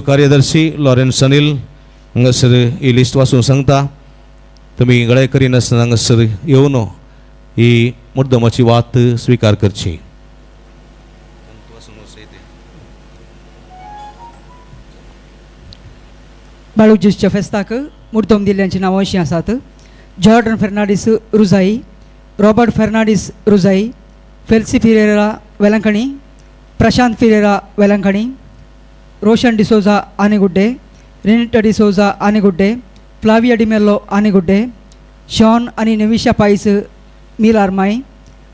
कार्यदर्शी Lawrence Anil हांगासर ही list वाचून सांगता. तुमी गळे करिनासतना हांगासर येवन ही मुद्दमाची वात स्विकार करची. बाळूक ज्यूसच्या फेस्ताक मुर्दम दिल्ल्यांची नांवां अशीं आसात. Jordan Fernandes Rujai, Robert Fernandes Rujai, Felcy Ferreira Velankanni, Prashant Ferreira Velankanni, Roshan D'Souza Anegudde, Renita D'Souza Anegudde, Flavia D'Mello Anegudde, Shawn आनी Nevisha Pais Milarmai,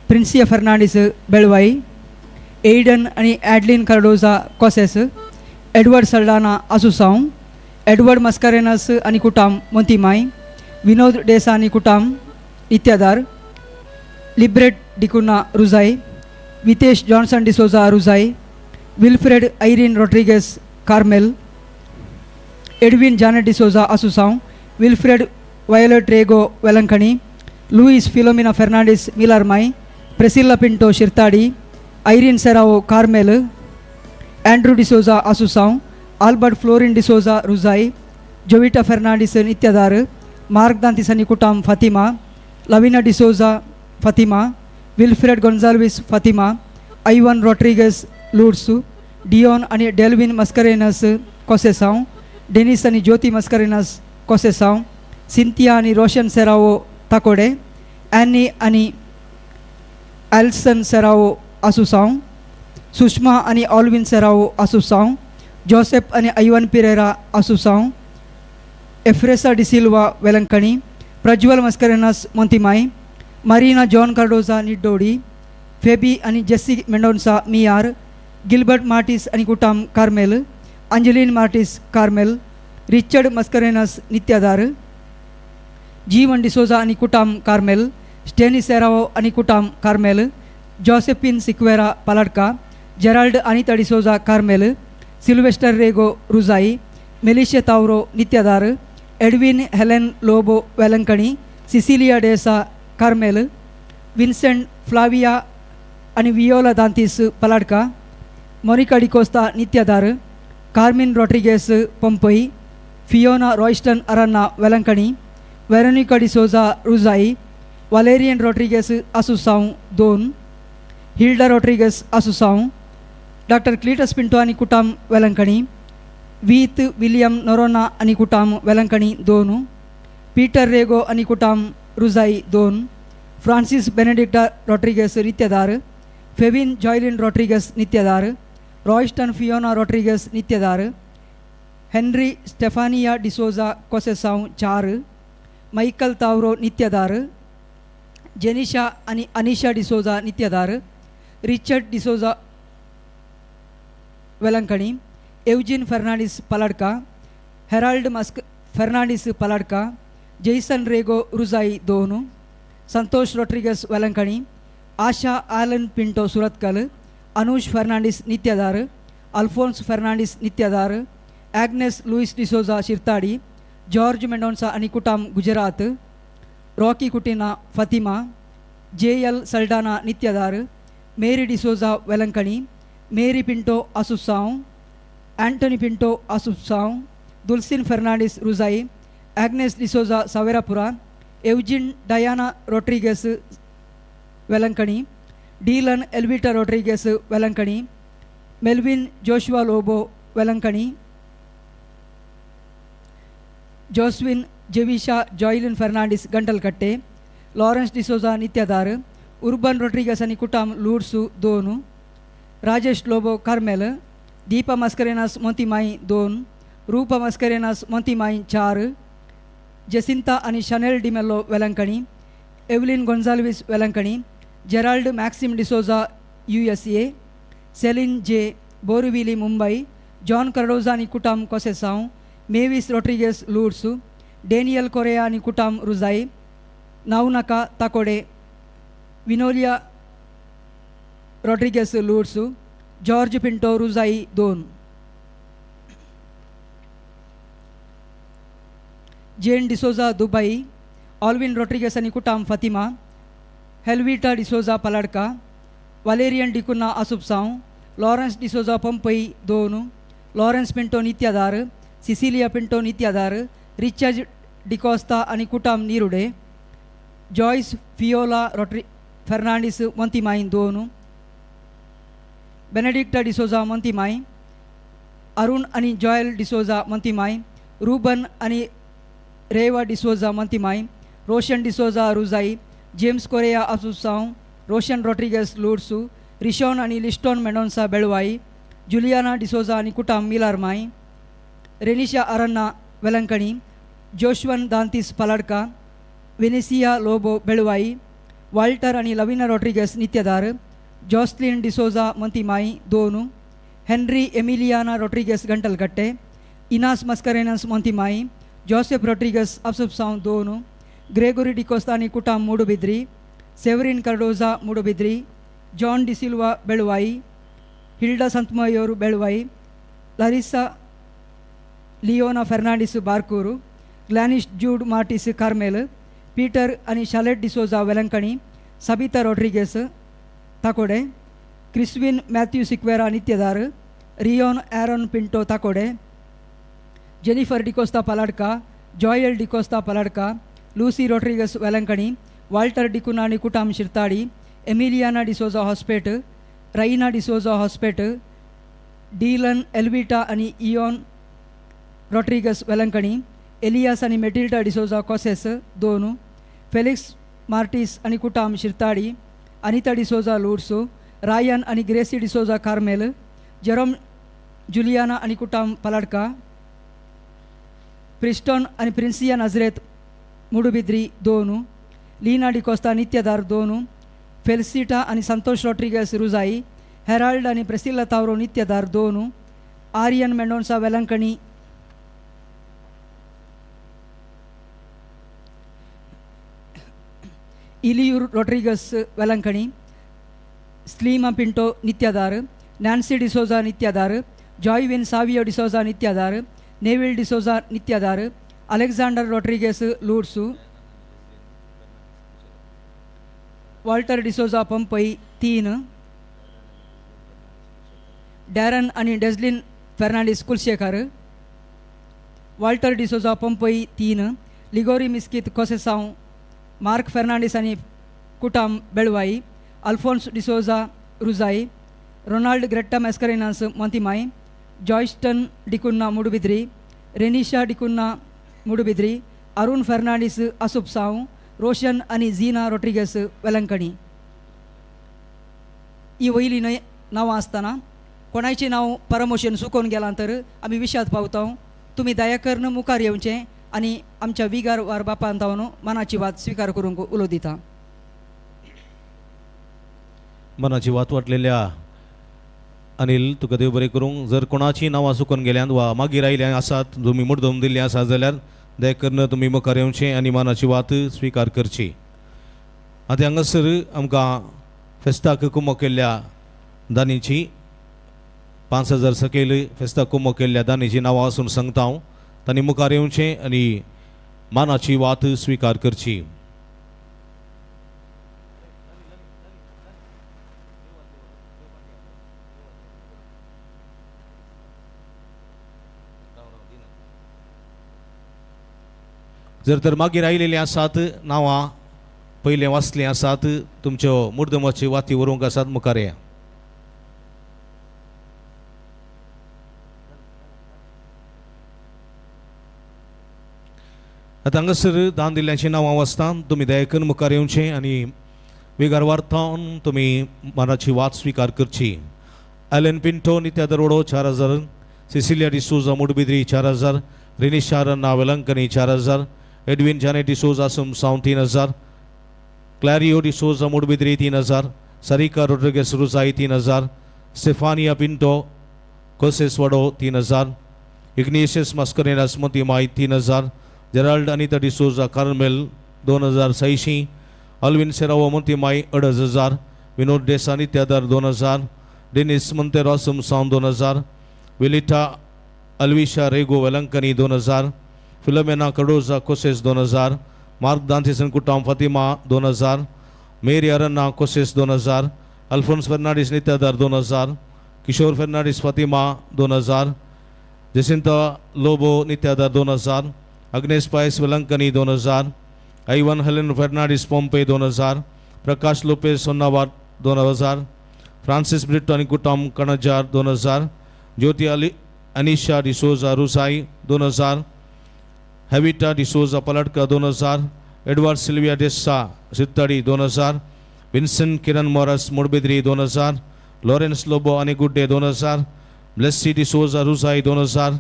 Princia Fernandes Belvai, Aiden आनी Adeline Cardoza Cosses, Edward Saldanha Assuncao, Edward Mascarenhas आनी कुटाम मोंतीमाय, विनोद डेसा आनी कुटाम इत्यादार, Libret D'Cunha Rujai, Vitesh Johnson D'Souza Rujai, Wilfred Irene Rodrigues Carmel, Edwin Janet D'Souza Assuncao, Wilfred Violet Rego Velankanni, Louis Philomena Fernandes Milarmai, Priscilla Pinto Shirtadi, Irene Serrao Carmel, Andrew D'Souza Assuncao, Albert Florin D'Souza Rujai, Jovita Fernandes Nityadar, Mark Dantis आनी कुटाम Fatima, Lavina D'Souza Fatima, Wilfred Gonsalves Fatima, Ivan Rodrigues Lourdes, Dion आनी डेल्विन Mascarenhas कोसेसांव, Dennis आनी Jyoti Mascarenhas कोसेसांव, Cynthia आनी रोशन Serrao ताकोडे, any आनी एल्सन सेरावो आसुसांव, सुषमा आनी Alvin Serrao आसुसांव, जोसेफ आनी आयवन पिरेरा आसुसांव, एफ्रेसा डिसिल्वा वेलंकणी, प्रज्वल मस्करेनस मोंतीमाय, मरीना जॉन कार्डोजा निड्डोडी, फेबी आनी जेसी मेंडोन्सा मियार, गिलबर्ट मार्टीस आनी कुटाम कार्मेल, अंजलीन मार्टीस कार्मेल, रिचर्ड मस्करेनस नित्यादार, जीवन डिसोजा आनी कुटाम कार्मेल, स्टेनी सेरावो आनी कुटाम Carmel, Josephine Sequeira Paladka, Gerald Anita D'Souza Carmel, Sylvester Rego Rujai, Melisha Tauro Nityadar, Edwin Helen Lobo Velankanni, Cecilia D'Sa Carmel, Vincent Flavia आनी Viola Dantis Paladka, Monica D'Costa Nityadar, Carmen Rodrigues Pompoi, Fiona Royston Aranha Velankanni, Veronica D'Souza Rujai, Valerian Rodrigues Assuncao दोन, Hilda Rodrigues Assuncao, doctor Cletus Pinto आनी कुटाम वेलंकणी, वीत William Noronha आनी कुटाम वेलंकणी दोन, Peter Rego आनी कुटाम रुजाई दोन, फ्रांसीस बेनेडिक्टा रॉड्रिगस नित्यदार, फेविन जॉयलिन रॉड्रिगस नित्यदार, रॉयस्टन फियोना रॉड्रिगस नित्यदार, हेनरी स्टेफानिया डिसोजा कोसेसांव चार, मायकल तावरो नित्यदार, जेनिशा आनी Anisha D'Souza नित्यदार, Richard D'Souza Velankanni, Eugene Fernandes Paladka, Herald Mask Fernandes Paladka, Jason Rego Rujai दोन, Santosh Rodrigues Velankanni, Asha Alan Pinto Surathkal, Anush Fernandes Nityadar, Alphonse Fernandes Nityadar, Agnes Louis D'Souza Shirtadi, George Mendonca आनी कुटाम Gujarat, Rocky Coutinho Fatima, J L Saldanha Nityadar, Mary D'Souza Velankanni, Mary Pinto Assuncao, Antony Pinto Assuncao, Dulcin Fernandes Rujai, Agnes D'Souza Saverapura, Eugene Diana Rodrigues Velankanni, Dylan Elvita Rodrigues Velankanni, Melvin Joshua Lobo Velankanni, Joswin Jevisha Joylin Fernandes Gantalkatte, Lawrence D'Souza Nityadar, Urban Rodrigues आनी कुटाम लुड्सू दोन, Rajesh Lobo Carmel, Deepa मस्करेनास मोंतीमाई दोन, रूपा मस्करेनास मोंतीमाई चार, जेसिंता आनी Chanel D'Mello Velankanni, Evelyn Gonsalves Velankanni, Gerald Maxim D'Souza U S A, Celine J Borivali Mumbai, John Cardoza आनी कुटाम कोसेसांव, Mavis Rodrigues लुड्स, Daniel Correa आनी कुटाम रुजाई, नावनाका ताकोडे, विनोलिया रॉड्रिगस लुड्स, जॉर्ज पिंटो रुजाई दोन, Jane D'Souza Dubai, Alvin Rodrigues आनी कुटाम Fatima, Helvita D'Souza Paladka, Valerian D'Cunha आसुपसांव, लॉरन्स डिसोजा पंपई दोन, Lawrence Pinto Nityadar, Cecilia Pinto Nityadar, Richard D'Costa आनी कुटाम निरुडे, जॉयस फियोला रोट्री फेर्नांडीस मोंतीमाई 2, बेनेडिक्टा डिसोजा मोंतीमाई, अरुण आनी जॉयल डिसोजा मोंतीमाई, रुबन आनी रेवा डिसोजा मोंतीमाई, रोशन डिसोजा रुजाई, जेम्स कोरेया आसुसांव, रोशन रॉड्रिगस लुर्सू, रिशॉन आनी लिस्टॉन मेंडोन्सा बेळवाई, जुलियाना डिसोजा आनी कुटाम मिलारमाई, रेनिशा अरन्ना वेलंकणी, जोशवन दांतीस पलाडका, वेनेसिया लोबो बेळवाई, वाल्टर आनी लविना रॉड्रिगस नित्यदार, जॉस्लिन डिसोजा मोंतीमाई 2, हेनरी एमिलियाना रॉड्रिगस गंटलकट्टे, इनास मस्करेनस मोंतीमाई, जोसेफ रॉड्रिगस अफसुपसांव 2, ग्रेगोरी डिकोस्ता आनी कुटाम मूडुबिद्री, सेवरीन कार्डोजा मूडुबिद्री, जॉन डिसिल्वा बेळवाई, हिल्डा संतमयोर Belvai, Larissa Leona Fernandes Barkur, Glanish Jude Martis Carmel, Peter आनी Shalet D'Souza Velankanni, Sabita Rodrigues Takode, Criswin Mathew Sequeira Nityadhar, Riyon Aaron Pinto Takode, Jennifer D'Costa Paladka, Joel D'Costa Paladka, Lucy Rodrigues Velankanni, Walter D'Cunha आनी कुटाम Shirtadi, Emiliana D'Souza Hospet, Raina D'Souza Hospet, Dylan Elvita आनी Eon Rodrigues Velankanni, Elias आनी Matilda D'Souza कॉसेस 2, Felix Martis आनी कुटाम Shirtadi, Anita D'Souza लुर्सू, Ryan आनी Gracy D'Souza Carmel, Jerome Juliana आनी कुटाम पलाडका, प्रिस्टॉन आनी प्रिन्सिया नजरेत मुडुबिद्री 2, लीना डिकोस्ता नित्यदार 2, फेल्सिटा आनी संतोष रॉड्रिगस रुजाई, हेराल्ड आनी प्रेसिल्ला तावरो नित्यदार 2, आर्यन मेंडोन्सा वेलंकणी, इलियूर रॉड्रिगस वेलंकणी, स्लीमा पिंटो नित्यदार, नॅन्सी डिसोजा नित्यदार, जॉयविन सावियो डिसोजा नित्यदार, नेविल डिसोजा नित्यदार, अलेक्झांडर रॉड्रिगस लुर्सू, वॉल्टर डिसोजा पंपई 3, डॅरन आनी डेझलिन फेर्नांडीस कुलशेखर, वॉल्टर डिसोजा पंपई 3, लिगोरी मिस्कित कोसेसांव, मार्क फेर्नांडीस आनी कुटाम बेळवाई, अल्फोन्स डिसोजा रुजाई, रोनाल्ड ग्रेट्टा मॅस्करेनास मोंतीमाई, जॉयस्टन डिकुन्ना मुडुबिद्री, रेनिशा डिकुन्ना मुडुबिद्री, अरुण फेर्नांडीस आसुपसांव, रोशन आनी झीना रॉड्रिगस वेलंकणी. ही वयली न्हय नांवां आसतना कोणायचें नांव परमोशन सुकोवन गेलां तर आमी विशाद पावता. तुमी दया करून मुखार येवचें आनी आमच्या विगार वार बापान जावन मनाची वात स्विकार करूंक उलो दिता. मनाची वात वाटलेल्या अनिल तुका देव बरें करूंक. जर कोणाची नांवां सुकोवन गेल्यान वा मागीर आयिल्ल्यान आसात तुमी मुड्डम दिल्ली आसा जाल्यार दया करून तुमी मुखार येवचें आनी मनाची वात स्विकार करची. आतां हांगासर आमकां फेस्ताक कुमो केल्ल्या दानीची 5000 सकयल फेस्ताक कुमो केल्ल्या दानीची नांवां आसून सांगता हांव. तांणी मुखार येवचें आनी मानाची वात स्विकार करची. जर तर मागीर आयिल्लीं आसात नांवां पयलें वाचलीं आसात तुमच्यो मुर्दमाची वाती व्हरूंक आसात मुखार या. आतां हांगासर दान दिल्ल्याचीं नांवां वाचता तुमी दया करून मुखार येवचें आनी विगार वार्तावन तुमी मनाची वात स्विकार करची. एलन पिंटो नित्या दरोडो 4000, सिसिलिया डिसोजा मुडबिद्री 4000, रेनिशा रन्ना वेलंकनी 4000, एडविन जाने डिसोजा सुमसांव 3000, क्लॅरियो डिसोजा मुडबिद्री 3000, सरिका रोड्रिगेस रुजाई 3000, स्टेफानिया पिंटो कोसेसवाडो 3000, इग्नेशियस मस्करेनास मोतीमाई 3000, जेराल्ड अनिता डिसोजा कार्मेल 2600, अल्विन सेरावो मोतीमाई 2500, विनोद डेसा नित्यादर 2000, डेनिस मंतेरो सुमसांव 2000, विलिटा अल्विशा रेगो वेलंकनी 2000, फिलोमेना कडोजा कोसेस 2000, मार्क दांतिसन कुटाम फातिमा 2000, मेरी अरन्ना कोसेस 2000, अल्फोन्स फर्नांडीस नित्यादर 2000, किशोर फर्नांडीस फातिमा 2000, जेसिंता लोबो नित्यादार 2000, अग्नेश पायस वेलंकनी 2000, आयवन हेलेन फेर्नांडीस पोंपे 2000, प्रकाश लोपेस सोन्नावार 2000, फ्रांसिस ब्रिटो आनी कुटाम कणजार 2000, ज्योती अली अनिशा डिसोजा रुसाई 2000, हेविटा डिसोजा पलटका 2000, एडवर्ड सिल्विया डेस्सा सित्तडी 2000, विन्सन किरण मोरस मुडबिद्री 2000, लॉरेन्स लोबो आनी गुड्डे 2000, ब्लेस्सी डिसोजा रुसाई 2000,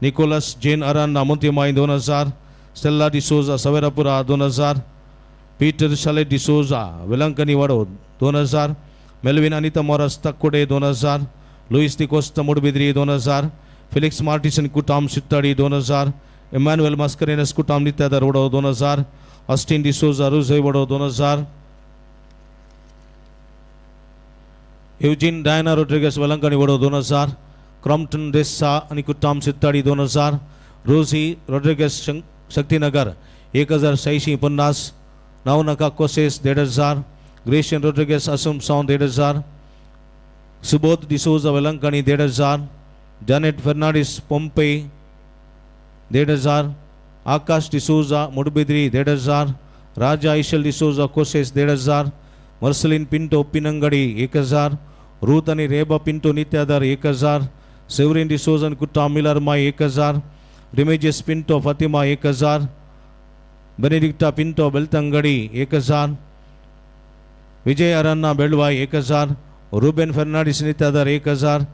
निकोलस जेन अरान्ना मोंतीमाई 2000, स्टेल्ला डिसोजा सवेरापुरा 2000, पीटर शाले डिसोजा वेलंकनी वाडो 2000, मेल्विन अनिता मोरस तक्कुडे 2000, लुईस डिकोस्ता मुडबिद्री 2000, फिलिक्स मार्टिसन कुटाम सित्तडी 2000, इमॅन्युएल मास्करेनस कुटाम नित्यादर वडो 2000, ऑस्टिन डिसोजा रुजय वडो 2000, युजीन डायना रोड्रिगस वेलंकनी वडो 2000, क्रॉम्पटन डेस्सा आनी कुटाम सित्ताडी 2000, रोझी रोड्रिगस शक्तिनगर 1650, नावनका कोसेस 1500, ग्रेशियन रोड्रिगस असुमसांव 1500, सुबोध डिसोजा वेलंकनी 1500, जॅनेट फेर्नांडीस पोंपे 1500, आकाश डिसोजा मुडबिद्री 1500, राजा ऐशल डिसोजा कोसेस 1500, मर्सलिन पिंटो पिनंगडी 1000, रूथ आनी रेबा पिंटो नित्यादार 1000, सेवरीन डिसोजा आनी कुट्टाम मिलरमाय 1000, रिमेजिस पिंटो फातिमा 1000, बेनेडिक्टा पिंटो बेलतंगडी 1000, विजय अरन्ना बेळवाय 1000, रुबेन फेर्नांडीस नित्यादार 1000,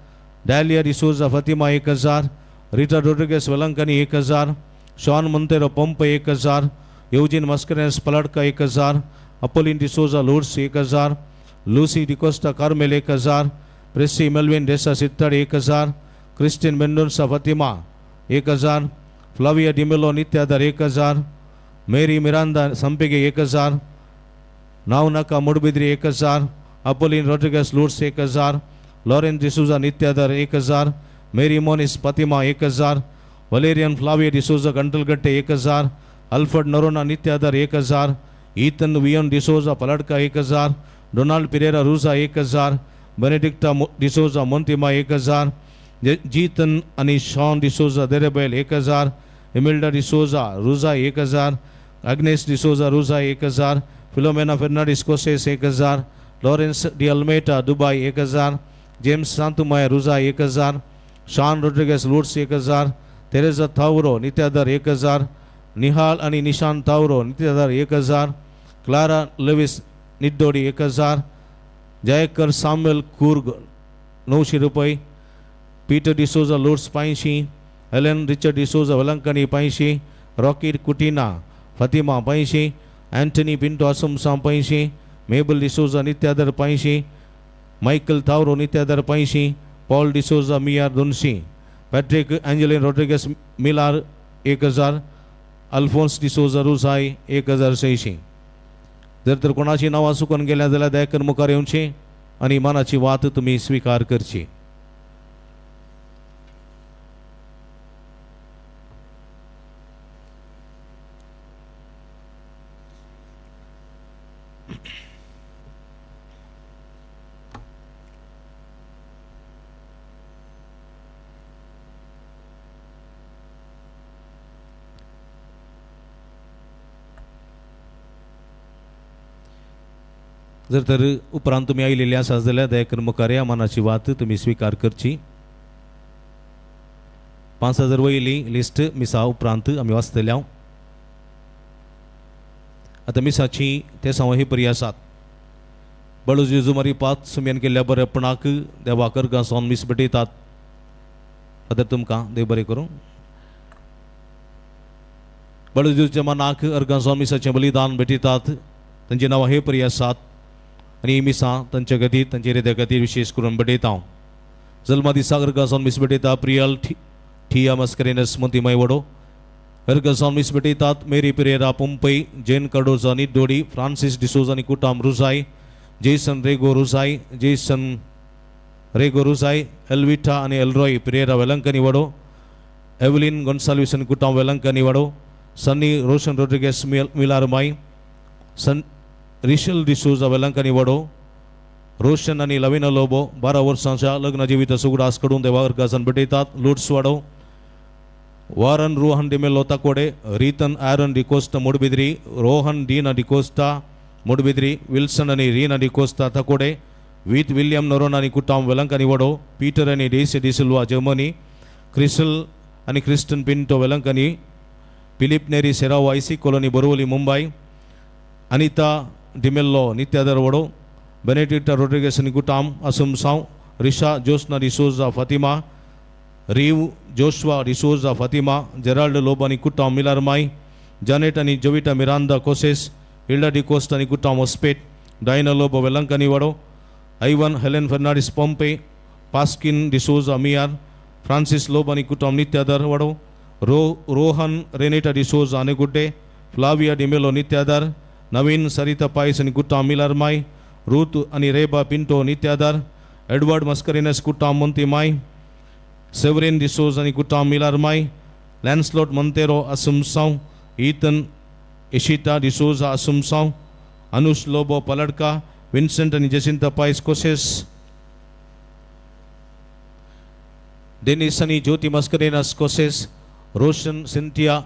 डालिया डिसोजा फातिमा 1000, रिटा रोड्रिगस वेलंकनी 1000, शॉन मोंतेरो पंप 1000, यूजिन मस्करेनस पलटका 1000, अपोलिन डिसोजा लूर्स 1000, लूसी डिकोस्टा कार्मेल 1000, प्रेसी मेल्विन डेसा सित्तड 1000, क्रिस्टिन मेंडोन्सा फातिमा 1000, फ्लाविया डिमेलो नित्यादर 1000, मेरी मिरांदा संपिगे 1000, नावनका मुडबिद्री 1000, अपोलिन रोड्रिगस लूर्स 1000, लॉरेन डिसूजा नित्यादर 1000, मेरी मोनिस फातिमा 1000, वलेरियन फ्लाविया डिसोजा गंटलगट्टे 1000, अल्फर्ड नरोना नित्यादर 1000, ईथन वियन डिसोजा पलटका 1000, डोनाल्ड पिरेरा रूजा 1000, बेनेडिक्टा डिसोजा मोंतिमा 1000, जीतन आनी शॉन डिसोजा देरेबैल 1000, इमिल्डा डिसोजा रुजा 1000, अग्नेस डिसोजा रुजा 1000, फिलोमेना फेर्नांडीस कोसेस 1000, लॉरेन्स डी अल्मेटा दुबई 1000, जेम्स सांतुमाय रुजा 1000, शान रोड्रिगस लूर्स 1000, तेरेजा थावरो नित्यादर 1000, निहाल आनी निशान थावरो नित्यादर 1000, क्लारा लेविस निड्डोडी 1000, जयकर साम्युएल कूर्ग 900 रुपये, पीटर डिसोजा लूर्स 500, हेलेन रिचर्ड डिसोजा वेलंकनी 500, रॉकी कुटिना फातिमा 500, एंटनी पिंटो असुमसांव 500, मेबल डिसोजा नित्यादर 500, मायकल थावरो नित्यादर 500, पॉल डिसोजा मियार 200, पॅट्रिक एंजेलिन रोड्रिगस मिलार 1000, अल्फोन्स डिसोजा रुसाय 1600. जर तर कोणाची नांवां चुकून गेल्या जाल्यार दयाकन मुखार येवची आनी मनाची वात तुमी स्विकार करची. जर तर उपरांत तुमी आयिल्ले आसा जाल्यार दयाकन मुखार या मनाची वात तुमी स्विकार करची. 5000 वयली लिस्ट मिसा उपरांत आमी वाचतले. आतां मिसाची तेसांव ही बरी आसात. बळू जेजू मारी पांच सुमयान केल्ल्या बरेपणाक देवा कर्गां सावन मीस भेटयतात. फादर तुमकां देव बरें करूं. बळू जेजूच्या मनाक अर्गां सावन मिसाचें बलिदान भेटयतात. तांची नांवां हे परी आसात आनी मिसां तांच्या खातीर तांचे हृदया खातीर विशेष करून भेटयता. जल्मा दिसा अर्गां सावन मीस भेटयता प्रियल ठिया मस्करेनस मोतीमाय वडो. अर्गां सावन मीस भेटयतात मेरी पिरेरा पोंपई, जेन कार्डोजा निड्डोडी, फ्रांसीस डिसोजा आनी कुटाम रुजाय, जेसन रेगो रुजाय, जेसन रेगो रुजाय, एल्विटा आनी एलरॉय पिरेरा वेलंकनी वडो, एवलिन गोन्साल्विस आनी कुटाम वेलंकनी वडो, सन्नी रोशन रोड्रिगेस मिलारमाय, सन रिशल डिसोजा वेलंकनी वडो, रोशन आनी लविना लोबो 12 वर्सांच्या लग्न जिवित सुगडास कडून देवा अर्गासान भेटयतात. लुट्स वाडो, Warren Rohan D'Mello Takode, Rethan Aaron D'Costa Moodbidri, Rohan Deena D'Costa Moodbidri, Wilson ani Reena D'Costa Takode, Veet William Noronha ani Kutam Velankani Vado, Peter ani Daisy D'Silva Germany, Crystal ani Kristen Pinto Velankani, Philip Neri Serao IC Colony Borivali Mumbai, Anita D'Mello Nityadar Vado, Benedicta Rodrigues ani Kutam Asumsao, Risha Josna D'Souza Fatima, Reeve Joshua D'Souza Fatima, Gerald Lobo ani Kutam Milarmai, Janet ani Jovita Miranda Koses, Hilda D'Costa ani Kutam Hospet, Diana Lobo Velankani Vado, Ivan Helen Fernandes Pompe, Paskin D'Souza Miyar, Francis Lobo ani Kutam Nityadar Vado, Rohan Renata D'Souza Anegudde, Flavia D'Mello Nityadar, Naveen Sarita Pais ani Kutam Milarmai, Ruth ani Reba Pinto Nityadar, Edward Mascarenhas Kutam Montimai, Severin D'Souza ani Kutam Milarmai, Lancelot Monteiro Asumsao, Ethan Ishita D'Souza Asumsao, Anush Lobo Paladka, Vincent ani Jacinta Pais Koses, Dennis ani Jyoti Mascarenhas Koses, Roshan Cynthia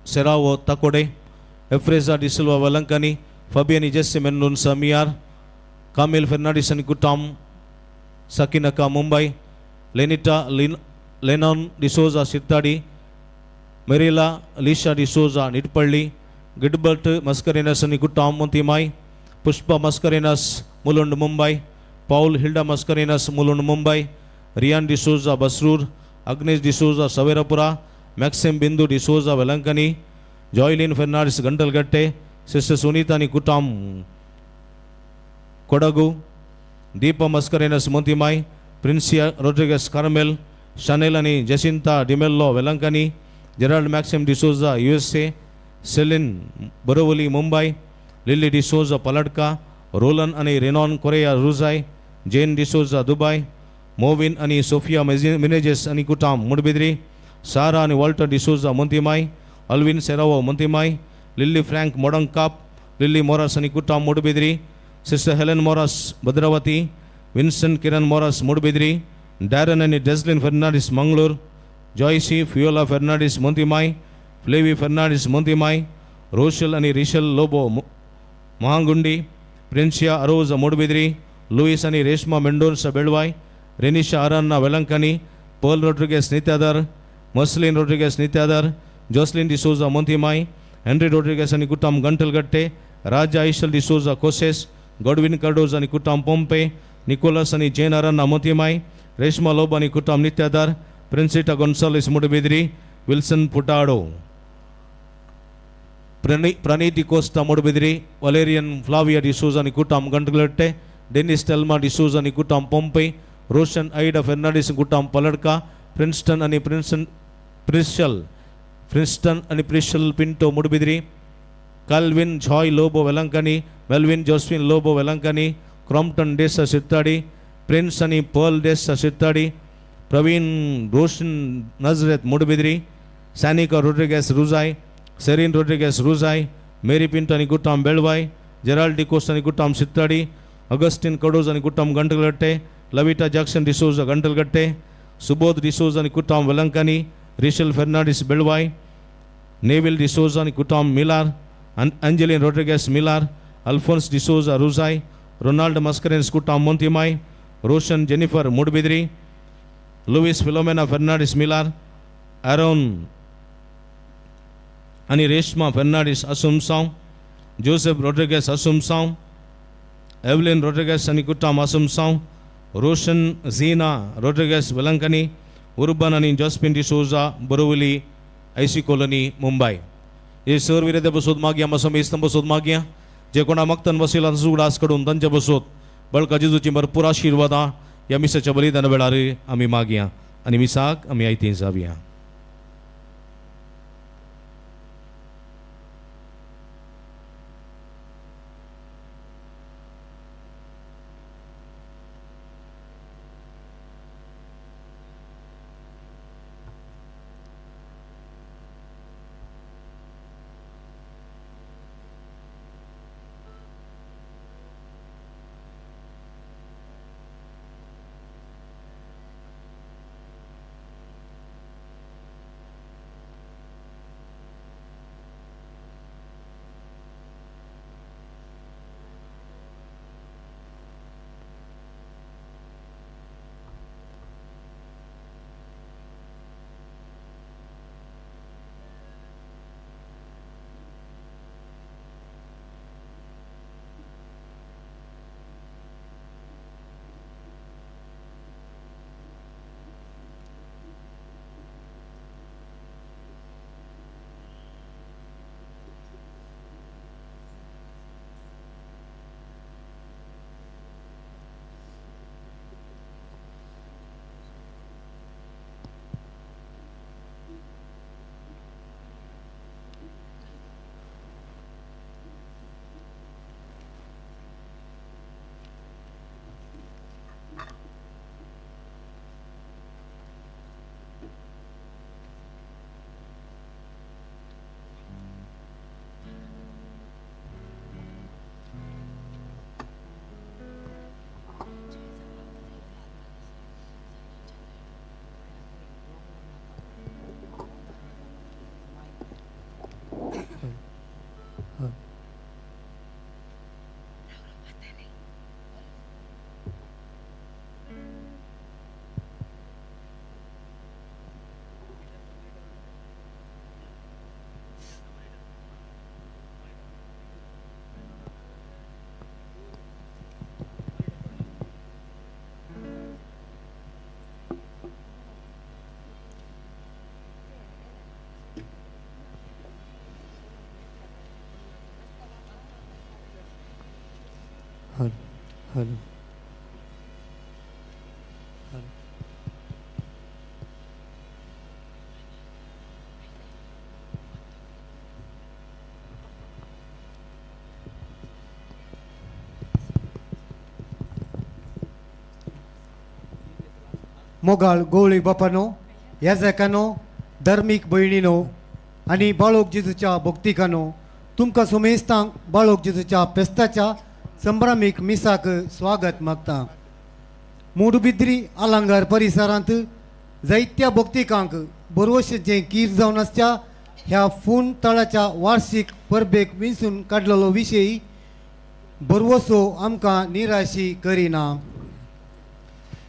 Serao Takode, Efreza D'Silva Velankani, Fabian Jesse Mendonca Miyar, Kamil Fernandes ani Kutam Sakinaka Mumbai, Lenita Lennon D'Souza Sittadi, Merila Lisha D'Souza Nitpalli, Gidbert Mascarenhas ani Kutam Montimai, Pushpa Mascarenhas Mulund Mumbai, Paul Hilda Mascarenhas Mulund Mumbai, Riyan D'Souza Basrur, Agnes D'Souza Saverapura, Maxim Bindu D'Souza Velankani, Joylin Fernandes Gantalgatte, Sister Sunita ani Kutam Kodagu, Deepa Mascarenhas Montimai, Princia Rodrigues Carmel, Chanel ani Jacinta D'Mello Velankani, Gerald Maxim D'Souza USA, Celine Borivali Mumbai, Lily D'Souza Paladka, Roland ani Renon Correa Ruzai, Jane D'Souza Dubai, Movin ani Sophia Menezes ani Kutam Moodbidri, Sara ani Walter D'Souza Montimai, Alvin Serao Montimai, Lily Frank Modangkap, Lily Moras ani Kutam Moodbidri, Sister Helen Moras Bhadravati, Vincent Kiran Moras Moodbidri, Darren ani Deslin Fernandes Mangalore, Joycey Fiola Fernandes Montimai, Flavi Fernandes Montimai, Rochelle ani Rishal Lobo Mahangundi, Princia Aroza Moodbidri, Louis ani Reshma Mendonca Belvai, Renisha Aranna Velankani, Pearl Rodrigues Nityadar, Marceline Rodrigues Nityadar, Jocelyn D'Souza Montimai, Henry Rodrigues ani Kutam Gantalgatte, Raja Aishal D'Souza Koses, Godwin Cardozo ani Kutam Pompe, Nicholas ani Jane Aranna Montimai, Reshma Lobo ani Kutam Nityadar, Princita Gonzales Moodbidri, Wilson Putado, Praneeth D'Costa Moodbidri, Valerian Flavia D'Souza ani Kutam Gantalgatte, Dennis Telma D'Souza ani Kutam Pompe, Roshan Aida Fernandes Kutam Paladka, Princeton ani Prishal, Princeton ani Prishal Pinto Moodbidri, Calvin Joy Lobo Velankani, Melvin Josephine Lobo Velankani, Crompton Desa Sittadi, Prince ani Pearl Desa Sittadi, Praveen Roshan Nazareth Moodbidri, Sanika Rodrigues Ruzai, Serene Rodrigues Ruzai, Mary Pinto ani Kutam Belvai, Gerald D'Costa ani Kutam Sittadi, Augustine Cardozo ani Kutam Gantalgatte, Lavita Jackson D'Souza Gantalgatte, Subodh D'Souza ani Kutam Velankani, Rishal Fernandes Belvai, Neville D'Souza ani Kutam Milar, Angeline Rodrigues Milar, Alphonse D'Souza Ruzai, Ronald Mascarenhas Kutam Montimai, Roshan Jennifer Moodbidri, Louis Philomena Fernandes Milar, Aaron ani Reshma Fernandes Asumsao, Joseph Rodrigues Asumsao, Evelyn Rodrigues ani Kutam Asumsao, Roshan Zena Rodrigues Velankani, Urban ani Josephine D'Souza Borivali IC Colony Mumbai. हे sir विरेते बसोत मागया मसम बसोत मागया जे कोणा मागतन वसिला उगडास कडून तांचे बसोत बळका जेजूची भरपूर आशीर्वादां ह्या मिसाच्या बलिदाना वेळार आमी मागया आनी मिसाक आमी आयती जावया. हॅलो. मोगाळ गोवळी बापानो, याजकानो, धर्मीक भयणीनो आनी बाळोक जेजूच्या भक्तिकानो, तुमकां सुमेस्तांक बाळोक जेजूच्या फेस्ताच्या संभ्रामीक मिसाक स्वागत मागता. मोडबिद्री आलांगार परिसरांत जायत्या भक्तिकांक बरवशेचें कीर जावन आसच्या ह्या फून तळाच्या वार्षीक परबेक विंचून काडलेलो विशय बरवसो आमकां निराशी करिना.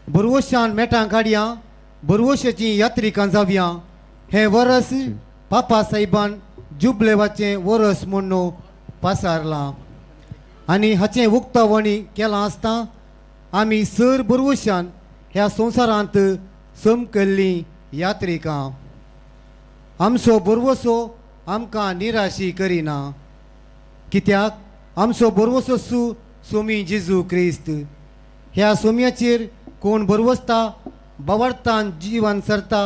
बरवशान मेटां काडया, बरवशाची यात्रिकां जावया. हें वरस पापा साहेबान जुबलेवाचें वरस म्हूण पासारलां आनी हाचें उक्तावणी केलां आसता आमी सर बरवशान ह्या संवसारांत समकल्लीं यात्रिकां. आमचो बरवसो आमकां निराशी करिना, कित्याक आमचो बरवसो सु सोमी जेजू क्रिस्त. ह्या सोम्याचेर कोण बरवसता बावडतान जिवन सरता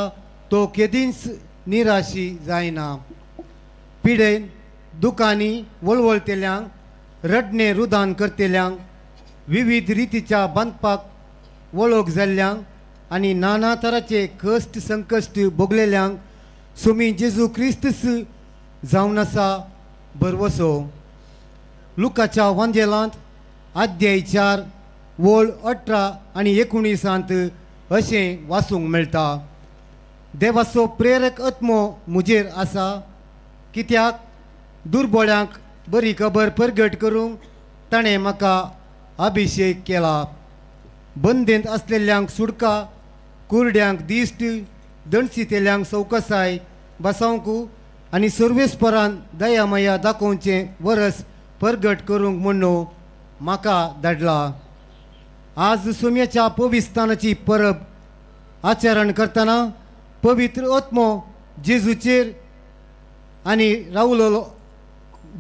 तो केदींच निराशी जायना. पिडेन दुकांनी वळवळतेल्यांक, रडणें रुदान करतेल्यांक, विविध रितीच्या बांदपाक वळख जाल्ल्यांक आनी नाना तराचे कश्ट संकश्ट भोगलेल्यांक सोमी जेजू क्रिस्तस जावन आसा बरवसो. लुकाच्या वांजेलांत अध्याय 4 वळ 18 आनी 19 अशें वाचूंक मेळटा. देवाचो प्रेरक आत्मो म्हजेर आसा, कित्याक दुर्बोळ्यांक बरी खबर परगट करूंक ताणें म्हाका अभिशेक केला. बंदेंत आसलेल्यांक सुडका, कुरड्यांक दिश्ट, दणसितेल्यांक सवकसाय बसावंक आनी सर्वेस्परान दयामया दाखोवचें वरस परगट करूंक म्हूण म्हाका धाडला. आज सोम्याच्या पविस्तानाची परब आचरण करतना पवित्र आत्मो जेजूचेर आनी रावलोलो,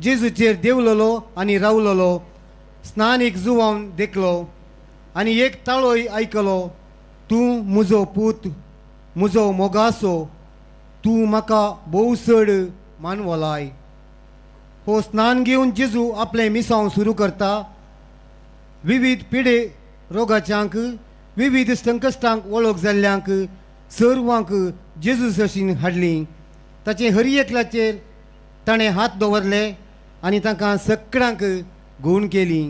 जेजूचेर देंवलोलो आनी रावलोलो. स्नानीक जुवावन देखलो आनी एक ताळोय आयकलो, तूं म्हजो पूत, म्हजो मोगासो, तूं म्हाका भोव चड मानवलाय. हो स्नान घेवन जेजू आपलें मिसांव सुरू करता. विविध पिडे रोगाच्यांक, विविध संकश्टांक वळख जाल्ल्यांक सर्वांक जेजू सशीन हाडली. ताचे हर एकल्याचेर ताणें हात दवरले आनी तांकां सगळ्यांक गूण केली.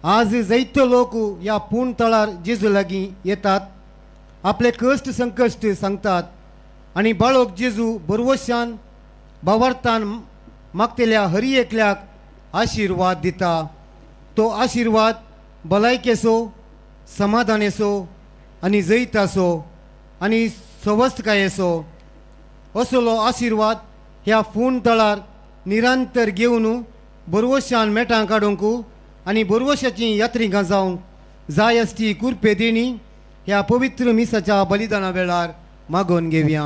आज जायतो लोक ह्या पूण तळार जेजू लागीं येतात, आपले कश्ट संकश्ट सांगतात आनी बाळोक जेजू बरवशान बावरतान मागतेल्या हरी एकल्याक आशिर्वाद दिता. तो आशिर्वाद भलायकेचो, समाधानेचो आनी जैताचो आनी सवस्तकायेचो. असलो आशिर्वाद ह्या फून तळार निरंतर घेवन बरवशान मेटां काडूंक आनी बरवशाचीं यात्रिकां जावंक जाय आसची कुरपे देणी ह्या पवित्र मिसाच्या बलिदाना वेळार मागोवन घेवया.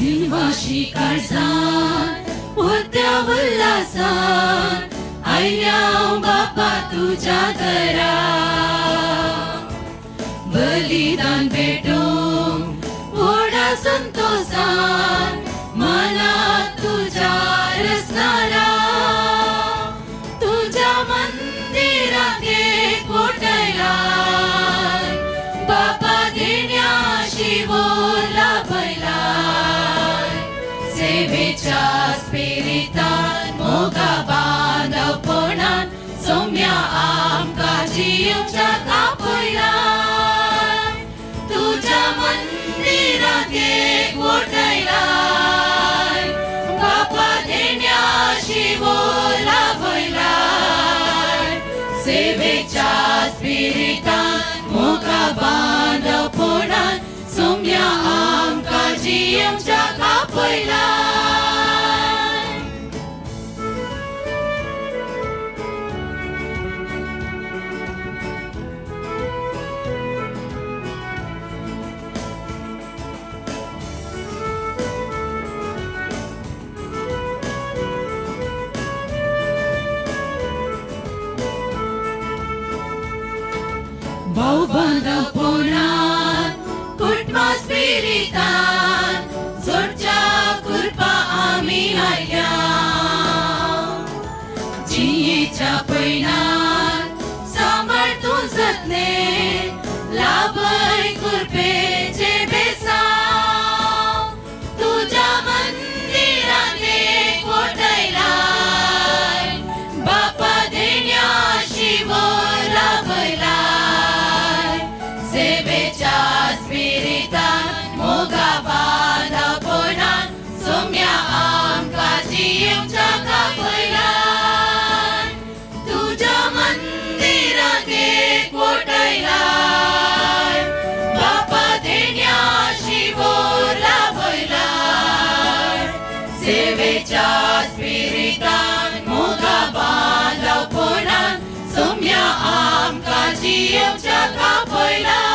निवाशी काळजान पोत्या उल्हासान आयल्या बापा तुज्या दरा बलिदान भेटोवंक व्हडा संतोसान मना तुज्या रसनारा तुज्या मंदिराक एक वोटयलाय बापा देण्याशी बोला भयलाय सेवेच्या स्पिरितान मोगा बांदवपणान सौम्या आमकां जिवच्या कापयलाय तुज्या मंदिराक एक वोटयलाय बापा देण्याशी बोला भयलाय सेवेच्या स्पिरितान मोगा बांदवपणान सौम्या आमकां जिवच्या कापयलाय. भाव बांदवपणान कुटुंबा स्पिरितान जोडच्या कृपा आमी आयल्या जियेच्या पयणान सांबाळ तूं जतने लाभय कृपेचे बेसांव तुज्या मंदिराक एक वोटयलाय बापा देण्याशी बोला भयलाय सेवेच्या स्पिरितान मोगा बांदवपणान सौम्या आमकां जिवच्या कापयलाय तुज्या मंदिराक एक वोटयलाय बापा देण्याशी बोला भयलाय सेवेच्या स्पिरितान मोगा बांदवपणान सौम्या आमकां जिवच्या कापयलाय.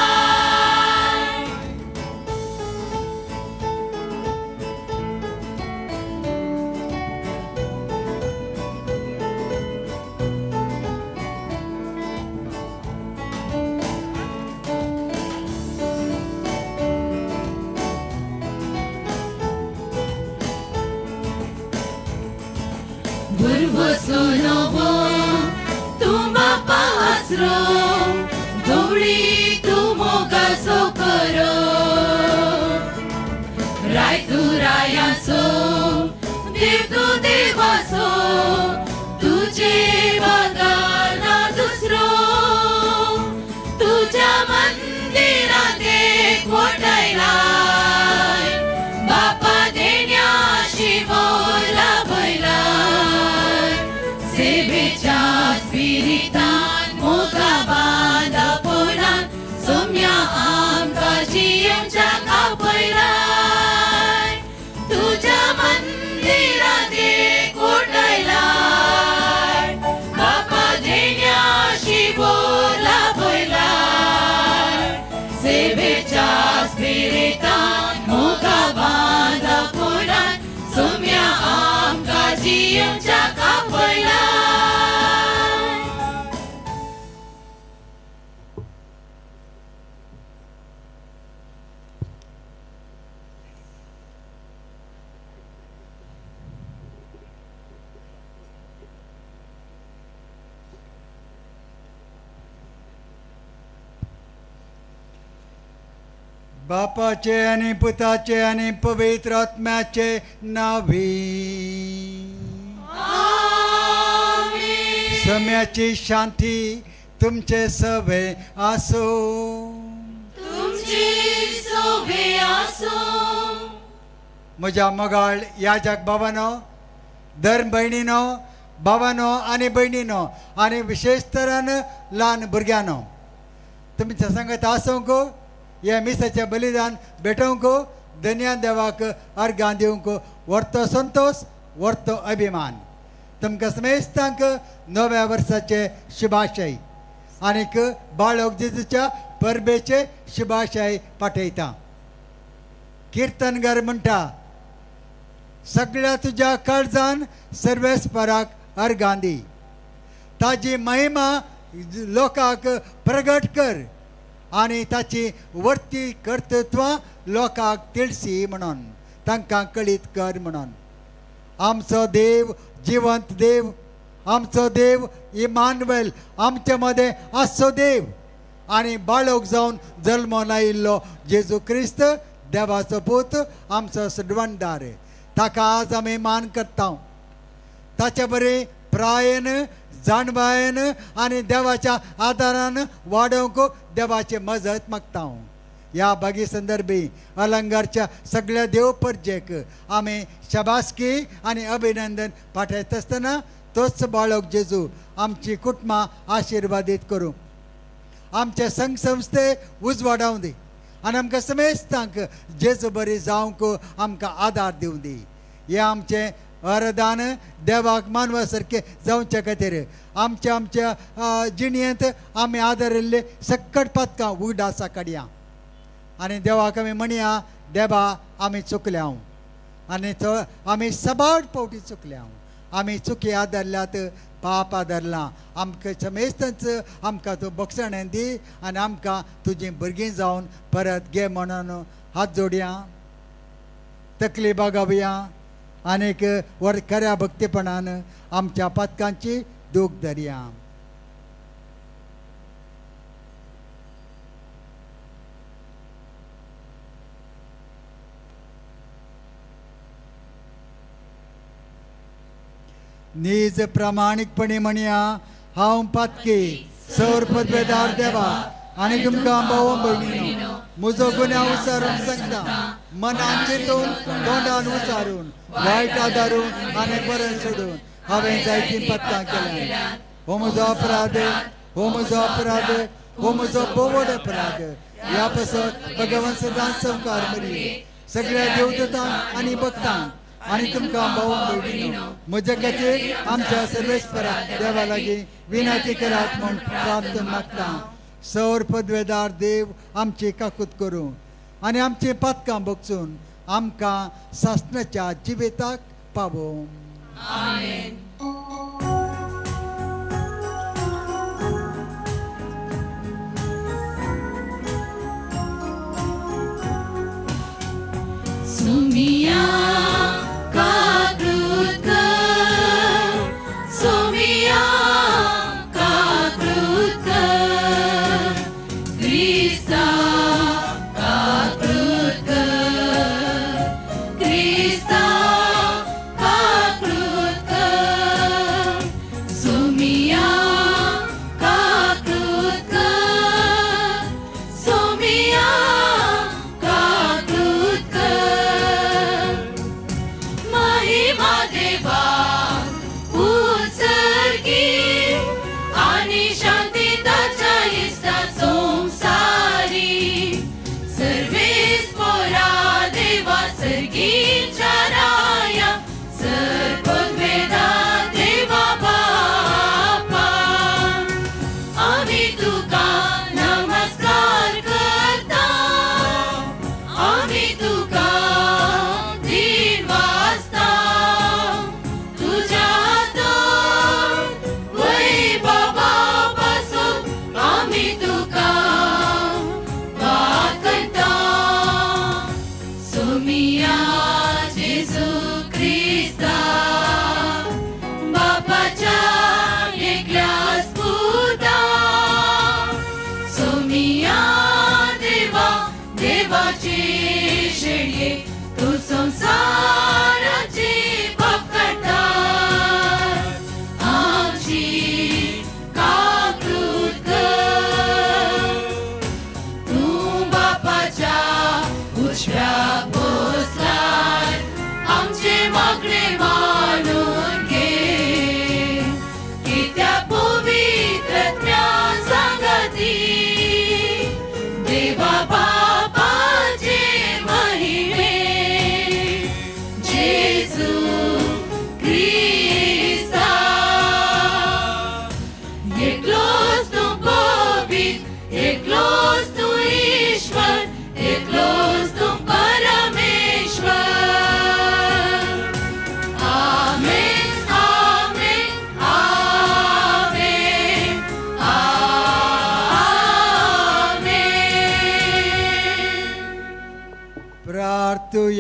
भरवसो नवो तूं बापा आसरो धवळी तूं मोगाचो करो राय तूं रायाचो देव तूं देवाचो तुजे बगर ना दुसरो तुज्या मंदिराक एक वोटयलाय बापा देण्याशी बोला भयलाय सेवेच्या स्पिरितान मोगा बांदवपणान सौम्या आमकां जिवच्या कापयलाय तुज्या मंदिराक एक वोटयलाय बापा देण्याशी बोला भयलाय सेवेच्या स्पिरितान मोगा बांदवपणान सौम्या आमकां जिवच्या कापयलाय. बापाचे आनी पुताचे आनी पवित्र आत्म्याचे नावी सम्याची शांती तुमचे सवे आसो. तुमची सोबे आसो. म्हज्या मोगाळ याजक बाबानो, धर्म भयणीनो, बाबानो आनी भयणीनो आनी विशेश तरान ल्हान भुरग्यांनो, तुमच्या संगत आसूंक हे मिसाचें बलिदान भेटोवंक धन्या देवाक अर्गां दिवंक व्हरतो संतोश, व्हरतो अभिमान. तुमकां समेस्तांक नव्या वर्साचे शुभाशय आनीक बाळक जेजूच्या परबेचे शुभाशय पाठयता. किर्तनगर म्हणटा, सगळ्या तुज्या काळजान सर्वेस्पराक अर्गां दी. ताजी महिमा लोकांक प्रगट कर आनी ताची वर्ती कर्तृत्वां लोकांक तिळसी म्हणून तांकां कळीत कर म्हणून. आमचो देव जिवंत देव, आमचो देव इमानुएल, आमचे मदें आसचो देव आनी बाळक जावन जल्मोन आयिल्लो जेजू क्रिस्त देवाचो पूत आमचो सडवणदार, ताका आज आमी मान करता. ताचे बरें प्रायेन जाणवायेन आनी देवाच्या आदारान वाडोवंक देवाची मजत मागता. ह्या बागी संदर्भी अलंगारच्या सगळ्या देव परजेक आमी शाबासकी आनी अभिनंदन पाठयता आसतना तोच बाळक जेजू आमची कुटुंबां आशिर्वादीत करूं, आमचे संघ संस्थे उजवाडावं दी आनी आमकां समेस्तांक जेजू बरी जावंक आमकां आदार दिवं दी. हें आमचें अरदान देवाक मानवा सारकें जावचे खातीर आमच्या आमच्या जिणेंत आमी आदारिल्ले सक्कट पातकां उगडासा काडया आनी देवाक आमी म्हणया, देवा आमी चुकल्या आनी आमी सबाड पावटी चुकल्या, आमी चुकी आदारल्यात, पाप आदारलां, आमकां समेस्तांच आमकां तूं बक्षणें दी आनी आमकां तुजीं भुरगीं जावन परत घे म्हणून हात जोडया, तकली बागावया आनीक वर खऱ्या भक्तीपणान आमच्या पातकांची दूख धरया. नीज प्रामाणीकपणी म्हणया, हांव पातकी सौर पदवेदार देवा आनी तुमकां भाव भयणीनो म्हजो गुन्यांव उचारून सांगता, मनान चिंतून तोंडान उचारून वायट आदारून आनी बरें सोडून हांवें जायतीं पत्तां केल्यां. हो म्हजो अपराध, हो म्हजो अपराध, हो म्हजो बोवड अपराध. ह्या पासत भगवान सदांच संवकार मरी सगळ्या देवदूतांक आनी भक्तांक आनी तुमकां भाव भयणीनो म्हजे खातीर आमच्या सर्वेस्परा देवा लागीं विनंती करात म्हूण प्रार्थना मागता. सौर पदवेदार देव आमची काकूत करूं आनी आमची पातकां बगसून आमकां सासणाच्या जिविताक पावोवं. आमेन. सुमिया काकृत कर, सुमिया काकृत कर, क्रिस्ता काकृत कर, क्रिस्ता काकृत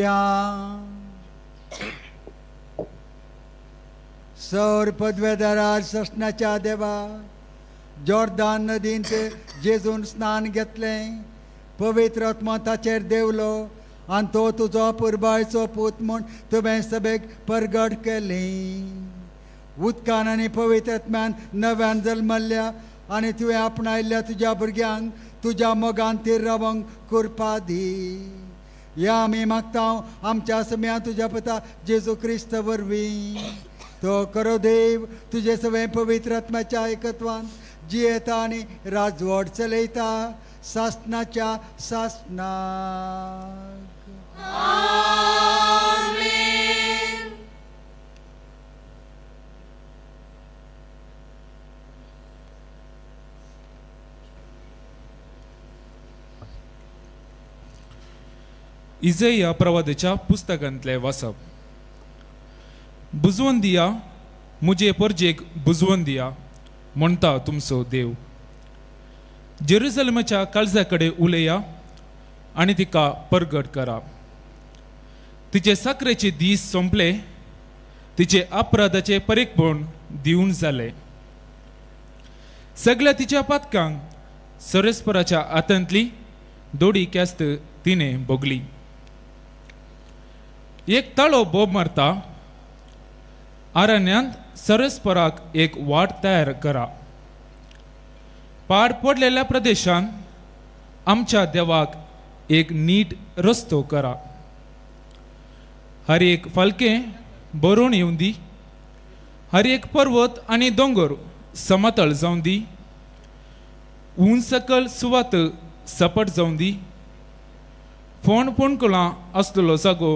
मागया. सौर पदवेदारा ससनाच्या देवा, जॉर्दान नदींत जेजून स्नान घेतलें, पवित्र आत्मा ताचेर देवलो आनी तो तुजो पुरबायचो पूत म्हूण तुवें सभेक परगट केली. उदकान आनी पवित्र आत्म्यान नव्यान जल्मल्ल्या आनी तुवें आपणायल्ल्या तुज्या भुरग्यांक तुज्या मोगान तीर रावंक कृपा दी. ह्या आमी मागता आमच्या सम्या तुज्या पुता जेजू क्रिस्त वरवीं. तो करो देव तुजे सगळें पवित्र आत्म्याच्या एकत्वान जियेता आनी राजवट चलयता सासनाच्या सासनाक. आमेन. इजया प्रवादाच्या पुस्तकांतले वाचप. बुजवून दिया मुजे परजेक, बुजवून दिया म्हणटा तुमचो देव. जेरुसलेमाच्या काळजा कडेन उलया आनी तिका परगट करा. तिचे साकरेचे दीस सोंपले, तिचे अपराधाचे परेकपण दिवन जाले. सगळ्या तिच्या पातकांक सरस्पराच्या हातांतली दोडी क्यास्त तिणें भोगली. एक ताळो बोब मारता, आरण्यांत सरस्पराक एक वाट तयार करा. पाड पडलेल्या प्रदेशांत आमच्या देवाक एक नीट रस्तो करा. हर एक फालकें बरोवन येवन दी, हर एक पर्वत आनी दोंगर समतळ जावन दी, उंच सकल सुवात सपट जावन दी, फोंड फोंडकुलां आसलेलो जागो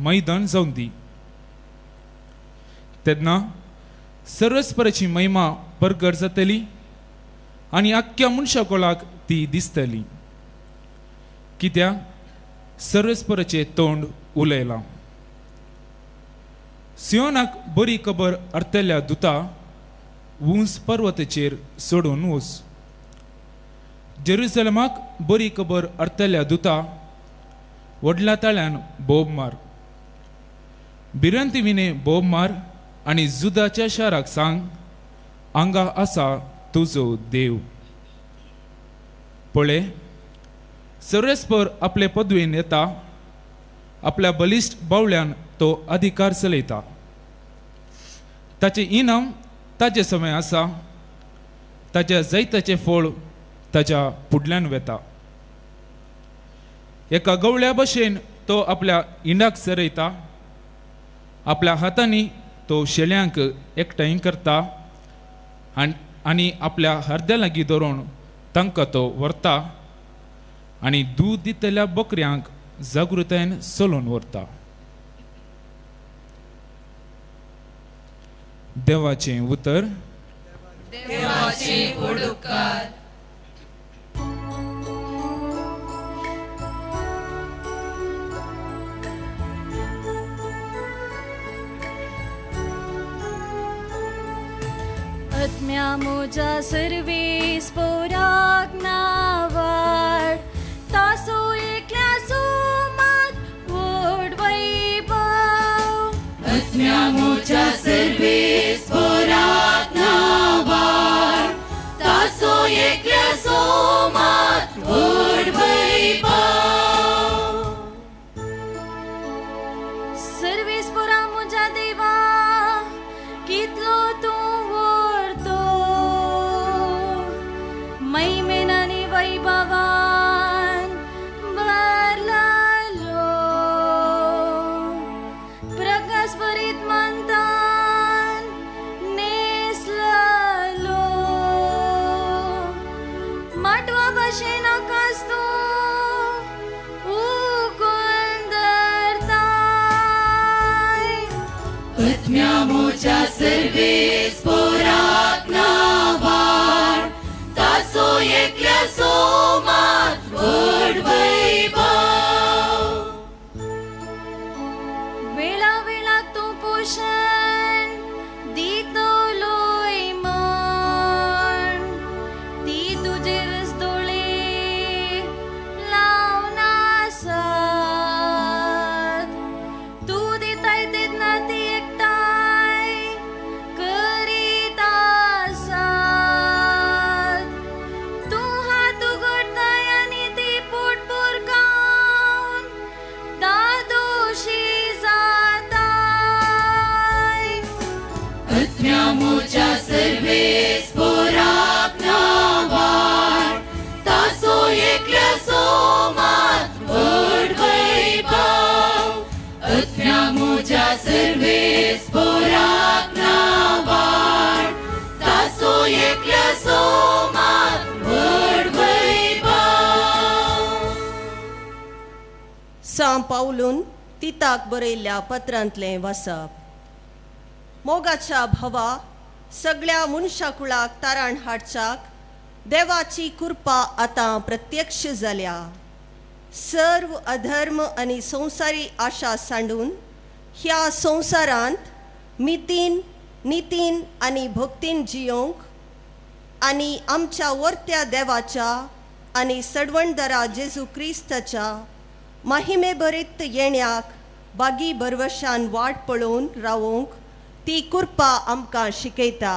मैदान जावन दी. तेन्ना सर्वस्पराची महिमा परगट जातली आनी आख्ख्या मनशा कोळाक ती दिसतली. कित्याक सर्वस्पराचें तोंड उलयलां. सियोनाक बरी खबर हाडटल्या दुता उंच पर्वताचेर सोडून वच. जेरुसलेमाक बरी खबर हाडटल्या दुता व्हडल्या ताळ्यान बोब मार, भिरांती विणे बोब मार आनी जुदाच्या शाराक सांग, हांगा आसा तुजो देव. पळय, सर्वेस्पर आपले पदवेन येता, आपल्या बलिश्ट बावल्यान तो अधिकार चलयता. ताचें इनाम ताचे समय आसा, ताच्या जैताचें फळ ताच्या फुडल्यान वेता. एका गवळ्या भशेन तो आपल्या इंडाक चरयता, आपल्या हातांनी तो शेळ्यांक एकठांय करता आनी आपल्या हरद्या लागीं धरून तांकां तो व्हरता आनी दूद दितल्या बकऱ्यांक जागृतायेन चलोवन व्हरता. देवाचें उतर. देवाचे उपकार. आत्म्या म्हज्या सर्वेस पोराक नावाड तासो एकल्या सोमात व्हड वैभव. आत्म्या म्हज्या सर्वेस पोराक नावाड तासो एकल्या सोमात व्हड वैभव. सर्वेस पोरा म्हज्या देवा कितलो तूं महिमेनानी वैभवान भरलेलो, प्रकाश भरीत मंतान नेसलेलो, माटवा भशेन आकाश तूं उगून धरताय. आत्म्या म्हज्या सर्वेस पोराक नावाड तासो एकल्या सोमात व्हड वैभव. वेळा वेळाक तूं पोशण दितलोय म्हण ती तुजेर दोळे लावन आसात. आत्म्या सर्वेस पोराक नावार तासो एकल्या सोमात व्हड वैभव आत्म्या सर्वेस पोराक नावार तासो एकल्या सोमात व्हड वैभव. सां पावलून तिताक बरयल्ल्या पत्रांतलें वाचप. मोगाच्या भावा, सगळ्या मनशाकुळाक तारण हाडच्याक देवाची कृपा आतां प्रत्यक्ष जाल्या. सर्व अधर्म आनी संवसारी आशा सांडून ह्या संवसारांत मितीन नितीन आनी भक्तीन जियोंक आनी आमच्या वर्त्या देवाच्या आनी सडवणदारा जेजू क्रिस्ताच्या माहिमे भरीत येण्याक बागी भरवशान वाट पळोवन रावोंक ती कृपा आमकां शिकयता.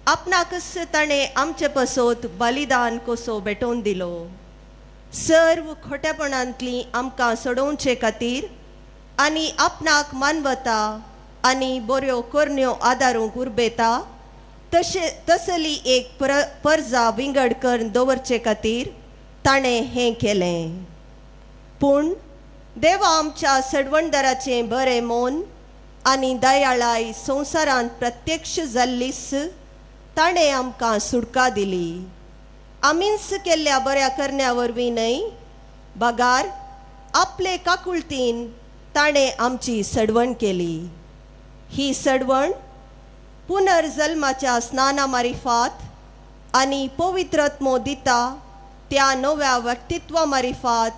आपणाकच ताणें आमचे पसत बलिदान कसो भेटोवन दिलो. सर्व खोटेपणांतली आमकां सोडोवचे खातीर आनी आपणाक मानवता आनी बऱ्यो करण्यो आदारूंक उर्बेता तशें तसली एक परजा विंगड करून दवरचे खातीर ताणें हें केलें. पूण देवा आमच्या सडवणदाराचें बरें मन आनी दयाळाय संवसारांत प्रत्यक्ष जाल्लीच ताणें आमकां सुटका दिली. आमीच केल्ल्या बऱ्या करण्या वरवीं न्हय, बगार आपले काकुळतीन ताणें आमची सडवण केली. ही सडवण पुनर्जल्माच्या स्नाना मारिफात आनी पवित्रत्मो दिता त्या नव्या व्यक्तित्वा मारिफात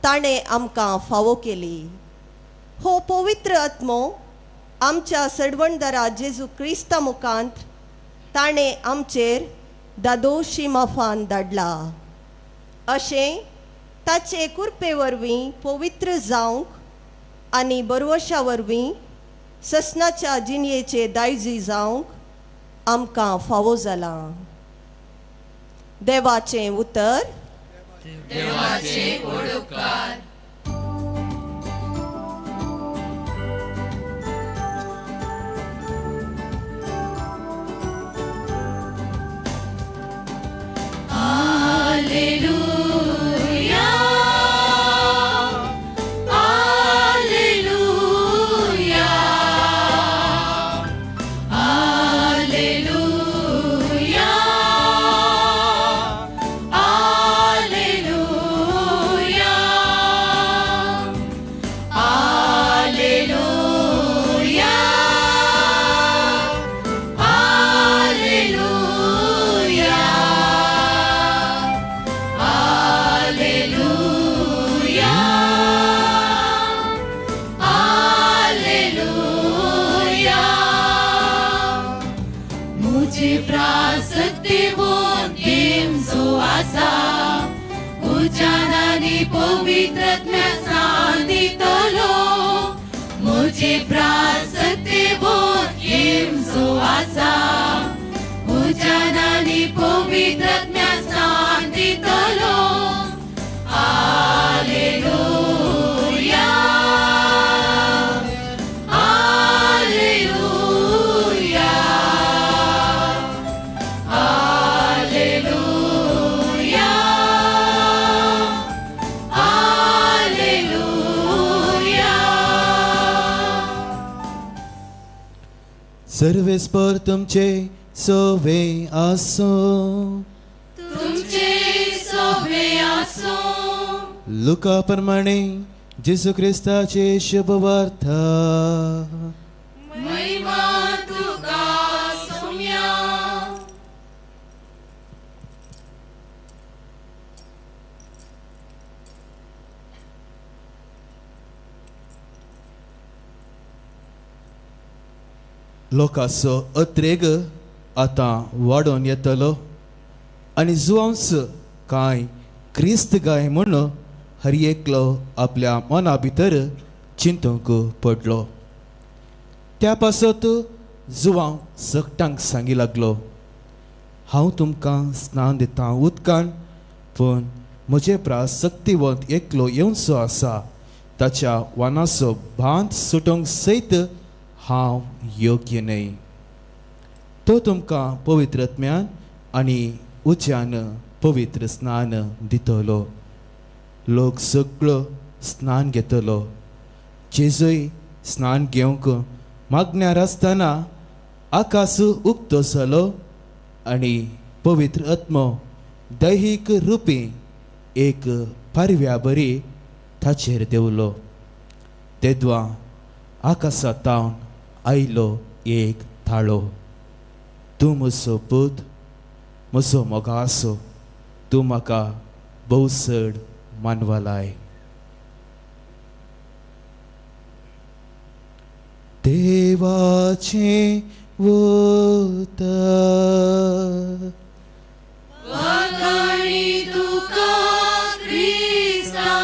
ताणें आमकां फावो केली. हो पवित्र आत्मो आमच्या सडवणदारा जेजू क्रिस्ता मुखांत ताणें आमचेर दादोशी माफान धाडला. अशें ताचे कृपे वरवीं पवित्र जावंक आनी बरवशा वरवीं ससनाच्या जिणयेचे दायजी जावंक आमकां फावो जालां. देवाचें उतर. देवाचे उपकार. Alleluia, Alleluia, Alleluia, Alleluia, Alleluia, Alleluia, Alleluia, Alleluia. मुझे प्रासक्ति बोधिम जो आसा उजानानी पवित्र स्नान दितलो. मुझे प्रासक्ति बोधिम जो आसा उजानानी पवित्र स्नान दितलो. Alleluia, Alleluia, Alleluia, Alleluia. सर्वेस्पर तुमचे सोवे आसो. तुमचे सोवे आसो. लुका प्रमाणे जेजू क्रिस्ताचे शुभवार्ता. महिमा तुका सोम्या. लोकांचो अत्रेग आतां वाडोवन येतलो आनी जुवांस कांय क्रिस्त गाय म्हूण हर एकलो आपल्या मना भितर चिंतूंक पडलो. त्या पासत जुवांव सगटांक सांगी लागलो, हांव तुमकां स्नान दितां उदकान, पूण म्हजे प्रास सक्तिवंत एकलो येवचो आसा, ताच्या वानाचो भांत सुटोवंक सयत हांव योग्य न्हय. तो तुमकां पवित्र आत्म्यान आनी उज्यान पवित्र स्नान दितलो. लोक सगळो स्नान घेतलो. जेजूय स्नान घेवंक मागण्यार आसतना आकाश उक्तो जालो आनी पवित्र आत्मो दैहीक रुपी एक पारव्या बरी ताचेर देंवलो. तेद्वा आकाशा तावन आयलो एक थाळो, तूं म्हजो पूत, म्हजो मोगासो, तूं म्हाका भोव चड मानवलाय. देवाचें उतर. वाखाणी तुका क्रिस्ता.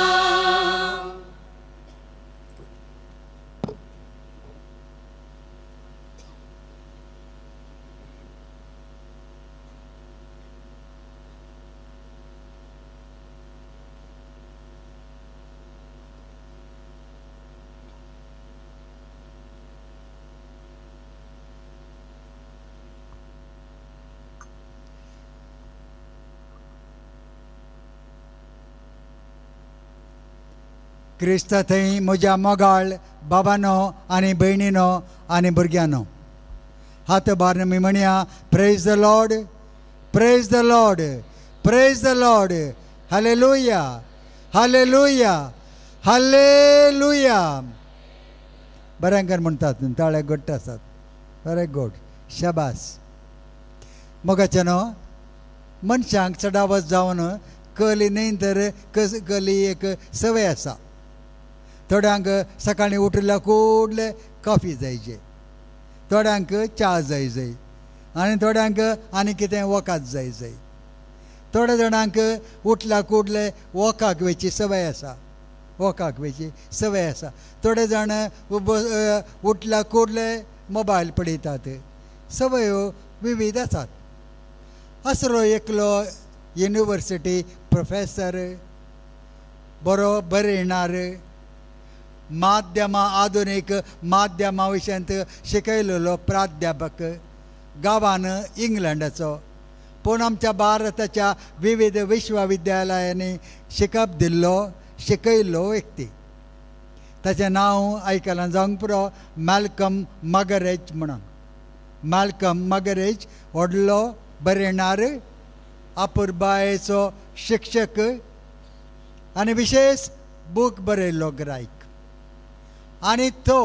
क्रिस्ता थंय म्हज्या मोगाळ बाबानो आनी भयणीनो आनी भुरग्यांनो, हात भार मी म्हणया, praise the Lord, praise the Lord, praise the Lord, hallelujah, hallelujah, hallelujah. बरें कर म्हणटात, ताळे गोड आसात, बरें गोड, शाबास. मोगाचे न्हू, मनशांक चडावत जावन कली न्हय तर कली एक संवय आसा. थोड्यांक सकाळीं उठल्या कुडले कॉफी जायचे, थोड्यांक च्या जाय जाय, आनी थोड्यांक आनी कितें वखद जाय जाय. थोड्या जाणांक उठल्या कुडले वॉकाक वयची संवय आसा, वॉकाक वयची संवय आसा. थोडे जाण उठल्या कुडले मोबायल पळयतात. संवयो विविध आसात. असलो एकलो युनिवर्सिटी प्रोफेसर, बरो बरयणार, माध्यमां आधुनीक माध्यमां विशयांत शिकयलेलो प्राध्यापक, गांवान इंग्लंडाचो, पूण आमच्या भारताच्या विविध विश्वविद्यालयांनी शिकप दिल्लो शिकयल्लो व्यक्ती. ताचें नांव आयकलां जावंक पुरो, मॅल्कम मगरेज म्हणून. मॅल्कम मगरेज व्हडलो बरयणार, अपुरबायेचो शिक्षक आनी विशेष बूक बरयल्लो ग्रायक. आनी तो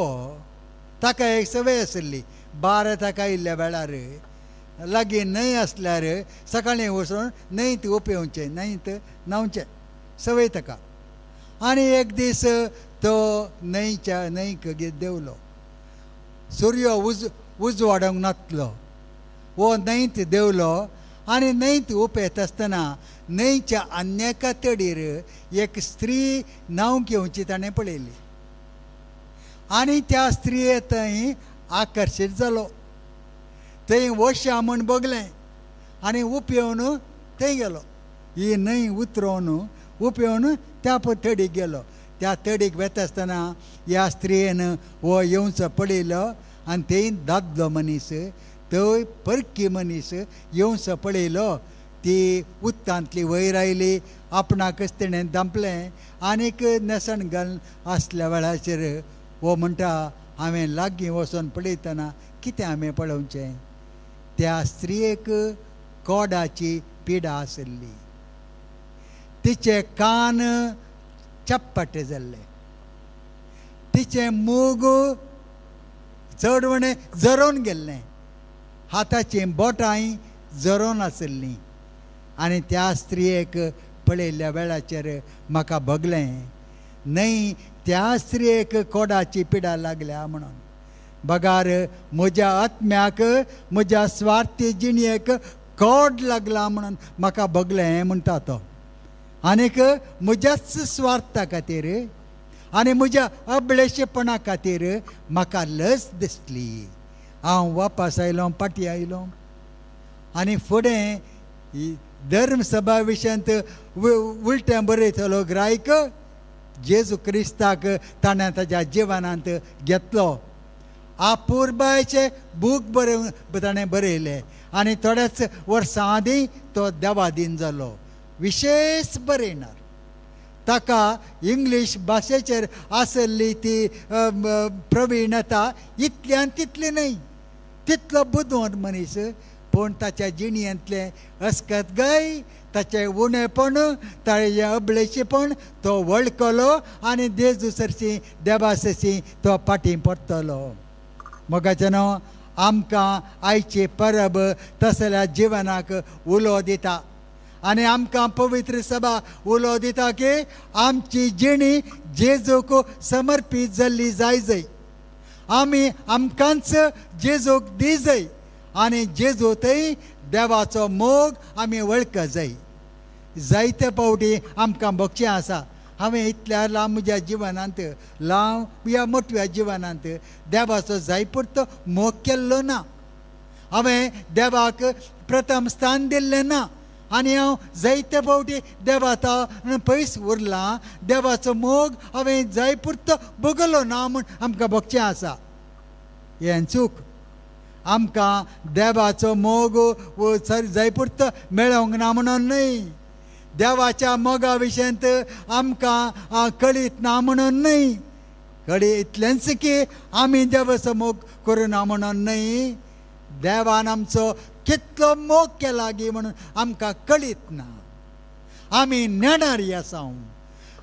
ताका एक संवय आशिल्ली, भारताक आयिल्ल्या वेळार लागीं न्हंय आसल्यार सकाळीं वचून न्हंयत उपेवचें, न्हंयत न्हांवचें संवय ताका. आनी एक दीस तो न्हंयच्या न्हंयक देंवलो. सुर्य उजवाडूंक नासलो. हो न्हंयत देंवलो आनी न्हंयत उपेत आसतना न्हंयच्या आनी एका तडीर एक स्त्री न्हांवंक येवची ताणें पळयली आनी त्या स्त्रिये थंय आकर्शीत जालो. थंय वश्या म्हूण बगलें आनी उपेवन थंय गेलो. ही न्हंय उतरोवन उपेवन त्या तडीक गेलो. त्या तडीक वेता आसतना ह्या स्त्रियेन हो येवचो पळयलो आनी थंय दादलो मनीस, थंय परकी मनीस येवचो पळयलो. ती उदकांतली वयर आयली, आपणाकच तेणें धांपलें आनीक न्हेसण घालून आसल्या वेळाचेर हो म्हणटा, हांवें लागीं वचोन पळयतना कितें हांवें पळोवचें, त्या स्त्रियेक कोडाची पिडा आशिल्ली. तिचे कान चप्पटे जाल्ले, तिचें मूग चडवणें जरोवन गेल्लें, हाताचीं बोटांय जरोवन आशिल्लीं. आनी त्या स्त्रियेक पळयल्ल्या वेळाचेर म्हाका भगलें न्हय त्या स्त्रियेक कोडाची पिडा लागल्या म्हणून. बगार म्हज्या आत्म्याक, म्हज्या स्वार्थी जिणेक कोड लागला म्हणून म्हाका भगलें म्हणटा तो. आनीक म्हज्याच स्वार्था खातीर आनी म्हज्या अबळेशेपणा खातीर म्हाका लज दिसली. हांव वापस आयलो, फाटीं आयलो आनी फुडें धर्मसभा विशयांत उलटें बरयतलो ग्रायक जेजू क्रिस्ताक ताणें ताज्या जिवनांत घेतलो आपुरबायचे बूक बरोवन ताणें बरयले आनी थोड्याच वर्सां आदीं तो देवादीन जालो. विशेश बरयणार. ताका इंग्लीश भाशेचेर आसली ती प्रवीणता इतल्यान तितली न्हय, तितलो बुदवंत मनीस, पूण ताच्या जिणेंतलें अस्कतगाय, ताचें उणेपण, ताचें अबळेशीपण तो वळखलो आनी जेजू सरशी देवा सरशी तो फाटीं पडटलो. मोगाचें न्हू आमकां आयची परब तसल्या जिवनाक उलो दिता आनी आमकां पवित्र सभा उलो दिता की आमची जिणी जेजूक समर्पीत जाल्ली जाय जाय. आमी आमकांच जेजूक दी जाय आनी जेजू थंय देवाचो मोग आमी वळख जाय. जायते फावटी आमकां भोगचें आसा. हांवें इतल्या लांब म्हज्या जिवनांत, लांब ह्या मोटव्या जिवनांत देवाचो जाय पुरतो मोग केल्लो ना. हांवें देवाक प्रथम स्थान दिल्लें ना आनी हांव जायते फावटी देवाता पयस उरलां. देवाचो मोग हांवें जाय पुरतो भोगलो ना म्हूण आमकां भोगचें आसा. हें चूक. आमकां देवाचो मोग जाय पुरतो मेळोंक ना म्हणून न्हय, देवाच्या मोगा विशयांत आमकां कळीत ना म्हणून न्हय, कळी इतलेंच की आमी देवाचो मोग करुना म्हणून न्हय, देवान आमचो कितलो मोग केला गी म्हणून आमकां कळीत ना. आमी नेणारी आसा.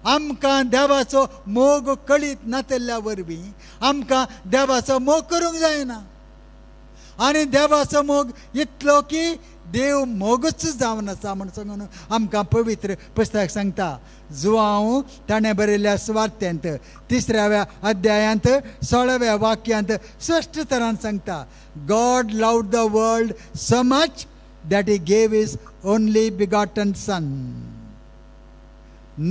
आमकां देवाचो मोग कळीत नातिल्ल्या वरवीं आमकां देवाचो मोग करूंक जायना. आनी देवाचो मोग इतलो की देव मोगूच जावन आसा म्हूण सांगून आमकां पवित्र पुस्तक सांगता. जुआंव ताणें बरयल्ल्या सुवार्तेंत 3व्या अध्यायांत 16व्या वाक्यांत स्पश्ट तरान सांगता, God loved the world so much that he gave his only begotten son,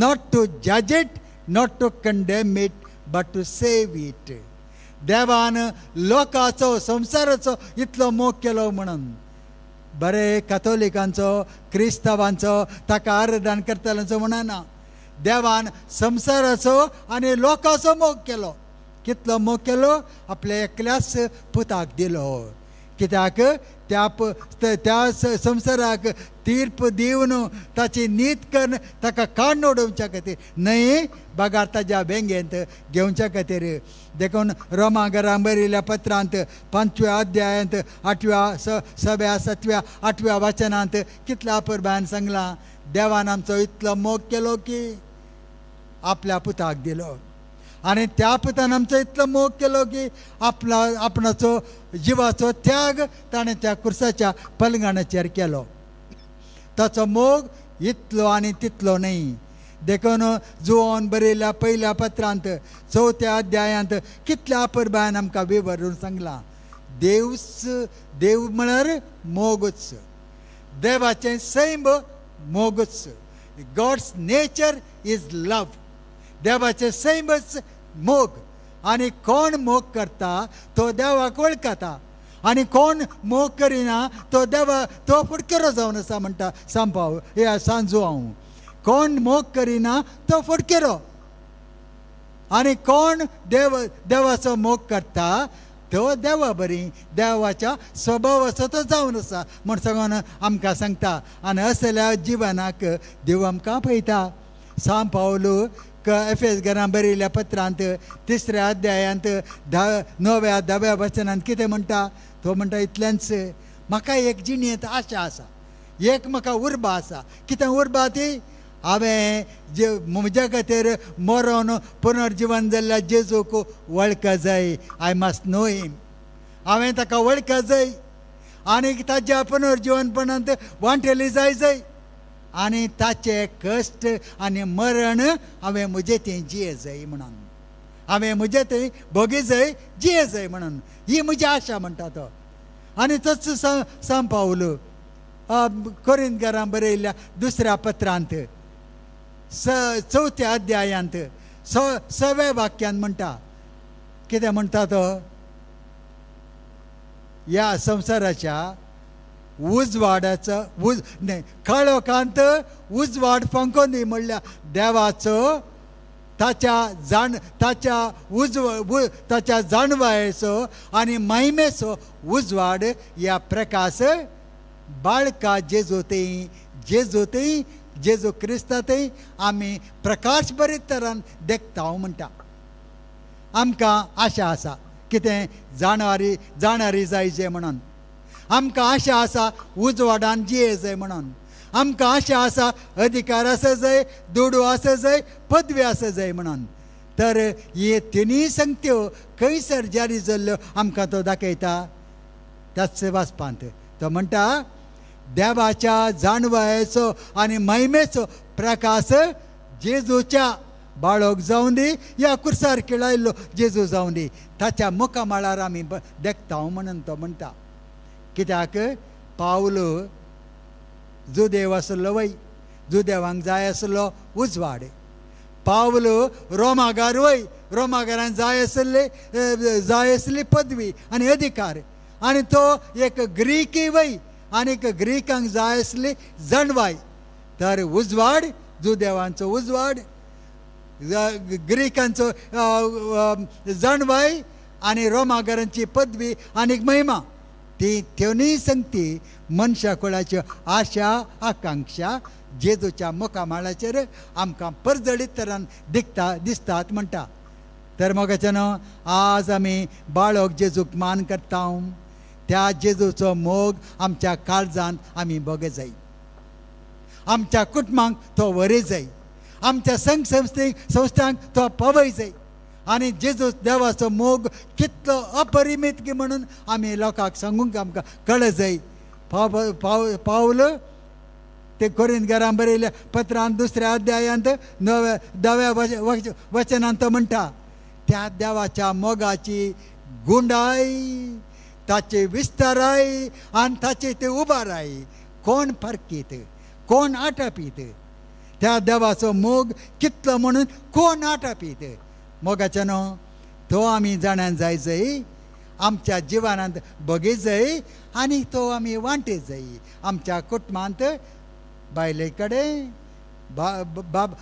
not to जज it, not to condemn it, but to save it. देवान लोकाचो संवसाराचो इतलो मोग केलो म्हणून बरे कथोलिकांचो क्रिस्तांवांचो ताका आराधन करतल्यांचो म्हणना, देवान संवसाराचो आनी लोकाचो मोग केलो. कितलो मोग केलो? आपल्या एकल्याच पुताक दिलो. कित्याक? त्या त्या संवसाराक तीर्प दिवन ताची नीत करून ताका काडून उडोवच्या खातीर न्हय, बगार ताज्या बेंगेंत घेवच्या खातीर. देखून रोमा घरां बरयल्ल्या पत्रांत 5व्या अध्यायांत 8व्या 6व्या 7व्या 8व्या वाचनांत कितल्या अपुरबायेन सांगलां, देवान आमचो इतलो मोग केलो की आपल्या पुताक दिलो आनी त्या पुतान आमचो इतलो मोग केलो की आपला आपणाचो जिवाचो त्याग ताणें त्या कुर्साच्या पलंगाणाचेर केलो. ताचो मोग इतलो आनी तितलो न्हय. देखून जुवान बरयल्ल्या पयल्या पत्रांत 4थ्या अध्यायांत कितल्या अपुरबायेन आमकां विवरून सांगलां, देवच देव म्हळ्यार मोगूच, देवाचें सैम मोगूच. God's nature is love. देवाचें सैमच मोग. आनी कोण मोग करता तो देवाक वळखता आनी कोण मोग करिना तो देवा तो फुडकेरो जावन आसा म्हणटा सांपाव हे सांजू हांव. कोण मोग करिना तो फुडकेरो आनी कोण देव देवाचो मोग करता तो देवा बरी देवाच्या स्वभावाचो तो जावन आसा म्हण सांगून आमकां सांगता. आनी असल्या जिवनाक देव आमकां पळयता. सांव पावलू एफेस घरां बरयल्ल्या पत्रांत 3ऱ्या अध्यायांत 9व्या 10व्या वचनांत कितें म्हणटा? तो म्हणटा इतलेंच म्हाका एक जिणेंत आशा आसा, एक म्हाका उर्बा आसा. कितें उर्बा ती? हांवें जे म्हज्या खातीर मरोन पुनर्जिवन जाल्ल्या जेजूक वळख जाय. I must know him. हांवें ताका वळख जाय आनी ताज्या पुनर्जिवनपणांत वांटेली जाय जाय आनी ताचे कश्ट आनी मरण हांवें म्हजें तें जिये जाय म्हणून, हांवें म्हजें थंय भोगी जाय जिये जाय म्हणून, ही म्हजी आशा म्हणटा तो. आनी तोच सांव पावलू कोरिंतकारां बरयल्ल्या 2ऱ्या पत्रांत 4थ्या अध्यायांत 6व्या वाक्यान म्हणटा. कितें म्हणटा तो? ह्या संवसाराच्या उजवाडाचो न्हय काळोखांत उजवाड फांकोनी म्हणल्यार देवाचो ताच्या जाण ताच्या उजव ताच्या जाणवायेचो आनी महिमेचो उजवाड ह्या प्रकाश बाळका जेजू थंय जेजू थंय जेजू क्रिस्ता थंय आमी प्रकाश बरे तरान देखता म्हणटा. आमकां आशा आसा कितें जाणारी जाणारी जायचे म्हणून, आमकां आशा आसा उजवाडान जिये जाय म्हणून, आमकां आशा आसा अधिकार आसा जाय, दुडू आसा जाय, पदवी आसा जाय म्हणून. तर हे तिनूय संगत्यो खंयसर जारी जाल्ल्यो आमकां तो दाखयता त्याच वाचपांत. तो म्हणटा देवाच्या जाणवायेचो आनी महिमेचो प्रकाश जेजूच्या बाळक जावं दी या कुर्सार खेळायल्लो जेजू जावं दी ताच्या मुखामळार आमी देखता म्हणून तो म्हणटा. कित्याक पावल जुदेव आसलो वय, जुदेवांक जाय आसलो उजवाड. पावल रोमागार वय, रोमागारान जाय आसले जाय आसली पदवी आनी अधिकार. आनी तो एक ग्रीकी वय आनीक ग्रीकांक जाय आसली जाणवाय. तर उजवाड जुदेवांचो उजवाड, ग्रीकांचो जाणवाय आनी रोमागारांची पदवी आनीक महिमा, ती त्योनी संगती मनशा कुळाच्यो आशा आकांक्षा जेजूच्या मुखामळाचेर आमकां परजळीत तरान दिखता दिसतात म्हणटा. तर मोगाच्यानो आज आमी बाळक जेजूक मान करता, त्या जेजूचो मोग आमच्या काळजांत आमी बगे जाय, आमच्या कुटुंबांक तो वरी जाय, आमच्या संघ संस्थेक संस्थांक तो पावय जाय. आनी जेजू देवाचो मोग कितलो अपरिमीत की म्हणून आमी लोकांक सांगूंक आमकां कळ जाय. पाव पाव पावल ते कोरिंत घरां बरयल्या पत्रान दुसऱ्या अध्यायांत नव्या दव्या वचनांत तो म्हणटा त्या देवाच्या मोगाची गुंडाय, ताची विस्ताराय आनी ताची ती उबाराय कोण फरकीत, कोण आटापीत. त्या देवाचो मोग कितलो म्हणून कोण आटापीत. मोगाच्या न्हू तो आमी जाणान जाय जाय, आमच्या जिवनांत बगी जाय आनी तो आमी वांटे जाय. आमच्या कुटुंबांत बायले कडेन, बाब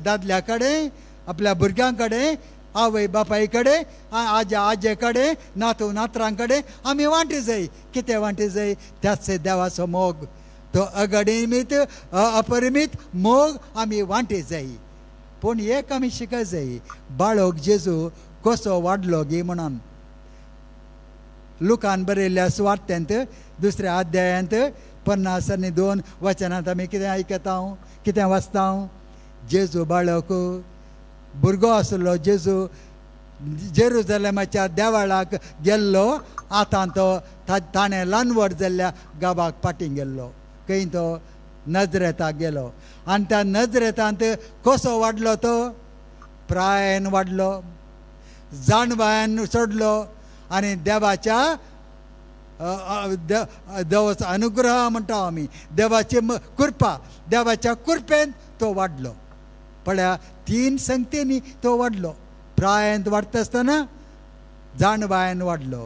दादल्या कडेन, आपल्या भुरग्यां कडेन, आवय बापाय कडेन, आज्या आजे कडेन, नातू नातरां कडेन आमी वांटे जाय. कितें वांटे जाय? त्याच देवाचो मोग, तो अगणीत अपरिमीत मोग आमी वांटे जाय. पूण एक आमी शिकत जाय, बाळक जेजू कसो वाडलो गी म्हणून. लुकान बरयल्ल्या सुवार्तेंत दुसऱ्या अध्यायांत 50 आनी 2 वचनांत आमी कितें आयकता, कितें वाचता? जेजू बाळक भुरगो आसलो, जेजू जेरुजलेमाच्या देवाळाक गेल्लो. आतां तो ताणें ल्हान व्हड जाल्ल्या गांवाक फाटीं गेल्लो, खंय तो नजरेताक गेलो. आनी त्या नजरेतांत कसो वाडलो तो? प्रायेन वाडलो, जाणवायन सोडलो आनी देवाच्या देवाचो अनुग्रह म्हणटा आमी, देवाची कृपा, देवाच्या कृपेन तो वाडलो. पळया 3 संगतींनी तो वाडलो. प्रायेंत वाडटा आसतना जाणवायन वाडलो,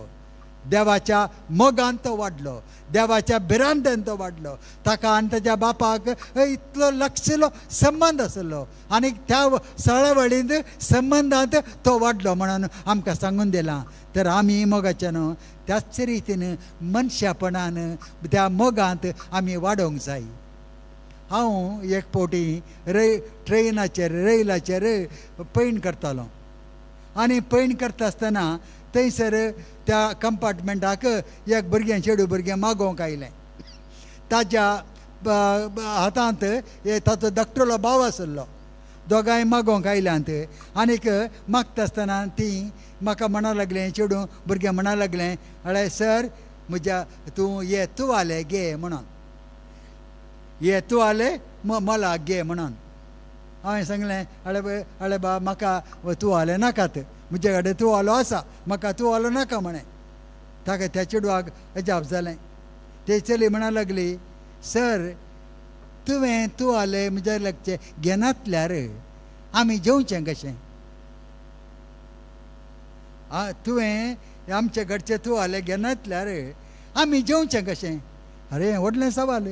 देवाच्या मोगान तो वाडलो, देवाच्या भिरांतेन तो वाडलो. ताका आनी ताच्या बापाक इतलो लक्षलो संबंद आसलो आनी त्या सळवळींत संबंदांत तो वाडलो म्हणून आमकां सांगून दिलां. तर आमी मोगाच्या न्हू त्याच रितीन मनशापणान त्या मोगांत आमी वाडोवंक जाय. हांव एक फावटी ट्रेनाचेर रैलाचेर पैण करतालो आनी पैण करता आसतना थंयसर त्या कंपार्टमेंटाक एक भुरगें, चेडूं भुरगें मागोवंक आयलें. ताच्या हातांत ताचो धाकटुलो भाव आसलो. दोगांय मागोवंक आयल्यांत आनीक मागता आसतना तीं म्हाका म्हणा लागलें, चेडूं भुरगें म्हणा लागलें, अळे सर म्हज्या तूं ये तुवाले घे म्हणून, ये तुवाले मला घे म्हणून. हांवें सांगलें, अळे अळे बा म्हाका तुवाले नाकात, म्हजे कडेन तुवालो आसा, म्हाका तुवालो नाका म्हळें. ताका त्या चेडवाक अजाप जालें. ते चली म्हणा लागली, सर तुवें तुवाले म्हज्या लागचे घेनातल्यार आमी जेवचें कशें? तुवें आमचे घरचे तुवाले घेनातल्यार आमी जेवचें कशें? अरे व्हडलें सवाल.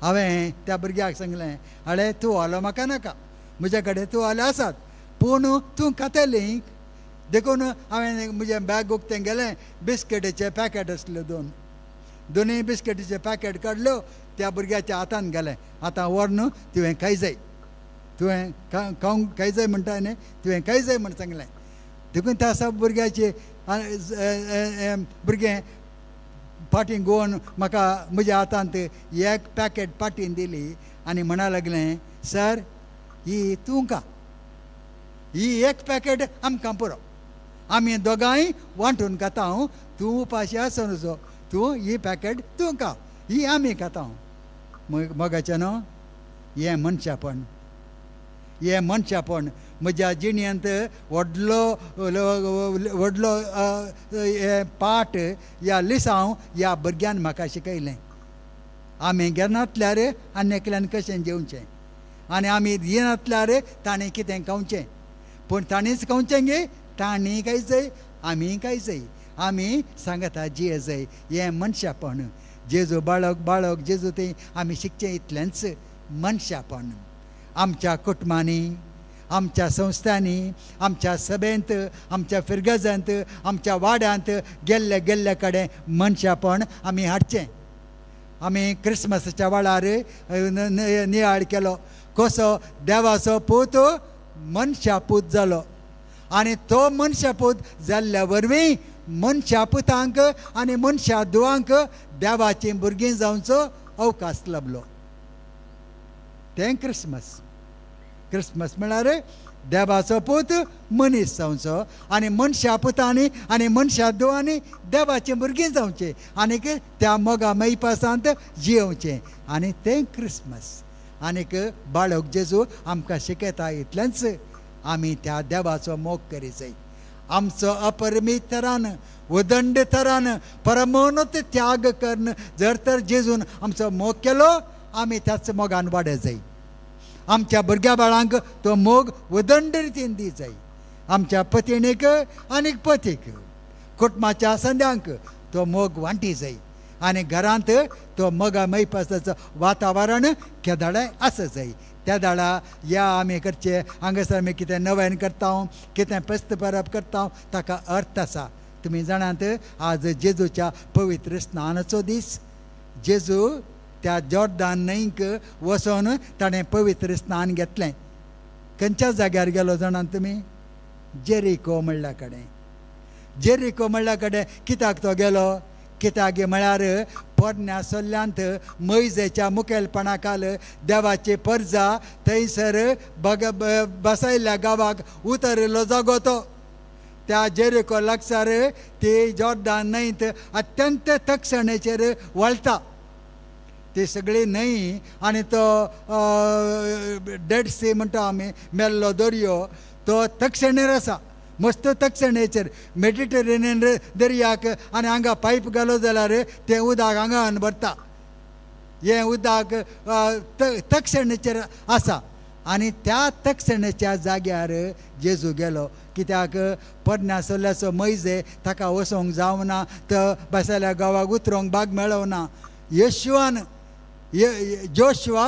हांवें त्या भुरग्याक सांगलें, अळे तुवालो म्हाका नाका, म्हज्या कडेन तुवाले आसात, पूण तूं खातली. देखून हांवें म्हजें बॅग उक्तें गेलें, बिस्किटीचें पॅकेट आसल्यो दोन, दोनूय बिस्किटीचें पॅकेट काडल्यो, त्या भुरग्याच्या हातान गेलें. आतां व्हर न्हू, तुवें खाय जाय, तुवें खावंक खाय जाय म्हणटा न्ही, तुवें खाय जाय म्हण सांगलें. देखून त्या सब भुरग्याचे भुरगें फाटीं गोवन म्हाका म्हज्या हातांत एक पॅकेट फाटीं दिली आनी म्हणा लागलें, सर ही तूं खा, ही एक पॅकेट आमकां पुरो, आमी दोगांय वांटून खाता, तूं उपाशी आसूं नजो, तूं ही पॅकेट तूं खा, ही आमी खाता. मोगाचें न्हू हें मनशापण, हें मनशापण म्हज्या जिणेंत व्हडलो व्हडलो हें पाठ ह्या लिसांव ह्या भुरग्यान म्हाका शिकयलें. आमी घेनातल्यार आनी एकल्यान कशें जेवचें, आनी आमी दिनातल्यार ताणें कितें खावचें, पूण ताणेंच खावचें गे, तांणी काय जाय आमी काय जाय, आमी सांगता जिये जाय. हें मनशापण जेजू बाळक बाळक जेजू तें आमी शिकचें इतलेंच मनशापण. आमच्या कुटुंबांनी, आमच्या संस्थांनी, आमच्या सभेंत, आमच्या फिरगजांत, आमच्या वाड्यांत गेल्ले गेल्ले कडेन मनशापण आमी हाडचें. आमी क्रिसमसाच्या वेळार नियाळ केलो कसो देवाचो पूत मनशापूत जालो, आनी तो मनशापूत जाल्ल्या वरवीं मनशा पुतांक आनी मनशा धुवांक देवाचीं भुरगीं जावचो अवकाश लाबलो. तें क्रिसमस. क्रिसमस म्हळ्यार देवाचो पूत मनीस जावचो आनी मनशा पुतांनी आनी मनशा धुवांनी देवाचीं भुरगीं जावचें आनीक त्या मोगा मैपासांत जियोवचें, आनी तें क्रिसमस. आनीक बाळक जेजू आमकां शिकयता इतलेंच आमी त्या देवाचो मोग करी जाय. आमचो अपरिमीत तरान उदंड तरान परमोनत त्याग करून जर तर जेजून आमचो मोग केलो, आमी त्याच मोगान वाडे जाय. आमच्या भुरग्या बाळांक तो मोग उदंड रितीन दी जाय. आमच्या पतिणीक आनी पतीक, कुटुंबाच्या संद्यांक तो मोग वांटी जाय, आनी घरांत तो मोगा मैपासाचो वातावरण केदाळाय आसा जाय. त्या दाळा या आमी करचे हांगासर आमी कितें नवेन करता, कितें पेस्त परब करता, ताका अर्थ आसा. तुमी जाणात आज जेजूच्या पवित्र स्नानाचो दीस. जेजू त्या जॉर्दान न्हंयक वचोन ताणें पवित्र स्नान घेतलें. खंयच्या जाग्यार गेलो जाणात तुमी? जेरिको म्हणल्या कडेन. जेरिको म्हणल्या कडेन कित्याक तो गेलो? कित्याक म्हळ्यार पोरण्या सोल्ल्यांत मैजेच्या मुखेलपणा खाल देवाची परजा थंयसर बसयल्ल्या गांवाक उतरिल्लो जागो तो. त्या जेरिको लागसार ती जॉर्दान न्हंयत अत्यंत तक्षणेचेर वळटा ती सगळी न्हंय, आनी तो डेड सी म्हणटा आमी, मेल्लो दर्यो, तो तक्षणेर आसा, मस्त तक्षणेचेर. मेडिटेरेनियन दर्याक आनी हांगा पायप घालो जाल्यार तें उदक हांगा भरता. हें उदक तक्षणेचेर आसा, आनी त्या तक्षणेच्या जाग्यार जेजू गेलो. कित्याक पोरण्या सोल्ल्याचो मैजे ताका वचोंक जावना, तो बसल्या गांवाक उतरोंक बाग मेळोना. येशवान जोशवा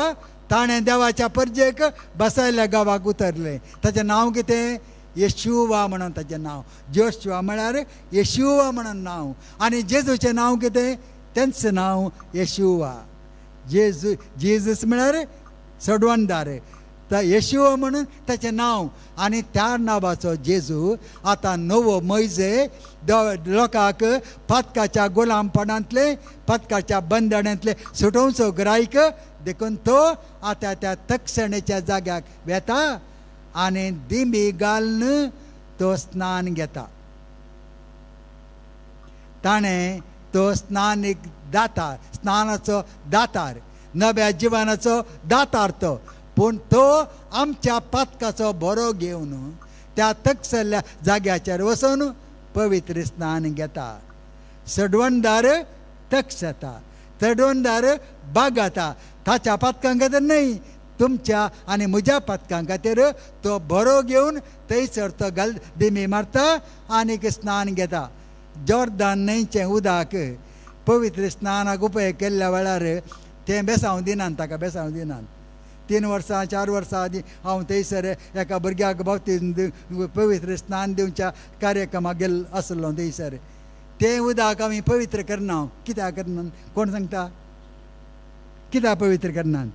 ताणें देवाच्या परजेक बसयल्ल्या गांवाक उतरलें. ताचें नांव कितें? येशुवा म्हणून ताचें नांव. जोशुआ म्हळ्यार येशुवा म्हणून नांव. आनी जेजूचें नांव कितें? तेंच नांव येशुवा. जेजू जेजूस म्हळ्यार सडवणदार, येशुवा म्हणून ताचें नांव. आनी त्या नांवाचो जेजू आतां नवो मैजे लोकांक पातकाच्या गुलामपणांतले, पातकाच्या बंधनांतले सुटोवचो ग्रायक. देखून तो आतां त्या तक्षणेच्या जाग्याक वेता आनी दिंबी घालून तो स्नान घेता. ताणें तो स्नानीक दातार, स्नानाचो दातार, नव्या जिवनाचो दातार तो. पूण तो आमच्या पातकाचो बरो घेवन त्या तकसल्ल्या जाग्याचेर वचून पवित्र स्नान घेता. सडवणदार तक्षता, सडवणदार बागाता. ताच्या पातकां खातीर न्हय, तुमच्या आनी म्हज्या पातकां खातीर तो बरो घेवन थंयसर तो घाल दिमी मारता आनीक स्नान घेता. जॉर्दान न्हंयचें उदक पवित्र स्नानाक उपयोग केल्ल्या वेळार तें बेसांव दिनात, ताका बेसांव दिनात. 3 वर्सां 4 वर्सां आदीं हांव थंयसर एका भुरग्याक बाप्तीज्म पवित्र स्नान दिवच्या कार्यक्रमाक गेल्लो आसलो. थंयसर तें उदक आमी पवित्र करना. कित्याक करना कोण सांगता? कित्याक पवित्र करनात?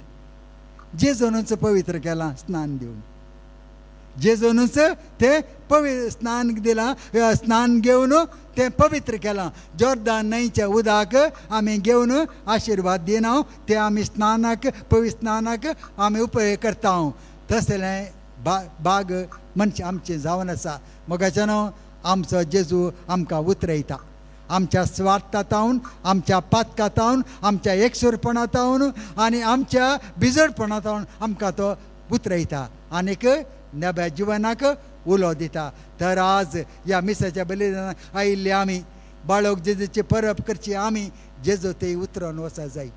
जेजूनच पवित्र केलां स्नान दिवन. जेजूनच तें पवित्र स्नान दिलां, स्नान घेवन तें पवित्र केलां. जोर्दान न्हंयच्या उदक आमी घेवन आशिर्वाद दिना, तें आमी स्नानाक पवित्र स्नानाक आमी उपयोग करता. तसलें बाग मनशां आमचें जावन आसा. मोगाच्यान आमचो जेजू आमकां उतरयता आमच्या स्वार्थातावन, आमच्या पातकातावन, आमच्या एकसुरपणातावन आनी आमच्या बिजडपणातावन आमकां तो उतरयता आनीक नव्या जिवनाक उलो दिता. तर आज ह्या मिसाच्या बलिदानाक आयिल्ले आमी बाळक जेजूची परब करची आमी जेजू ते उतरून वचा जाय,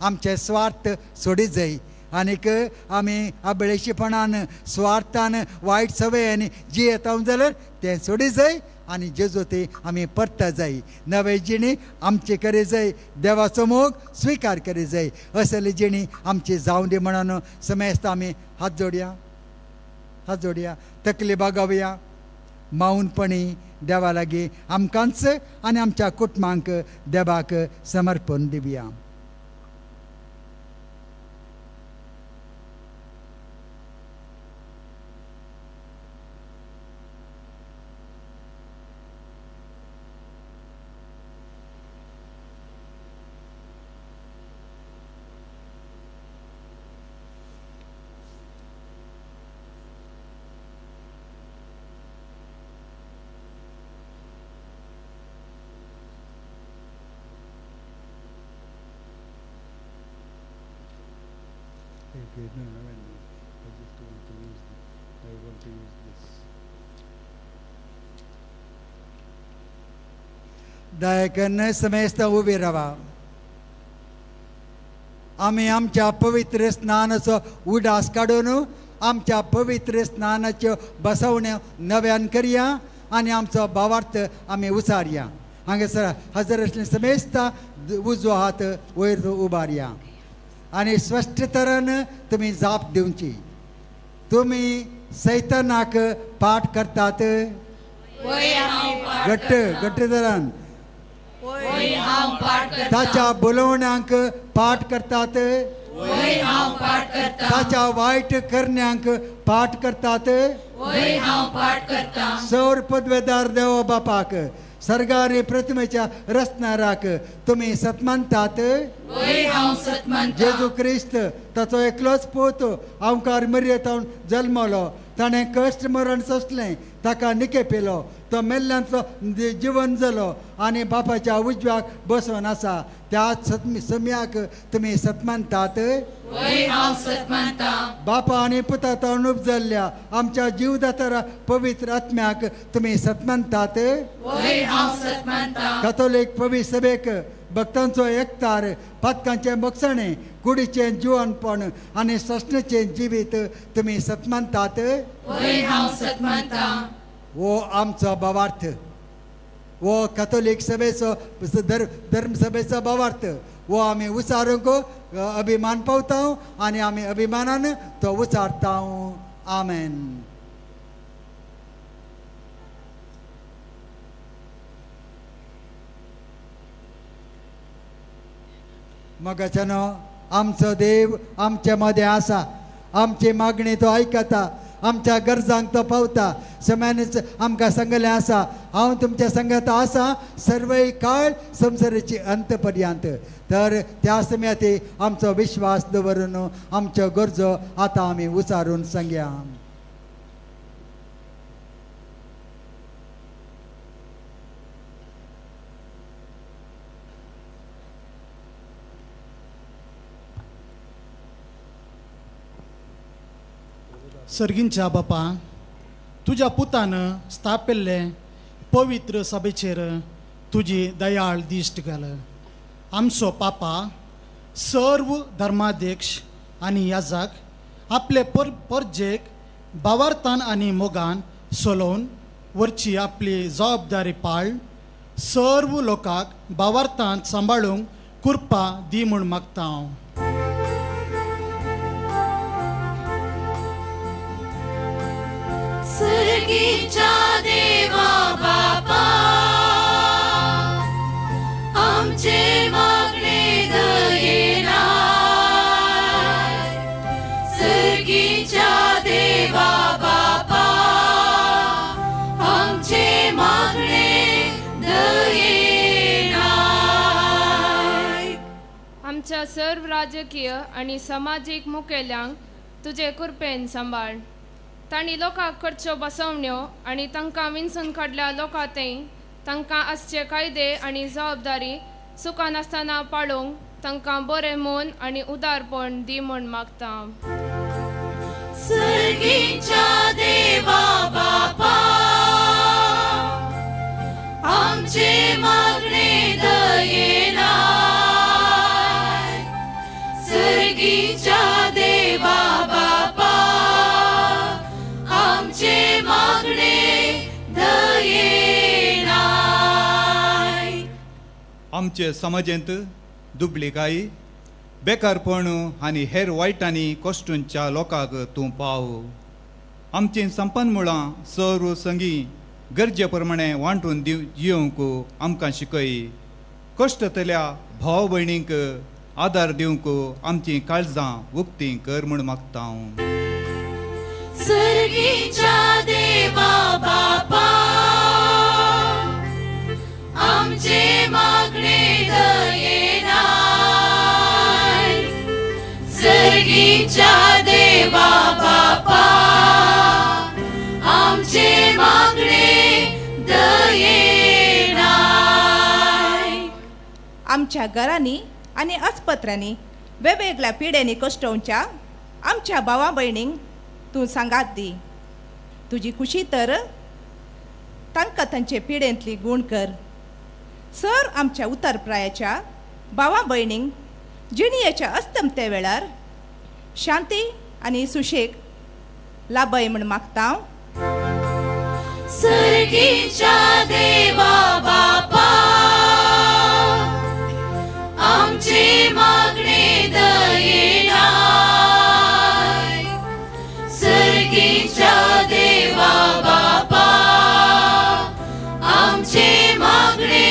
आमचे स्वार्थ सोडीत जाय आनीक आमी आबळेशीपणान स्वार्थान वायट सवयांनी जियेता जाल्यार तें सोडीत जाय आनी जेजू ते आमी परता जाय. नवे जिणी आमची करी जाय, देवाचो मोग स्विकार करी जाय. असली जिणी आमची जावं दी म्हणून समेस्त आमी हात जोडया, हात जोडया, तकली बागावया, माऊनपणी देवा लागीं आमकांच आनी आमच्या कुटुंबांक देवाक समर्पण दिवया. Okay, no, no, I just want to use this. I want to use this. दयाकन्न समेस्त उबी रावा. आमी आमच्या पवित्र स्नानाचो उडास काडून आमच्या पवित्र स्नानाच्यो बसवण्यो नव्यान करया आनी आमचो भावार्थ आमी उचारया. हांगासर हजर आसले समेस्त उजवो हात वयर उबारया आनी स्पश्ट तरेन तुमी जाप दिवची. तुमी सैतानाक पाठ करतात घट्ट घट्ट तरान, ताच्या बोलोवण्यांक पाठ करतात, ताच्या वायट करण्यांक पाठ करतात. सौर पदवेदार देव बापाक सर्गारी प्रतिमेच्या रचणाराक तुमी सत्मानतात. जेजू क्रिस्त ताचो एकलोच पूत आमकार मरयेतावन जल्मलो, ताणें कश्ट मरण सोंसलें, ताका निकेपिलो, तो मेल्ल्यांतलो जिवन जालो आनी बापाच्या उजव्याक बसोन आसा. त्या सम्याक तुमी सत्मानतात. बापा आनी पुता तावन उपजल्ल्या आमच्या जीवदातारा पवित्र आत्म्याक तुमी सत्मानतात. कथोलीक पवित्र सभेक भक्तांचो एकतार, पातकांचें मोगसाणें, कुडीचें जिवनपण आनी सस्नेचें जिवीत तुमी सत्मानतात. वो आमचो भावार्थ, वो कथोलीक सभेचो धर्म सभेचो भावार्थ, वो आमी उचारूंक अभिमान पावता आनी आमी अभिमानान तो उचारता. आमेन. मगाच्यानो आमचो देव आमचे मदें आसा, आमची मागणी तो आयकता, आमच्या गरजांक तो पावता. सम्यानच आमकां सांगलें आसा, हांव तुमच्या संगत आसा सर्वय काळ संवसाराची अंत पर्यंत. तर त्या समयाती आमचो विश्वास दवरून आमच्यो गरजो आतां आमी उचारून सांगया. सर्गींच्या बापा, तुज्या पुतान स्थापिल्ले पवित्र सभेचेर तुजी दयाळ दिश्ट घाल. आमचो पापा सर्व धर्माध्यक्ष आनी याजक आपले परजेक भावार्थान आनी मोगान सोलोवन वरची आपली जबाबदारी पाळ सर्व लोकांक भावार्थान सांबाळूंक कृपा दी म्हूण मागता हांव. सर्गीच्या देवा बापा आमचे मागणे दयेनाय सर्गीच्या देवा बापा आमचे मागणे दयेनाय. आमच्या सर्व राजकीय आनी समाजीक मुखेल्यांक तुजे कृपेन सांबाळ. तांणी लोकांक करच्यो बसवण्यो आनी तांकां विंचून काडल्या लोकां थंय तांकां आसचे कायदे आनी जबाबदारी चुका नासतना पाळूंक तांकां बरें मन आनी उदारपण दी म्हूण मागता. सर्गीच्या देवा बापा आमचे मागणे दयेनाय सर्गीच्या देवा बापा आमचे मागणे दयेनाय. आमचे समाजेंत दुबळिकाय बेकारपण आनी हेर वायटांनी कश्टूंच्या लोकांक तूं पाव. आमची संपन्मुळां सर्व संगी गरजे प्रमाणे वांटून दिवंक आमकां शिकय. कश्टतल्या भाव भयणींक आदार दिवंक आमची काळजां उक्ती कर म्हूण मागता. सर्गीच्या देवा बापा आमचे मागणे दयेनाय सर्गीच्या देवा बापा आमचे मागणे दयेनाय. आमच्या घरांनी आनी आस्पत्र्यांनी वेगवेगळ्या पिड्यांनी कश्टोवच्या आमच्या भावा भयणींक तूं सांगात दी. तुजी खुशी तर तांकां तांचे पिडेंतली गूण कर. सर आमच्या उतरप्रायाच्या भावा भयणींक जिणयेच्या अस्तमते वेळार शांती आनी सुशेग लाभय म्हूण मागता. सर्गीच्या देवा बापा आमचे मागणे दयेनाय सर्गीच्या देवा बापा आमचे मागणे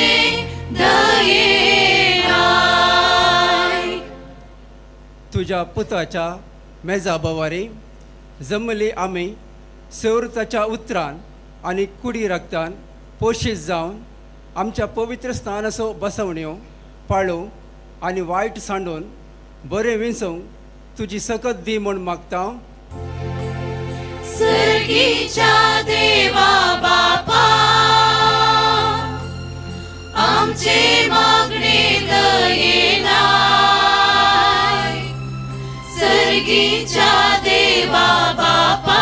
दयेनाय. तुज्या पुताच्या मेजा बवारी जमली आमी सौरताच्या उतरान आनी कुडी रक्तान पोशीत जावन आमच्या पवित्र स्थानाचो बसवण्यो पाळूंक आनी वायट सांडून बरें विंचूंक तुजी सकत दी म्हूण मागता. सर्गीच्या देवा बापा आमचे मागणे दयेनाय सर्गीच्या देवा बापा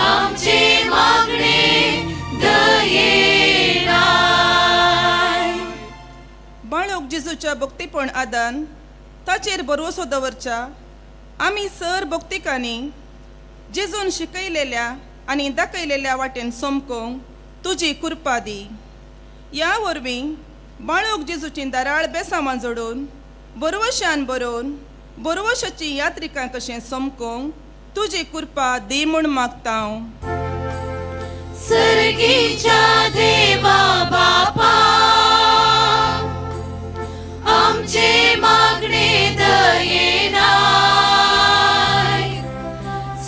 आमचे मागणे दयेनाय. बाळूक जेजूच्या भक्तीपण आदान ताचेर भरवसो दवरच्या आमी सर भक्तिकांनी जेजून शिकयलेल्या आनी दाखयलेल्या वाटेन सोमकोंक तुजी कृपा दी. ह्या वरवीं बाळूक जेजूची दाराळ बेसामां जोडून बरवशान बरोवन बरवशाची यात्रिकां कशें सोमकोंक तुजी कृपा दी म्हूण मागता. सर्गीच्या देवा बापा आमचे मागणे दयेनाय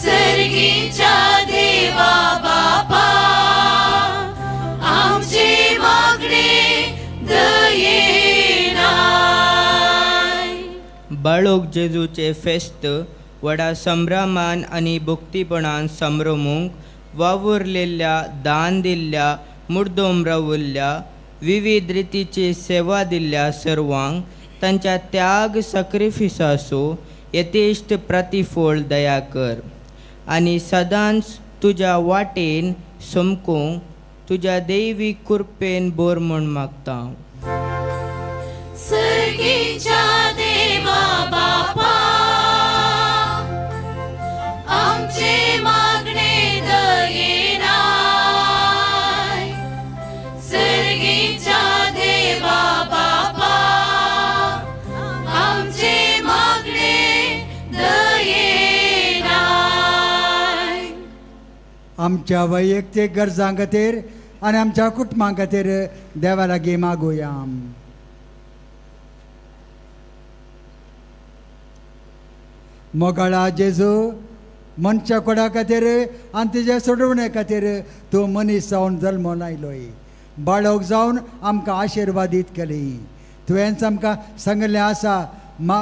सर्गीच्या देवा बापा आमचे मागणे दयेनाय. बाळूक जेजूचे फेस्त व्हडा संभ्रमान आनी भक्तीपणान संभ्रमूंक वावुरलेल्या दान दिल्ल्या मुर्दोम रावल्ल्या विविध रितीची सेवा दिल्ल्या सर्वांक तांच्या त्याग सक्रिफिसाचो यथेश्ट प्रतिफळ दया कर आनी सदांच तुज्या वाटेन समकूंक तुज्या दैवी कृपेन बोर म्हूण मागता. सर्गीच्या देवा बापा आमचे मागणे दयेनाय सर्गीच्या देवा बापा आमचे मागणे दयेनाय. आमच्या वैयक्तीक गरजां खातीर आनी आमच्या कुटुंबां खातीर देवा लागीं मागुया. मोगाळा जेजू, मनशा कोडा खातीर आनी तिज्या सोडवणे खातीर तूं मनीस जावन जल्मोन आयलोय. बाळक जावन आमकां आशिर्वादीत केली. तुवेंच आमकां सांगिल्लें आसा, मा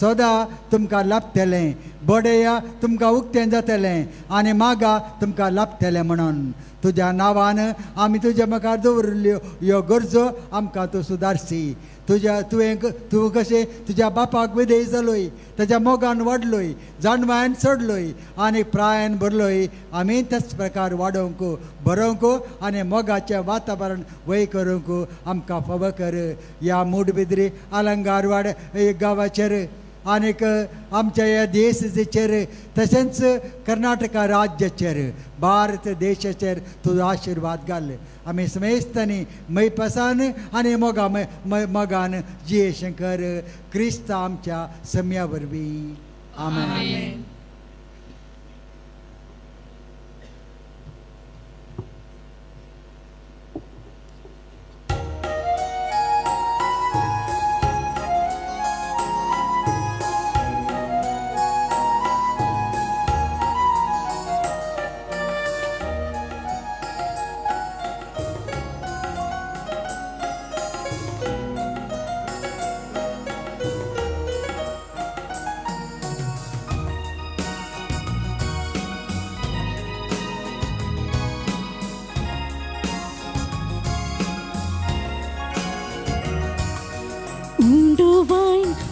सदा तुमकां लाभतलें, बडया तुमकां उक्तें जातलें आनी मागा तुमकां लाभतलें म्हणून. तुज्या नांवान आमी तुज्या मुखार दवरिल्ल्यो ह्यो गरजो आमकां तूं सुदारसी. तुज्या तुवें तूं कशें तुज्या बापाक विधेय जालोय, ताज्या मोगान वाडलोय, जाणवायन चडलोय आनी प्रायन भरलोय. आमी त्याच प्रकार वाडोवंक, बरोवंक आनी मोगाचें वातावरण वय करूंक आमकां फावो कर. ह्या मूडबिद्री अलंगारवाड गांवाचेर आनीक आमच्या ह्या देशाचेर तशेंच कर्नाटका राज्याचेर भारत देशाचेर तुजो आशिर्वाद घाल. आमी समेस्तांनी मैपासान आनी मोगा मोगान जिये शंकर क्रिस्त आमच्या सम्या वरवीं. आमेन.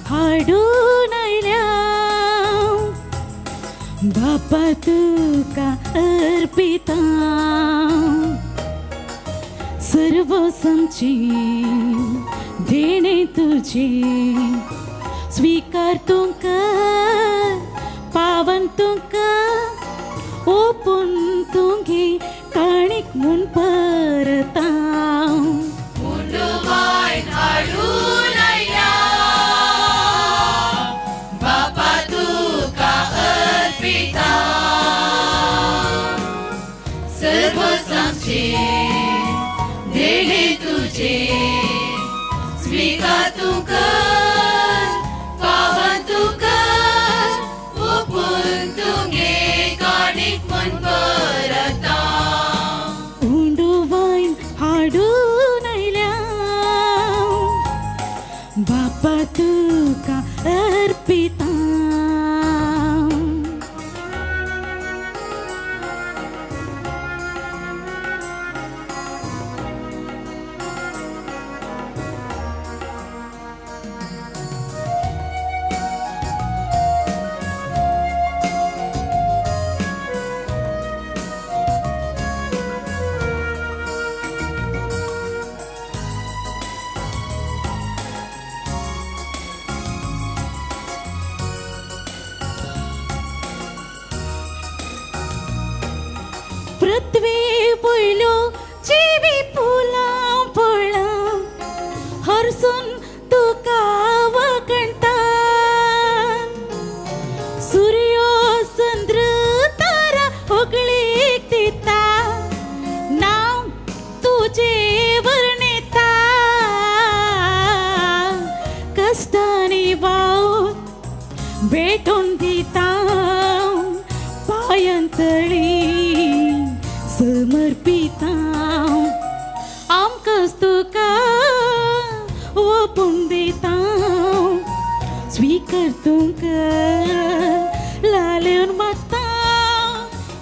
हाडून आयल्या बापा तुका अर्पिता सर्व समची देणे तुझे स्वीकार तुमका पावन तुमका ओपून तुगे काणीक म्हूण परता. हाडून आयल्या बापा तुका अर्पिता सर्व सांगचे देणे तुझे स्वीकार तूं कर पावन तूं कर ओपून तुगे काणीक म्हूण परता. उंडो वायन हाडून आयल्या बापा तुका अर्पिता. पृथ्वी पयल्यो जिवी फुलां फळां हरसून तुका वखणटा. सुर्यो चंद्र तारा होगळीक दिता नांव तुजें वर्णिता. कश्टांनी वाव भेटून दिता पांयांतळी समर्पिता. आमकांच तुका ओपून दिता स्वीकार तुमकां लालेवन मागता.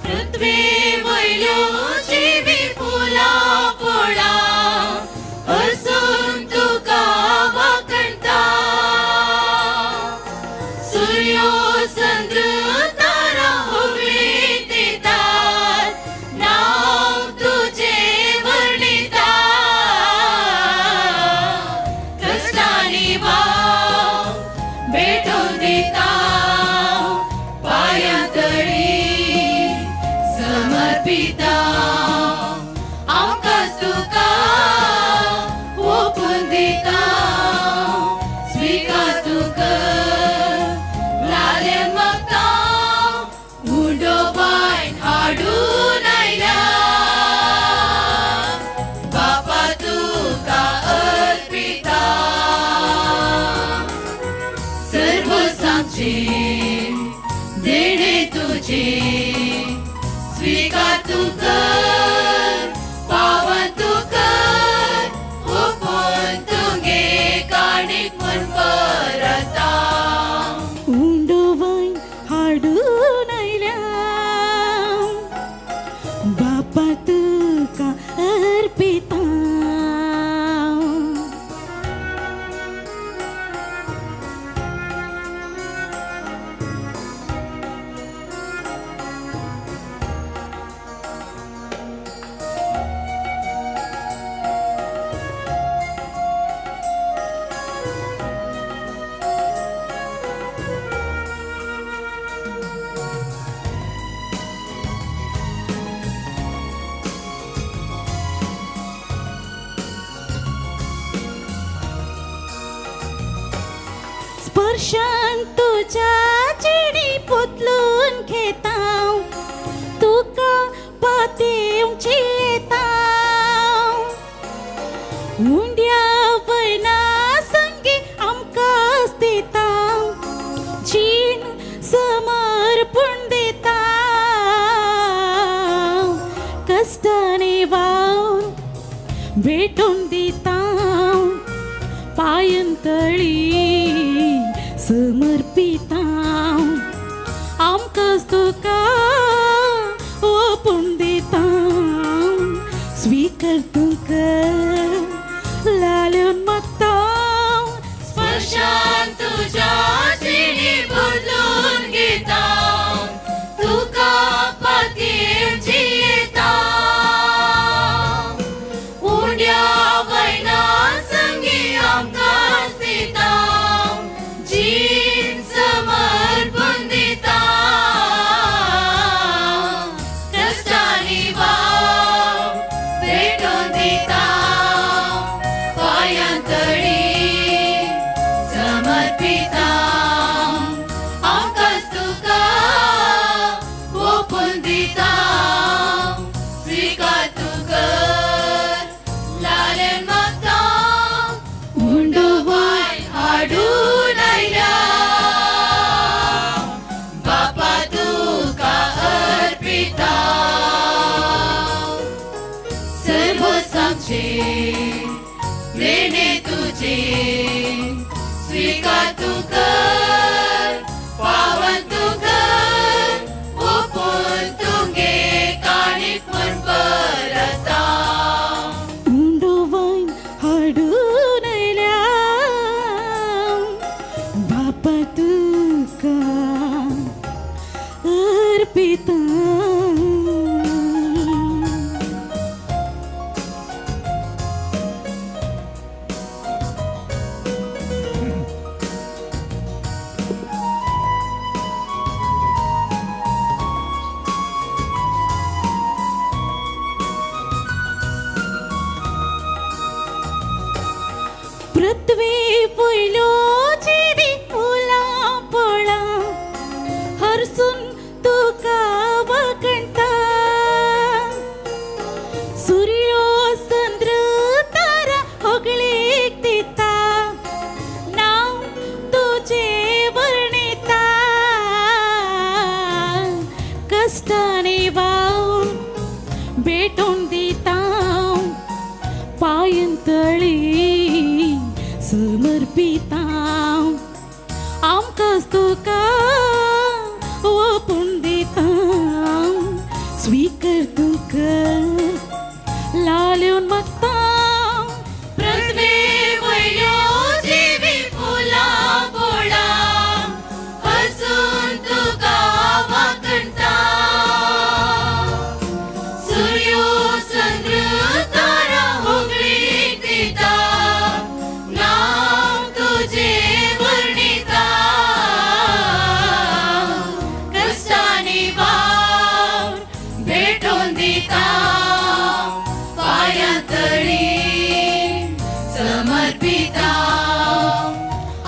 पृथ्वी वयल्यो जिवी फुलां फळां हरसून तुका वाखणटा. सुर्यो चंद्र तारा होगळीक दितात नांव तुजें वर्णिता. कश्टांनी वाव भेटोवन दिता पांयां तळी समर्पिता. आमकां स्पर्शान तुज्या जिणी बदलून घेता, तुका पातेवची येता. उंड्या वयना संगी आमकां दिता, जीण समर्पण दिता. कश्टांनी वावर भेटून दिता, पायन तळी समर्पिता. आमकां तुका ओपून दिता, स्वीकार तुका लाल्योन मागता. स्पर्शान तुज्या जिणी बदलून घेता, तुका पातयेवची येता. उंड्या वयना संगी आमकां दिता, जीण समर्पण दिता. कश्टांनी वाव भेटोवन दिता, पांयां तळी समर्पिता. आमकां तुका ओपून दिता, स्विकार तूं कर लालन मागता. उंडो वायन हाडून आयल्या, बापा तुका अर्पिता. सर्वसांचे देणे तुझे, स्वीकार तूं कर पावन तूं कर, ओपून तुगे काणीक म्हण परता. उंडो वायन हाडून आयल्या, बापा तुका अर्पिता. पृथ्वी वयल्यो जिरी फुलां फळां हरसून तुका वागणटा. सुर्यो चंद्र तारा होगळीक दिता, नांव तुजें वर्णिता. कश्टांनी वावर भेटोवन दिता, पांयन तळी समर्पिता. आमकां तुका ओपून दिता, स्वीकार तूं कर लाल्योन मागता. पृथ्वी वयल्यो जिवी फुलां फळां हरसून तुका वागणटा. सुर्यो चंद्र तारा होगळीक दिता, नांव तुजें वर्णिता. कश्टांनी वावर भेटोवन दिता, पांयां तळी समर्पिता.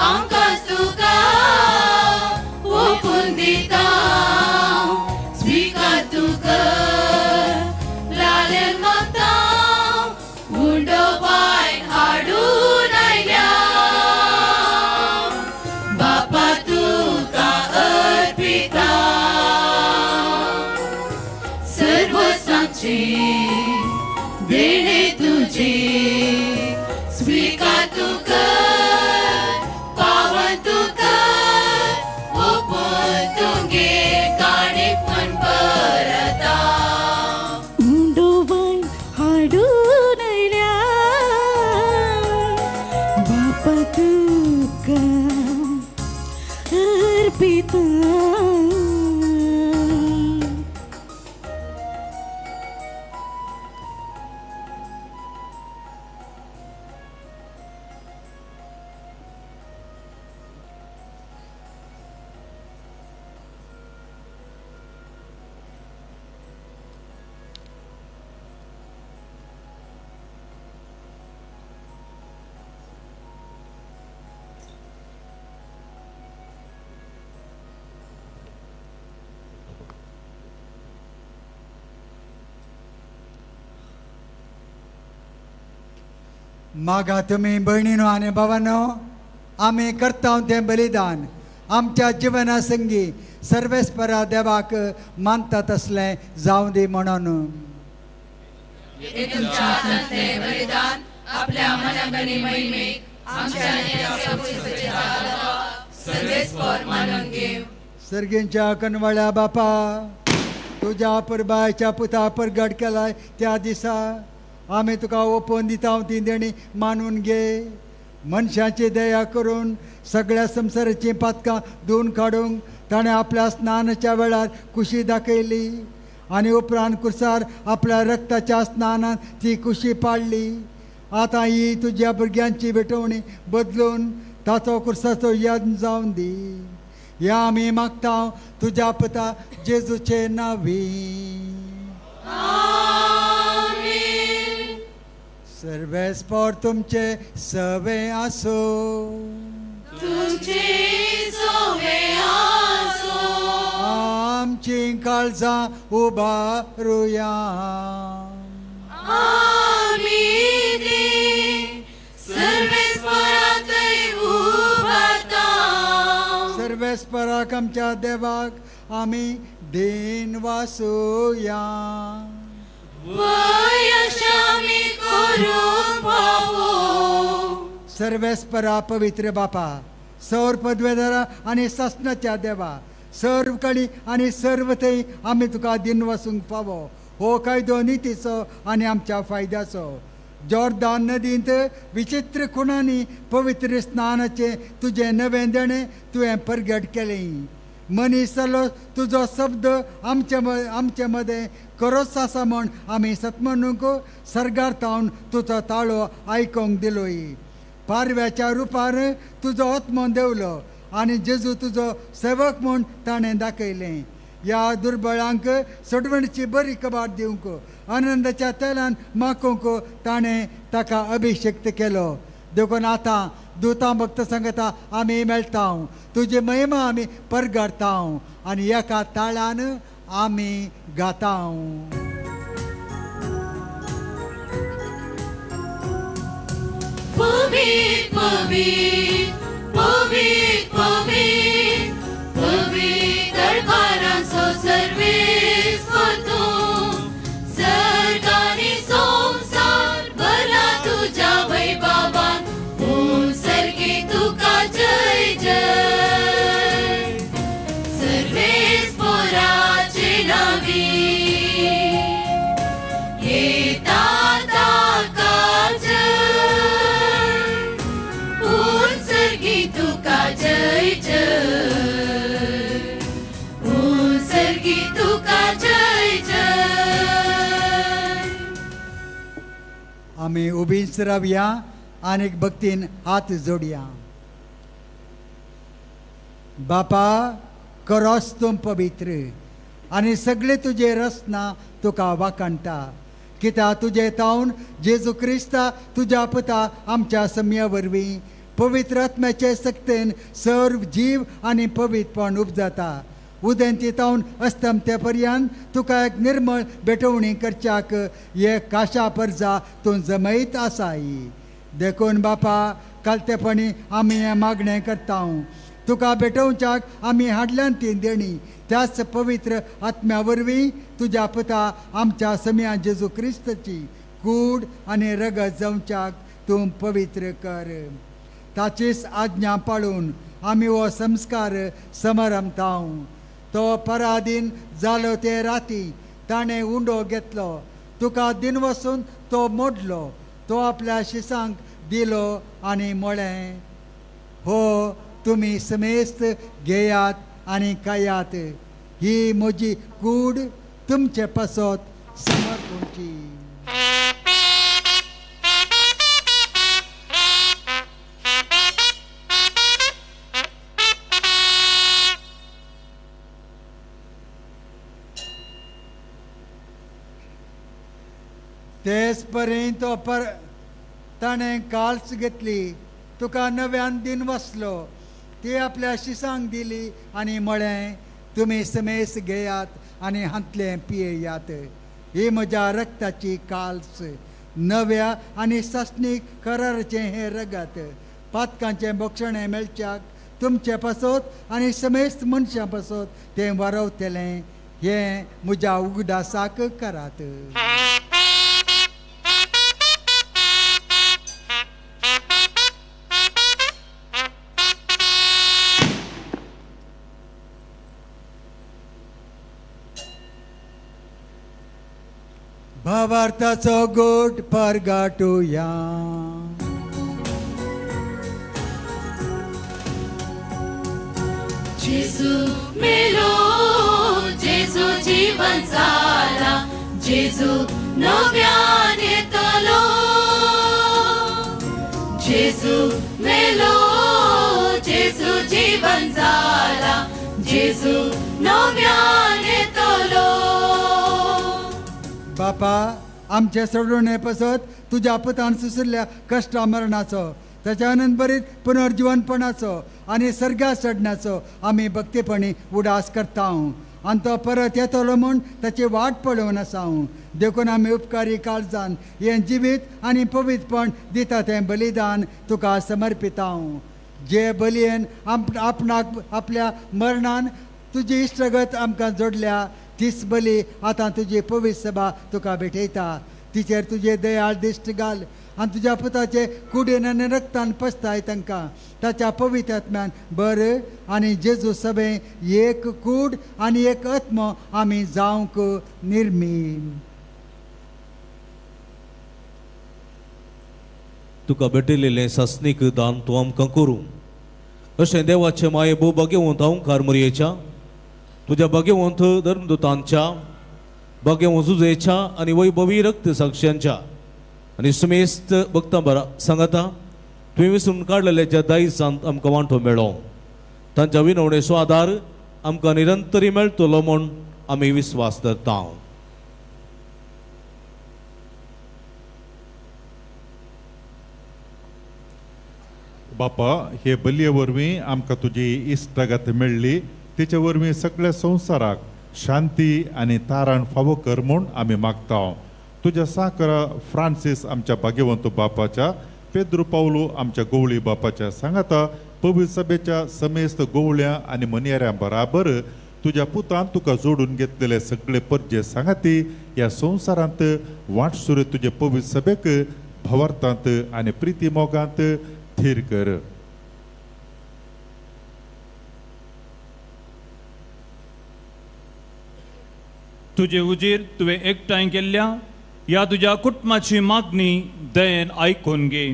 आमकां तुका ओपून दिता, स्विकार तूं कर लालन मागता. उंडो वायन हाडून आयल्या, बापा तुका अर्पिता. सर्वसांचे देणे तुझे, स्वीकार तूं कर पावन तूं कर, ओपून तुगे काणीक म्हण परता. उंडो वायन हाडून आयल्या, बापा तुका अर्पिता. मागा तुमी भयणीनो आनी भावानो, आमी करता तें बलिदान आमच्या जिवना संगी सर्वेस्परा देवाक मानता तसलें जावं दी म्हणून. बलिदान आपल्या मनागणी महिमेक आमच्या सर्वेस्पर मानून घेव. सर्गींच्या कनवाळ्या बापा, तुज्या परबायच्या पुता परगट केलाय त्या दिसा आमी तुका ओपोवन दिता ती देणी मानून घे. मनशाची दया करून सगळ्या संवसाराचीं पातकां धुवन काडूंक ताणें आपल्या स्नानाच्या वेळार कुशी दाखयली आनी उपरांत कुर्सार आपल्या रक्ताच्या स्नानान ती कुशी पाडली. आतां ही तुज्या भुरग्यांची भेटवणी बदलून ताचो कुर्साचो याद जावन दी. ह्या आमी मागता तुज्या पुता जेजूचे नांवी. सर्वेस्पर तुमचे सवे आसो. तुमचे सवे आसो. आमची काळजां उबारुया. आमी ती सर्वेस्पराकय उबारता. सर्वेस्पराक आमच्या देवाक आमी दीन वासुया. सर्वेस्परा पवित्र बापा, सौर पदवेदारा आनी सासणाच्या देवा, सर्व कडी आनी सर्व थंय आमी तुका दिन वसूंक फावो. हो कायदो नितीचो आनी आमच्या फायद्याचो. जॉर्दान नदींत विचित्र खुणांनी पवित्र स्नानाचें तुजें नवें देणें तुवें परगट केलें. मनीस जालो तुजो शब्द आमचे मदें करोच आसा म्हूण आमी सतमनूंक सर्गार तावन तुजो ताळो आयकोंक दिलोय. पारव्याच्या रुपार तुजो आत्मो देवलो आनी जेजू तुजो सेवक म्हूण ताणें दाखयलें. ह्या दुर्बळांक सोडवणची बरी खबर दिवंक आनंदाच्या तेलान माकोंक ताणें ताका अभिषेक्त केलो. देखून आतां दुतां भक्त सांगता आमी मेळटा, तुजी महिमा आमी परगडता आनी एका ताळान आमी गाता. पवित्र पवित्र पवित्र पवित्र पवित्र दरबाराचो सर्वेस्पर तूं, सर्ग आनी संवसार भरला तुज्या वैभवान, पूण सर्गी तुका जय जय. सर्वेस्पराचे नांवी येता ताका जय, पूण सर्गी तुका जय जय, पूण सर्गी तुका जय जय. आमी उबीच रावया आनी भक्तीन हात जोडया. बापा, करोस तूं पवित्र आनी सगळे तुजे रचना तुका वाखाणटा. कित्याक तुजे तावन जेजू क्रिस्ता तुज्या पुता आमच्या सम्या वरवीं पवित्र आत्म्याचे सक्तेन सर्व जीव आनी पवित्रपण उपजाता. उदेंती तावन अस्तमते पर्यंत तुका एक निर्मळ भेटवणी करच्याक हे काशा परजा तूं जमयत आसाय. देखून बापा, कालतेपणी आमी हें मागणें करता. तुका भेटोवच्याक आमी हाडल्यान ती देणी त्याच पवित्र आत्म्या वरवीं तुज्या पुता आमच्या सम्या जेजू क्रिस्ताची कूड आनी रगत जावच्याक तूं पवित्र कर. ताचीच आज्ञा पाळून आमी हो संस्कार समारंभता. तो पराधीन जालो ते राती ताणें उंडो घेतलो, तुका दिन वसून तो मोडलो, तो आपल्या शिसांक दिलो आनी म्हळें, हो तुमी समेस्त घेयात आनी खायात, ही म्हजी कूड तुमचे पासत समर्पणची. तेच परेन तो पर ताणें काल्स घेतली, तुका नव्यान दिन वसलो, ती आपल्या शिसांक दिली आनी म्हळें, तुमी समेस घेयात आनी हांतलें पियेयात, ही म्हज्या रक्ताची काल्स, नव्या आनी सासणीक कराराचें हें रगत पातकांचें बोक्षणें मेळच्याक तुमचे पासत आनी समेस्त मनशां पासत तें वारवतलें. हें म्हज्या उगडासाक करात. भावार्थाचो गोट परगाटुया. जेजू मेलो, जेजू जीवन जाला, जेजू नव्यान येतलो. जेजू मेलो, जेजू जीवन जाला, जेजू नव्यान येतलो. बापा आमचे सोडून पसत तुज्या पुतान सुसरल्या कश्टा मरणाचो, ताच्या आनंदभरीत पुनर्जिवनपणाचो आनी सर्गात चडण्याचो आमी भक्तीपणी उडास करता. आनी तो परत येतलो म्हूण ताची वाट पळोवन आसा. देखून आमी उपकारी काळजान हें जिवीत आनी पवित्रपण दिता तें बलिदान तुका समर्पिता. जे बलयेन आपणाक आपल्या मरणान तुजी इश्टगत आमकां जोडल्या तीच बली आतां तुजी पवित्र सभा तुका भेटयता. तिचेर तुजे दयाळ दिश्ट घाल आनी तुज्या पुताचे कुडीन आनी रक्तान पसताय तांकां ताच्या पवित्र आत्म्यान बरें आनी जेजू सभे एक कूड आनी एक आत्मो आमी जावंक निर्मी. तुका भेटयलेलें सासणीक दान तूं आमकां करूं अशें देवाचें माये भोव भाग्यवंत ओंकार मोरयेच्या तुज्या भाग्यवंत धर्मदूतांच्या भाग्यवंत जुजेच्या आनी वैभवी रक्त साक्षांच्या आनी सुमेस्त भक्तां बरा सांगाता तुवें विसरून काडलेल्या ज्या दायजांत आमकां वांटो मेळ्ळो तांच्या विनवणेचो आदार आमकां निरंतरी मेळटलो म्हूण आमी विस्वास धरता. बापा हे बलये वरवीं आमकां तुजी इश्टागत मेळ्ळी, तिचे वरवीं सगळ्या संवसाराक शांती आनी तारण फावो कर म्हूण आमी मागता. तुज्या साकरा फ्रांसीस आमच्या भाग्यवंत बापाच्या, पेद्रू पावलू आमच्या गोवळी बापाच्या सांगाता पवित्र सभेच्या समेस्त गोवळ्या आनी मनयाऱ्यां बराबर तुज्या पुतान तुका जोडून घेतलेले सगळे परजे सांगाती ह्या संवसारांत वाटसुरे तुजे पवित्र सभेक भावार्थांत आनी प्रिती मोगांत थीर कर. तुजे उजीर तुवें एकठांय केल्ल्या ह्या तुज्या कुटुंबाची मागणी दयेन आयकून घे.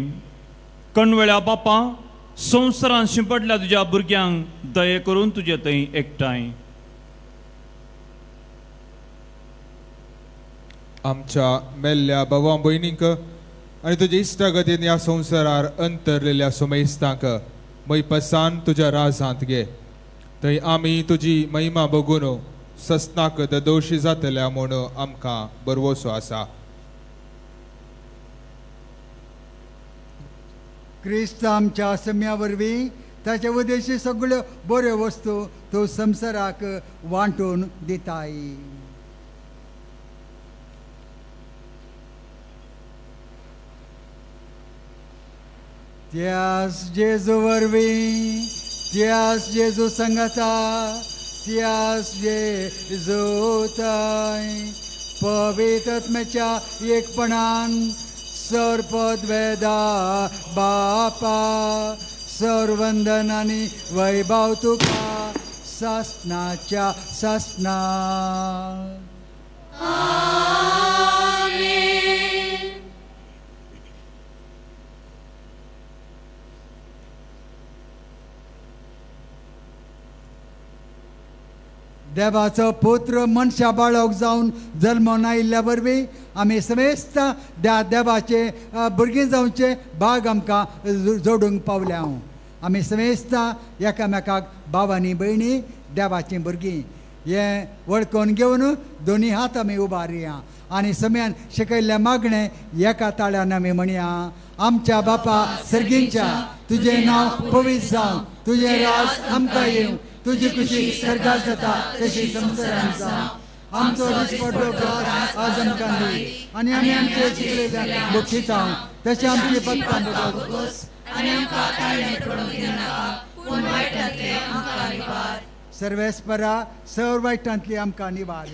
कणवेळ्या बापा संवसारान शिंपडल्या तुज्या भुरग्यांक दये करून तुजे थंय एकठांय. आमच्या मेल्ल्या भावा भयणींक आनी तुज्या इश्टागतीन ह्या संवसारार अंतरलेल्या सुमेस्तांक मैपसान तुज्या राजांत घे. थंय आमी तुजी महिमा बगून सस्नाक दोशी जातल्या म्हूण आमकां बरवसो आसा. क्रिस्त आमच्या सम्या वरवीं ताचे उद्देशी सगळ्यो बऱ्यो वस्तू तूं संवसाराक वांटून दिताय. त्यास जेजू वरवीं, त्यास जेजू संगता, त्यास जेजू थंय पवित्र आत्म्याच्या एकपणान सर्पद्वेदा बापा सर्वंदन आनी वैभव तुका सासणाच्या सासणा. देवाचो पुत्र मनशा बाळक जावन जल्मून आयिल्ल्या वरवीं आमी समेस्त त्या देवाचे भुरगीं जावचे भाग आमकां जोडूंक पावल्या. आमी समेस्त एकामेकाक भाव आनी भयणी देवाचीं भुरगीं हें वळखून घेवन दोनी हात आमी उबारया आनी समयान शिकयल्लें मागणें एका ताळ्यान आमी म्हणया. आमच्या बापा सर्गींच्या, तुजें नांव पवित्र जावं, तुजें राज आमकां येवं, तुजी खुशी सर्गात जाता तशी संवसारांत जावं. आमचो दिसपट्टो ग्रास आज आमकां दी आनी आमी आमचे चुकलेल्या बक्षिता तशें आमची पत्तां भोगोस सर्वेस्परा सर्व वायटांतली आमकां निवार.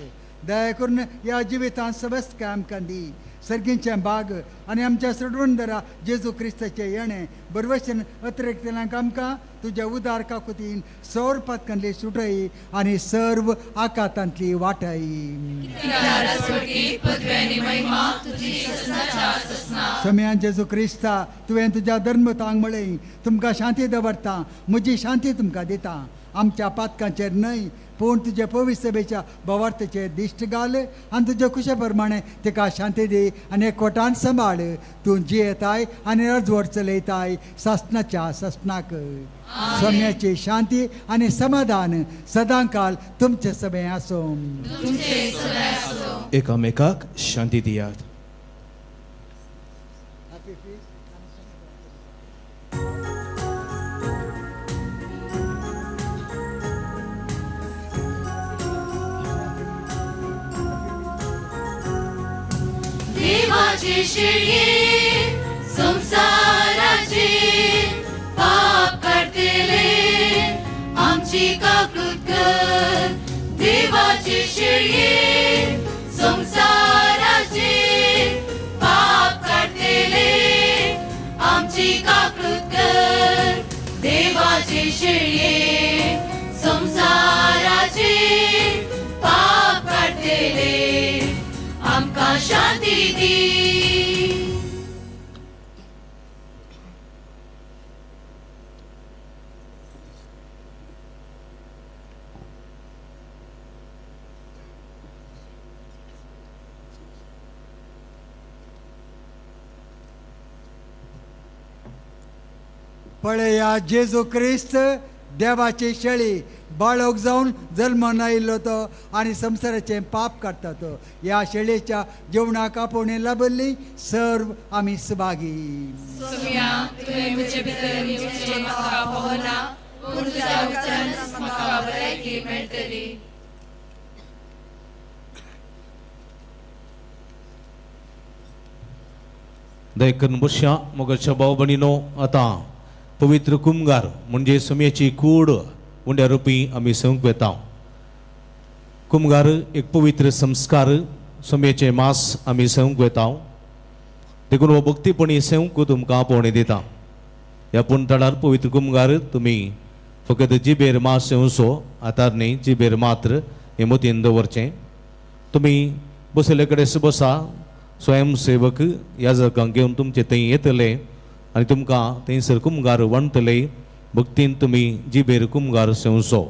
दया करून ह्या जिवितांत सवस्तकाय आमकां दी. सर्गींचें बाग आनी आमच्या सडवणदरा जेजू क्रिस्ताचें येणें बरवशन अतिरिक्तल्यांक आमकां तुज्या उदार काकुतीन सौर पातकांतली सुटय आनी सर्व आकातांतली वाटाय. समयान जेजू क्रिस्ता तुवें तुज्या धर्मतांक म्हळें तुमकां शांती दवरता, म्हजी शांती तुमकां दिता. आमच्या पातकांचेर न्हय पूण तुजे पवित्र सभेच्या भावार्थाचेर दिश्ट घाल आनी तुजे खुशे प्रमाणे तिका शांती दी आनी एकवटान सांबाळ. तूं जियेताय आनी अर्जवट चलयताय सासणाच्या सासणाक. स्वाम्याची शांती आनी समाधान सदांकाल तुमचे सभे आसूं. एकामेकाक शांती दियात. देवाचे शेळये संसाराचे पाप काडटले आमची काकूत कर. देवाचे शेळये संसाराचे पाप काडटले आमची काकूत कर. देवाचे शेळये संसाराचे पाप काडटले आमकां शांती दी. पळया जेजू क्रिस्त देवाची शेळी बाळक जावन जल्मान आयिल्लो तो आनी संवसाराचें पाप काडटा तो. ह्या शेळयेच्या जेवणाक आपोवणें लाबिल्ली सर्व आमी सभागी. दयकन बसया मोगाच्या भाव भयणीनो, आतां पवित्र कुमगार म्हणजे समयाची कूड उंड्या रुपी आमी सेवंक वेता. कुमगार एक पवित्र संस्कार समयाचे मास आमी सेवंक वेता. देखून हो भक्तीपणी सेवंक तुमकां आपोवणें दिता. ह्या पुणतडार पवित्र कुमगार तुमी फकत जिबेर मास सेवचो आतां न्ही, जिबेर मात्र हें मतीन दवरचें. तुमी बसयल्ले कडेन बसा, स्वयंसेवक याजकांक घेवन तुमचे थंय येतले आनी तुमकां थंयसर कुमगार वणटले. भक्तीन तुमी जिबेर ಕುಮ್ಗಾರ ಸೇವಿಸೋ.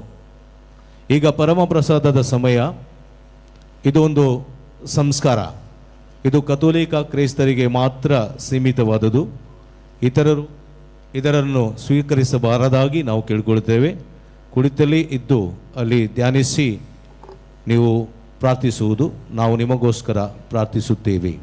ಈಗ ಪರಮಪ್ರಸಾದದ ಸಮಯ. ಇದೊಂದು ಸಂಸ್ಕಾರ. ಇದು ಕಥೋಲಿಕ ಕ್ರೈಸ್ತರಿಗೆ ಮಾತ್ರ ಸೀಮಿತವಾದುದು. ಇತರರನ್ನು ಸ್ವೀಕರಿಸಬಾರದಾಗಿ ನಾವು ಕೇಳಿಕೊಳ್ಳುತ್ತೇವೆ. ಕುಳಿತಲ್ಲಿ ಇದ್ದು ಅಲ್ಲಿ ಧ್ಯಾನಿಸಿ ನೀವು ಪ್ರಾರ್ಥಿಸುವುದು ನಾವು ನಿಮಗೋಸ್ಕರ ಪ್ರಾರ್ಥಿಸುತ್ತೇವೆ.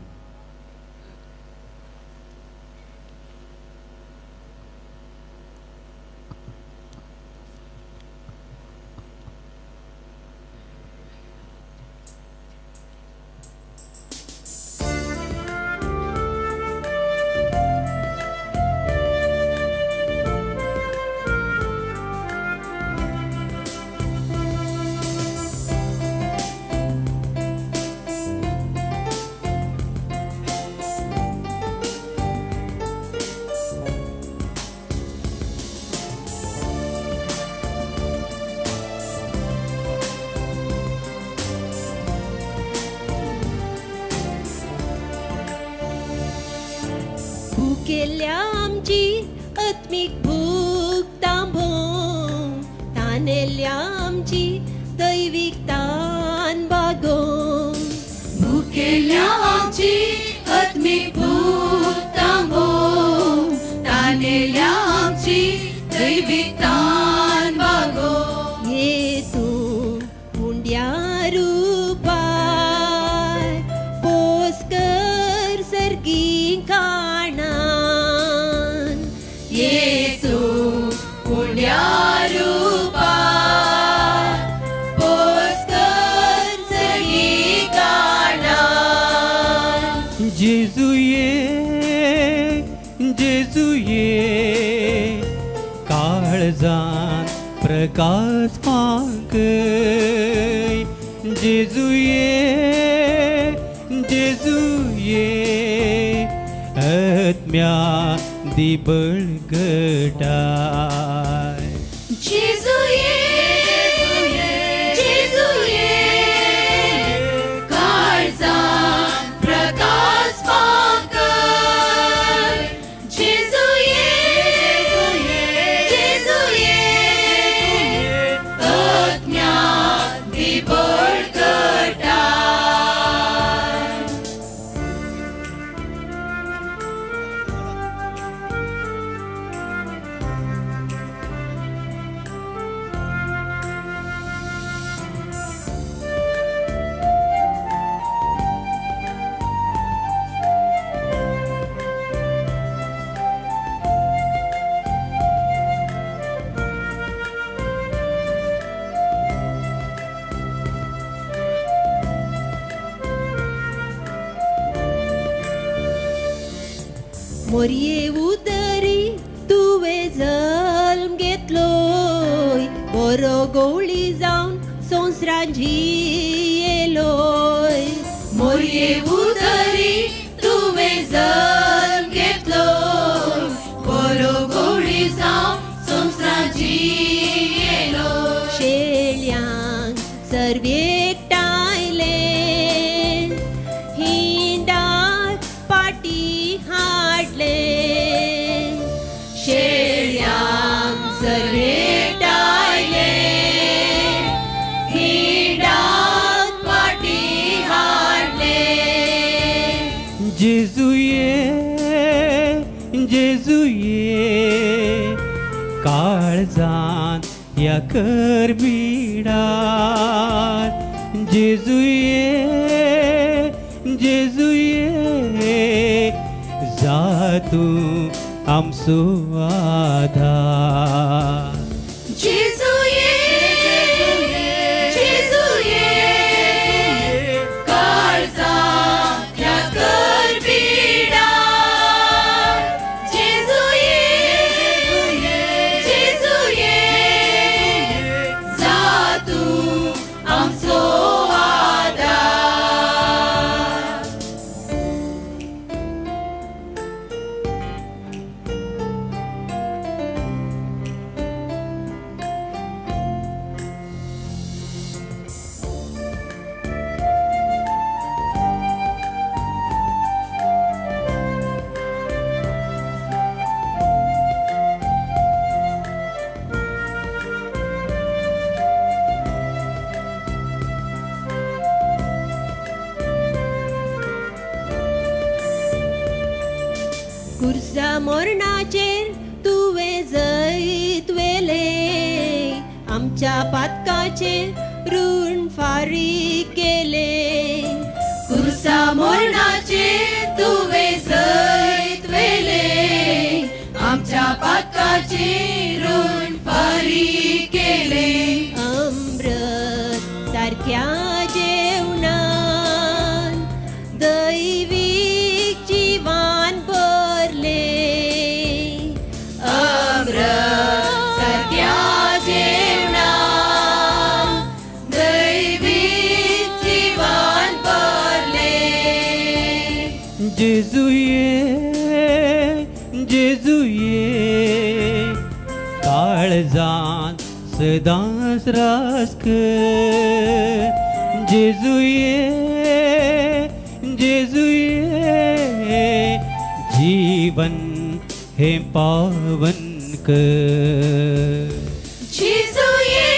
भुकेल्या आमची आत्मीक भूक तांबो, तानेल्या आमची दैवीक तान बागो. भुकेल्या आमची आत्मीक भूक तांबो, तानेल्या आमची दैवीक तान बागो. ये तूं उंड्या रुपार पोस कर सर्गी काणान. ये तूं उंड्या रुपार पोस कर सर्गी काळजान प्रकाश पांकय जेजू ये जेजू ये आत्म्या दी बळगटाय जेजू ये जेजू ये काळजान प्रकाश पांकय जेजू ये जेजू ये आत्म्या दी बळगटाय. मोरये उदरी तुवें जल्म घेतलोय बरो गोवळी जावन संवसारान जियेलोय. मोरये उदरी तुवें जल्म घेतलोय बरो गोवळी जावन संवसारान जियेलोय. शेळ्यांक सर्वेकटायले हिंडाक पाटी हाडले. शेळ्यांक सर्वेकटायले हिंडाक पाटी हाडले. जेजू ये जेजू ये काळजान ह्या करबिडार जेजू ये जेजू ये जा तूं आमचो आधार. जेजू ये जेजू ये काळजान ह्या करबिडार जेजू ये जेजू ये जा तूं आमचो आधार. कुर्सा मोरणाचेर तुवें जैत व्हेलें आमच्या पातकाचेर ऋण फारीक केलें. कुर्सा मोरणाचेर तुवें जैत व्हेलें आमच्या पातकाचेर ऋण फारीक केलें. अमृत सारक्या जेवणान दैवीक जिवान भरलें. अमृत सारक्या जेवणान दैवीक जिवान भरलें. जेजू ये जेजू ये काळजान सदांच रास कर जेजू ये जेजू ये जीवन हे पावन कर. जेजू ये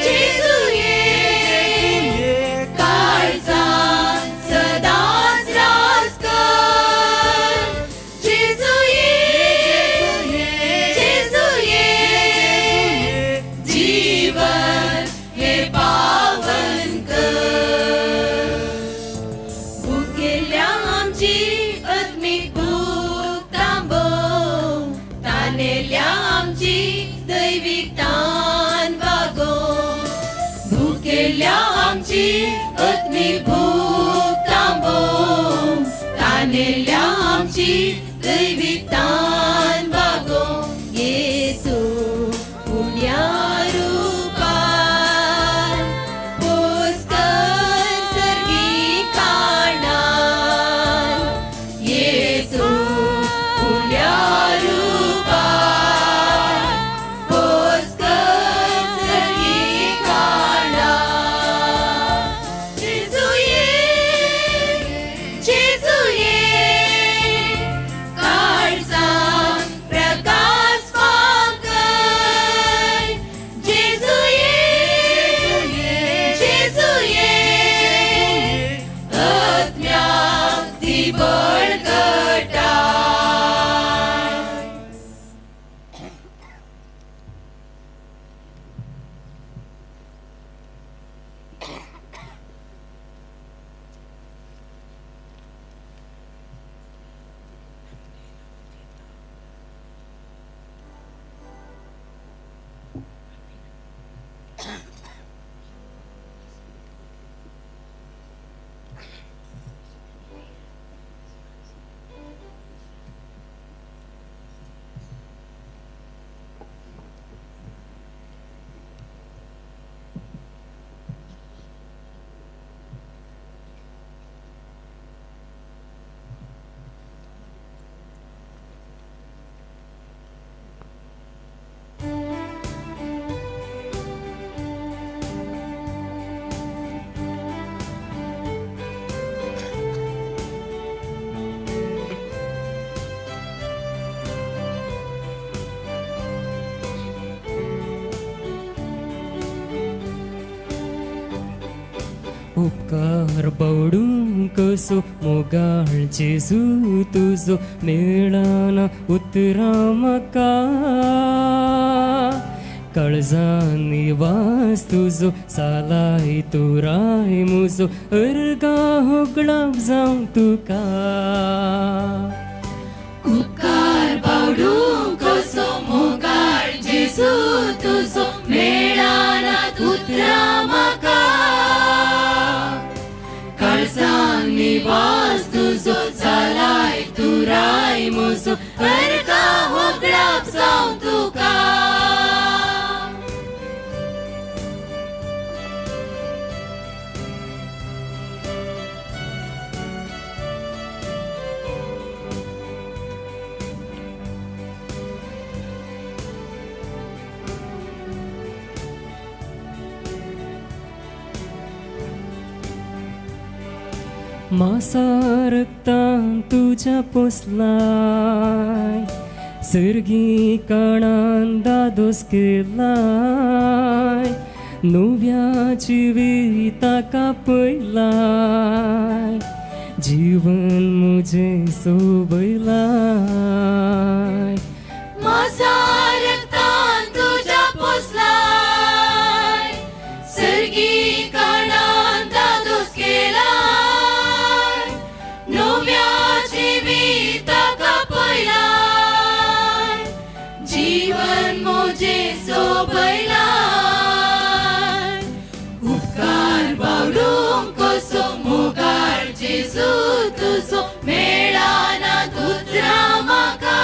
जेजू ये काळजान सदांच रास कर जेजू ये जेजू ये जीवन हे पावन कर. भुकेल्या आमची आत्मीक भूक थांबोव तानेल्या आमची दैवीक तान वागोव. भुकेल्या आमची आत्मीक भूक थांबोव तानेल्या आमची दैवीक तान वागोव. ये उपकार बावडूंक कसो मोगाळ जेजू तुजो मेळना उतरां म्हाका काळजान वास तुजो सालाय तुराय मुजो अर्गा होगडाप जावं तुका. उपकार बावडूंक कसो मोगाळ जेजू तुजो मेळना उतरां म्हाका काळजान वास तुजो सालाय तुराय मुजो अर्गा होगडाप जावं तुका. मासा रक्तान तुज्या पोसलाय सर्गी काणान दादोस केलाय नव्या जिविताका पयलाय जीवन मुझे सोबयलाय. मासा रक्तान तुज्या पोसलाय सर्गी काणान दादोस केलाय नव्या जिविताका पयलाय जीवन मुझे सोबयलाय. उपकार बावडूंक कसो मोगाळ जेजू तुजो मेळना उतरां म्हाका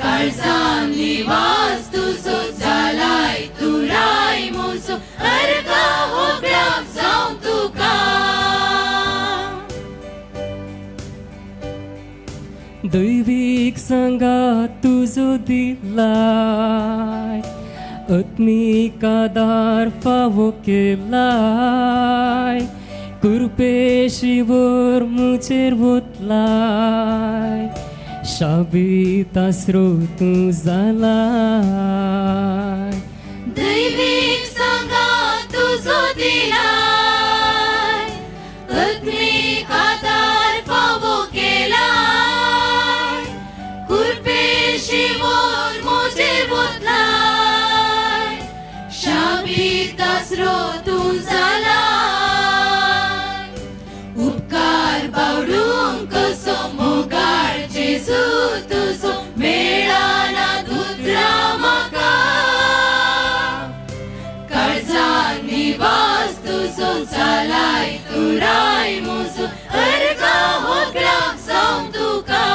काळजान निवास तुजो जालाय तुराय मुजो अर्गा होगडाप जावं तुका. दैवीक सांगात तुजो दिलाय आत्मीक आदार फावो केलाय कृपेशिवर मुजेर वतलाय शाबीत आसरो तूं जालाय. दैवीक सांगात तुजो दिलाय आत्मीक आदार फावो केलाय कृपेशिवर मुजेर वतलाय शाबीत आसरो तूं जालाय. उपकार बावडूंक कसो मोगाळ जेजू तुजो मेळना उतरां म्हाका काळजान निवास तुजो जालाय तुराय मुजो अर्गा होगडाप जावं तुका.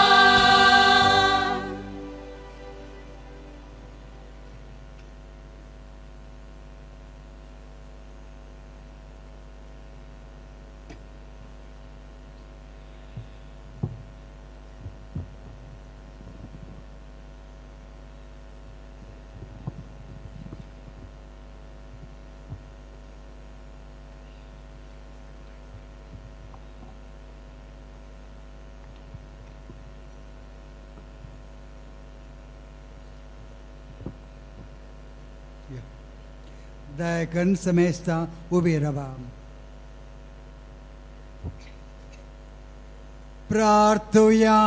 दयाकन समेस्ता उबी रावा. प्रार्थुया.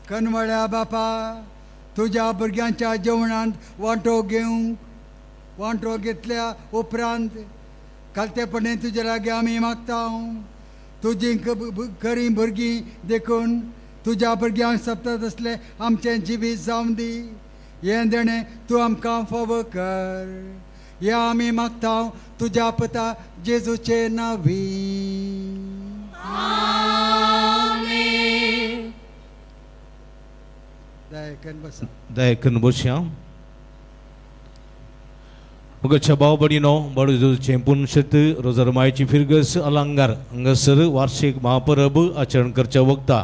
कनवळ्या बापा तुज्या भुरग्यांच्या जेवणांत वांटो घेवंक वांटो घेतल्या उपरांत खालतेपणे तुजे लागीं आमी मागता. तुजी खरीं भुरगीं देखून तुज्या भुरग्यांक सप्तक तसलें आमचें जिवीत जावं दी. हें देणें तूं आमकां फावो कर. हें आमी मागता तुज्या पुता जेजूचे नांवी. आमेन. दयाकन बसा. दयाकन बसया. मुगच्या भाव भयणीनो बडूचें पुनशत रोजरमायची फिरगस अलंगार हांगासर वार्षिक महापरब आचरण करच्या वखता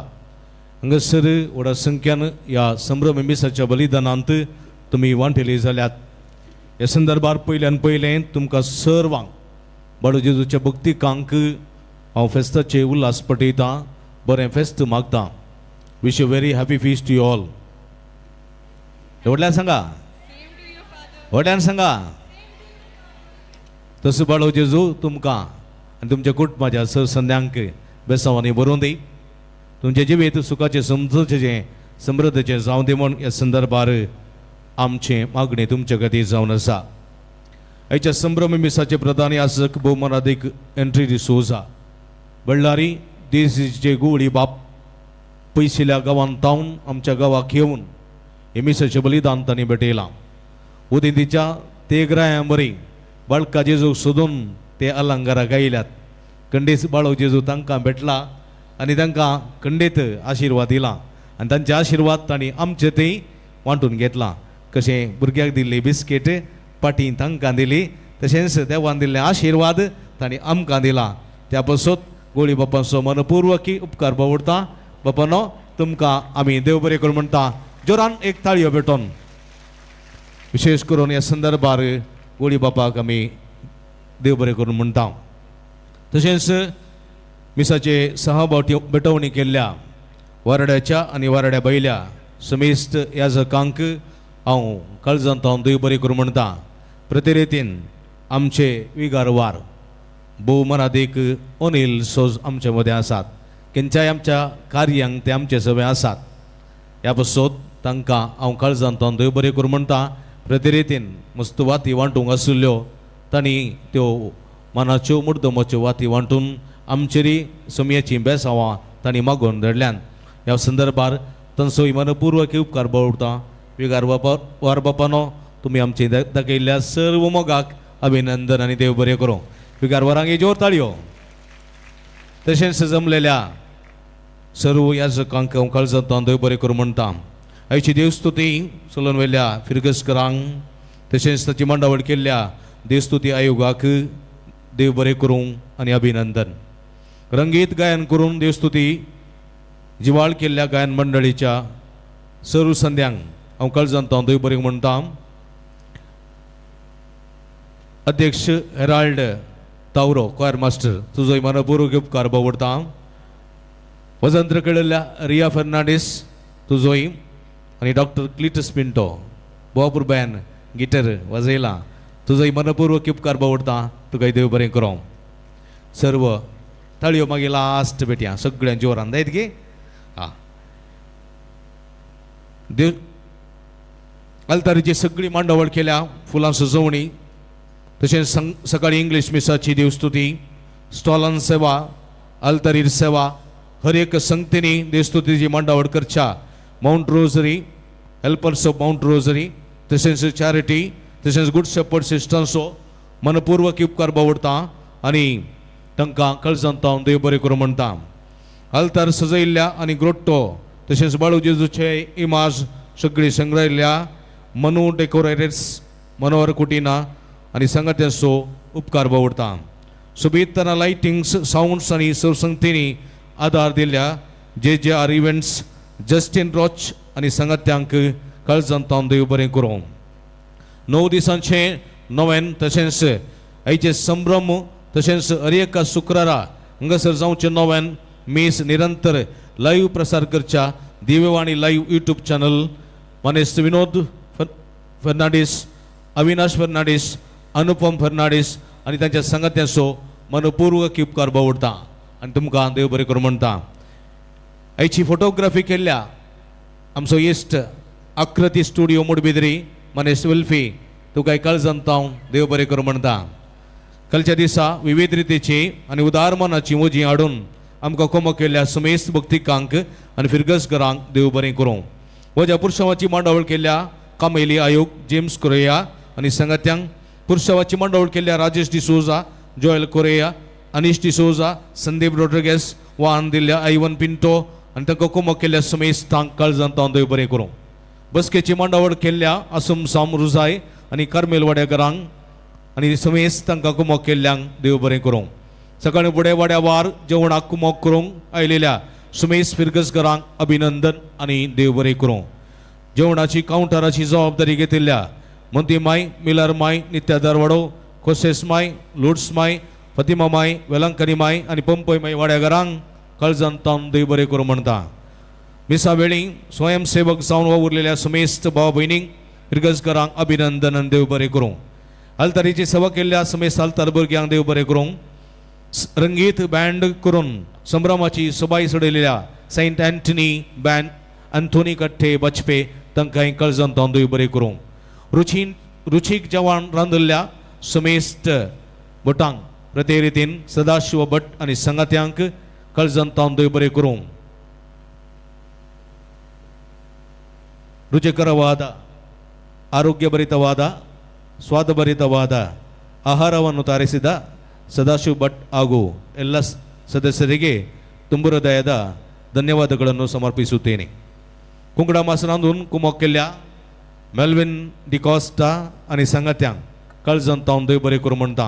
हांगासर व्हडा संख्यान ह्या संभ्रम मिसाच्या बलिदानांत तुमी वांटेली जाल्यात. ह्या संदर्भार पयल्यान पयलें तुमकां सर्वांक बाळू जेजूच्या भक्तिकांक हांव फेस्ताचे उल्हास पटयतां, बरें फेस्त मागतां. Wish you very happy feast to you all. व्हडल्यान सांगा, व्हडल्यान सांगा. तसो बाळो जेजू तुमकां आनी तुमच्या कुटुंबाच्या सरसंद्यांक बेसांवांनी बरोवन दी. तुमचें जिवीत सुखाचें समजूचें समृद्धचें जावं दी म्हूण ह्या संदर्भार आमचें मागणें तुमचे खातीर जावन आसा. आयच्या संभ्रम मिसाचे प्रधान याजक भोवमानादीक एंट्री डिसोजा बळ्ळारी देशीचे गुवळी बाप पयशिल्या गांवांत तावन आमच्या गांवाक येवन हे मिसाचें बलिदान तांणी भेटयलां. उदेंतीच्या तेगरायां बरी बाळका जेजूक सोदून ते अलंकाराक आयल्यात. कंडेस बाळो जेजू तांकां भेटला आनी तांकां कंडेत आशिर्वाद दिला आनी तांचे आशिर्वाद तांणी आमचे थंय वांटून घेतला. कशें भुरग्याक दिल्ली बिस्कीट पाटी तांकां दिली तशेंच देवान दिल्ले आशिर्वाद तांणी आमकां दिला. त्या पासत गोळी बापांचो मनपूर्वकी उपकार बावडटा. बापानो तुमकां आमी देव बरें करूं म्हणटा. जोरान एक ताळयो भेटोन विशेष करून ह्या संदर्भार गोळी बापाक आमी देव बरें करून म्हणटा. तशेंच मिसाचे सहभाटी भेटवणी केल्ल्या वारड्याच्या आनी वारड्या बैल्या समेस्त याजकांक हांव काळजांत हांव देव बरें करूं म्हणटा. प्रतिरेतीन आमचे विगारवार भोवमानादीक अनिल सोज आमचे मदें आसात. खंयच्याय आमच्या कार्यांक ते आमचे सगळे आसात. ह्या पासत तांकां हांव काळजांत हांव देव बरें करूं म्हणटा. प्रतिरेतीन मस्त वाती वांटूंक आशिल्ल्यो तांणी त्यो मनाच्यो मुर्दमाच्यो वाती वांटून आमचेरी समयाची बेसांवां तांणी मागोवन धाडल्यान. ह्या संदर्भार तांचो मनपूर्वक उपकार बावडटा. विगार बापा वार बापानो तुमी आमचे दाखयल्ल्या सर्व मोगाक अभिनंदन आनी देव बरें करूं. विगार वरांक जोर ताळयो. तशेंच जमलेल्या सर्व याजकांक हांव काळजांत देव बरें करूं म्हणटा. आयची देवस्तुती चलोवन व्हेल्या फिरगसकरांक तशेंच ताची मांडावळ केल्ल्या देवस्तुती आयोगाक देव बरें करूं आनी अभिनंदन. रंगीत गायन करून देवस्तुती जिवाळ केल्ल्या गायन मंडळीच्या सर्व संद्यांक हांव काळजांत हांव देव बरें म्हणटा. अध्यक्ष हेराल्ड तावरो क्वायर मास्टर तुजो मनपूर्वक उपकार बावडटा. वजंत्र केळिल्ल्या रिया फर्नांडीस तुजोय आनी डॉक्टर क्लिटस पिंटो बोवापूर बॅन गिटर वाजयला तुजोय मनपूर्वक उपकार बावडटा. तुका देव बरें करूं. सर्व ताळयो मागीर लास्ट भेटया सगळ्यां जोरान जायत गे. आं देव आल्तारीची सगळी मांडावळ केल्या फुलां सजोवणी तशेंच सकाळी इंग्लीश मिसाची देवस्तुती स्टॉलान सेवा आल्तारीर सेवा हर एक संगतींनी देवस्तुतीची मांडावळ करच्या Mount Rosary helpers of Mount Rosary तशेंच चॅरिटी तशेंच गुड शेपर्ड सिस्टर्सो मनपूर्वक उपकार बावडटा आनी तांकां काळजांत हांव देव बरें करूं म्हणटा. आल्तार सजयल्ल्या आनी ग्रोट्टो तशेंच बाळू जेजूचे इमाज सगळी संग्रहिल्ल्या मनू डेकोरेटर्स मनोहर कुटिना आनी सांगात्यांचो उपकार बावडटा. सोबीत लायटिंग्स सावंड्स आनी सरसंगतींनी आदार दिल्ल्या J J R events Justin Roach आनी सांगात्यांक काळजांत हांव देव बरें करूं. 9 दिसांचें नवेन तशेंच आयचे संभ्रम तशेंच हर एका शुक्रारा हांगासर जावचें नवेन मीस निरंतर लायव्ह प्रसार करच्या दिव्यवाणी लायव्ह यूट्यूब चॅनल मानेस्त विनोद फर्नांडीस अविनाश फर्नांडीस अनुपम फर्नांडीस आनी तांच्या सांगात्यांचो मनपूर्वक उपकार बावडटा आनी तुमकां देव बरें करूं म्हणटा. आयची फोटोग्राफी केल्ल्या आमचो इश्ट आकृती स्टुडियो मुडबिद्री मनेश विल्फी तुका काळजांत हांव देव बरें करूं म्हणटा. कालच्या दिसा विविध रितीची आनी उदार मनाची मोजी हाडून आमकां कोमो केल्ल्या समेस्त भक्तिकांक आनी फिरगसघरांक देव बरें करूं. वज्या पुरशावाची मांडावळ केल्ल्या कामेली आयोग जेम्स कोरेया आनी सांगात्यांक पुरशावाची मांडावळ केल्ल्या राजेश डिसोजा जोएल कोरेया अनिश डिसोजा संदीप रोड्रिगेस वाहन दिल्ल्या आयवन पिंटो आनी तांकां कोमो केल्ल्या समेस्तांक काळजांत हांव देव बरें करूं. बसकेची मांडावळ केल्ल्या आसम साम रुजाय आनी कार्मेल वाड्याकरांक आनी समेस्त तांकां कुमोक केल्ल्यांक देव बरें करूं. सकाळीं फुडें वाड्या वार जेवणाक कुमोक करूंक आयलेल्या सुमेश फिरगसकरांक अभिनंदन आनी देव बरें करूं. जेवणाची कावंटराची जबाबदारी घेतिल्ल्या मोंती माय मिलर माय नित्या दरवाडो कोसेस माय लुड्स माय फतिमा माय वेलंकनी माय आनी पंपय माय वाड्याघरांक काळजांत तावन देव बरें करूं म्हणटा. मिसा वेळी स्वयंसेवक जावन वावुरलेल्या समेस्त भाव भयणींक फिरगसकरांक अभिनंदन आनी देव बरें करूं. आल्तारीची सेवा केल्ल्या समेस्त आल्तार भुरग्यांक देव बरें करूंक. रंगीत बँड करून संभ्रमाची सोबाय चडयलेल्या सेंट अँटनी बँड अंथोनी कट्टे बचपे तांकां कळजन तांदूय बरें करूंक. रुचीक जेवण रांदिल्ल्या समेस्त भटांक प्रत्येक रितीन सदाशिव भट आनी संगात्यांक कळजन तांदूय बरें करूंक. ರುಚಿಕರವಾದ ಆರೋಗ್ಯಭರಿತವಾದ ಸ್ವಾದಭರಿತವಾದ ಆಹಾರವನ್ನು ತಯಾರಿಸಿದ ಸದಾಶಿವ ಭಟ್ ಹಾಗೂ ಎಲ್ಲ ಸದಸ್ಯರಿಗೆ ತುಂಬು ಹೃದಯದ ಧನ್ಯವಾದಗಳನ್ನು ಸಮರ್ಪಿಸುತ್ತೇನೆ. ಕುಂಕಡ ಮಾಸನಾಂದೂನ್ ಕುಮೊಕ್ಕೆಲ್ಯ मेल्विन डिकॉस्टा आनी संगात्यांक कळजन तावन बरें करूं म्हणटा.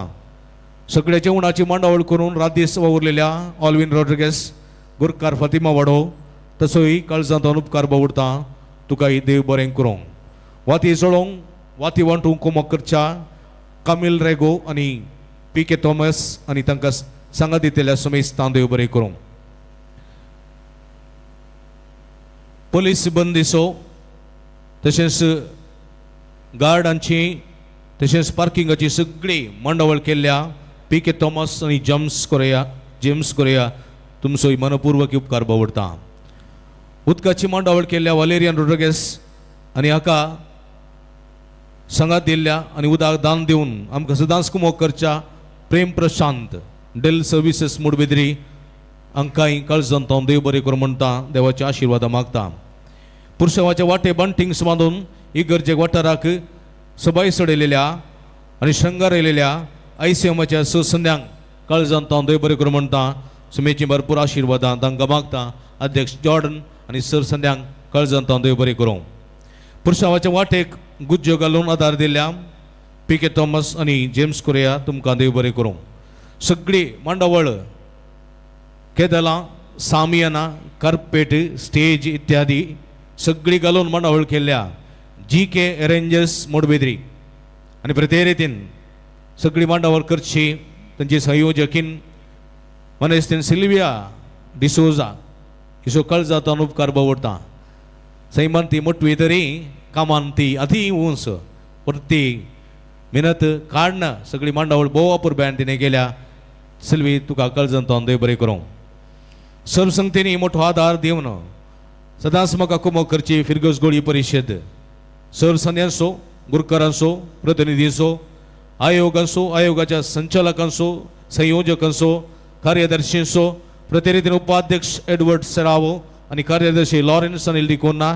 सगळ्या जेवणाची मांडावळ करून रात दीस वावुरलेल्या ऑलविन रॉड्रिगेस गुरकार फातिमा वाडो तसोय कळजान तावन उपकार बावुरता. तुकाय देव बरें करूंक. वाती जळोवंक वाती वांटूंक कुमक करच्या कामील रेगो आनी पी के थॉमस आनी तांकां सांगात दितल्या समेस्तां देव बरें करूंक. पोलीस सिब्बंदीचो तशेंच गार्डांची तशेंच पार्किंगाची सगळी मांडावळ केल्ल्या पी के थॉमस आनी जेम्स कोरेया तुमचोय मनपूर्वक उपकार बावडटा. उदकाची मांडावळ केल्ल्या वालेरियन रोड्रिगेस आनी हाका सांगात दिल्ल्या आनी उदक दान दिवन आमकां सदांच कुमोक करच्या प्रेम प्रशांत डेल सर्विसीस मुडबिद्री हांकांय कळजन तावन देव बरें करूं म्हणटा. देवाच्या आशिर्वादा मागता. पुरशेवाचे वाटे बंटिंग्स बांदून इगर्जेक वाठाराक सबाय चडयलेल्या आनी शृंगारयलेल्या आयसीएमाच्या सुसंद्यांक कळजन तावन देव बरें करूं म्हणटा. सुमेची भरपूर आशिर्वादां तांकां मागता. अध्यक्ष जॉर्डन आनी सर संद्यांक कळजन तावन देव बरें करूं. पुरशावाच्या वाटेक गुज्ज्यो घालून आदार दिल्ल्या पी के थॉमस आनी जेम्स कोरेया तुमकां देव बरें करूं. सगळी मांडावळ केदलां सामियाना कार्पेट स्टेज इत्यादी सगळी घालून मांडावळ केल्ल्या जी के अरेंजर्स मोडबेद्री आनी प्रत्येक रितीन सगळी मांडावळ करची तांची संयोजकीन मनेस्तीन सिल्विया डिसोजा हिचो कळजातान उपकार बावडटा. सैमान ती मोटवी तरी कामान ती अती उंच परती मिनत काडन सगळी मांडावळ भोव अपुरबायेन तिणें केल्या. सिल्वी तुका कळजन तावन देव बरें करूं. सर्वसंगतींनी मोठो आदार दिवन सदांच म्हाका कुमक करची फिरगज गोळी परिशद सरसंद्यांचो गुरकारांचो प्रतिनिधींचो आयोगांचो आयोगाच्या संचालकांचो संयोजकांचो कार्यदर्शींचो प्रतिनिधी उपाध्यक्ष एडवर्ड सेरावो आनी कार्यदर्शी लॉरेन्स अनिल डिकोन्ना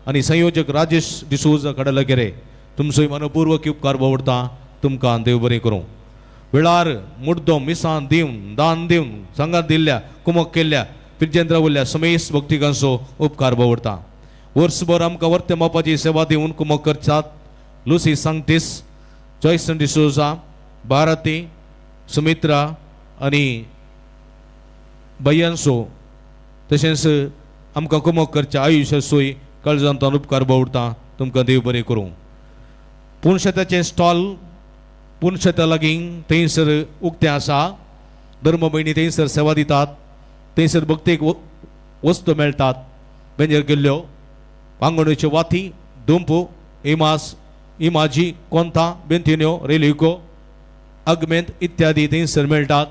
आनी संयोजक राजेश डिसोजा कडलकेरे तुमचोय मनपूर्वक उपकार बावडटा. तुमकां देव बरें करूं. वेळार मुड्डो मिसां दिवन दान दिवन सांगात दिल्ल्या कुमक केल्ल्या पिर्जेंद्र उरल्या समेस्त भक्तिकांचो उपकार बावडटा. वर्सभर आमकां वर्ते मापाची सेवा दिवन कुमक करतात लुसी सांगतीस जॉयसन डिसोजा भारती सुमित्रा आनी भैयांचो तशेंच आमकां कुमक करच्या आयुश्य सोय कळजान तावन उपकार बावडटा. तुमकां देव बरें करूं. पुणशेताचें स्टॉल पुणशेता लागीं थंयसर उक्तें आसा. धर्म भयणी थंयसर सेवा दितात. थंयसर भक्तीक वस्तू मेळटात. बेंजर केल्ल्यो पांगोणेच्यो वाती दुंपू इमास इमाजी कोंता बेंतिन्यो रेलिको आगमेंत इत्यादी थंयसर मेळटात.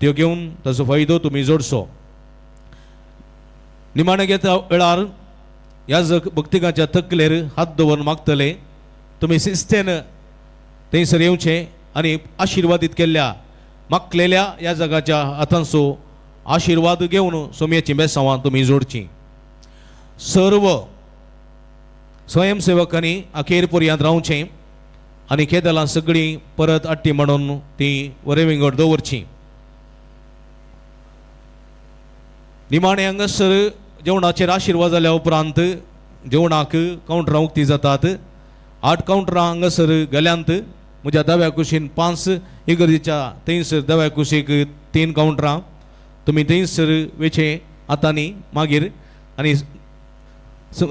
त्यो घेवन ताचो फायदो तुमी जोडचो. निमाणे घेता वेळार ह्या भक्तिकाच्या तकलेर हात दवरून मागतले तुमी शिस्तेन थंयसर येवचें आनी आशिर्वादीत केल्ल्या मागलेल्या ह्या जगाच्या हातांचो आशिर्वाद घेवन सोमयेचीं बेसांवां तुमी जोडचीं. सर्व स्वयंसेवकांनी अखेर पर्यंत रावचें आनी केदलां सगळीं परत आट्टी म्हणून तीं वरे विंगड दवरचीं. निमाणें हांगासर जेवणाचेर आशिर्वाद जाल्या उपरांत जेवणाक कावंटरां उक्ती जातात. 8 कावंटरां हांगासर गेल्यांत. म्हज्या दाव्या कुशीन 5 इगर्जेच्या थंयसर दाव्या कुशीक 3 कावंटरां तुमी थंयसर वेचें हातांनी मागीर आनी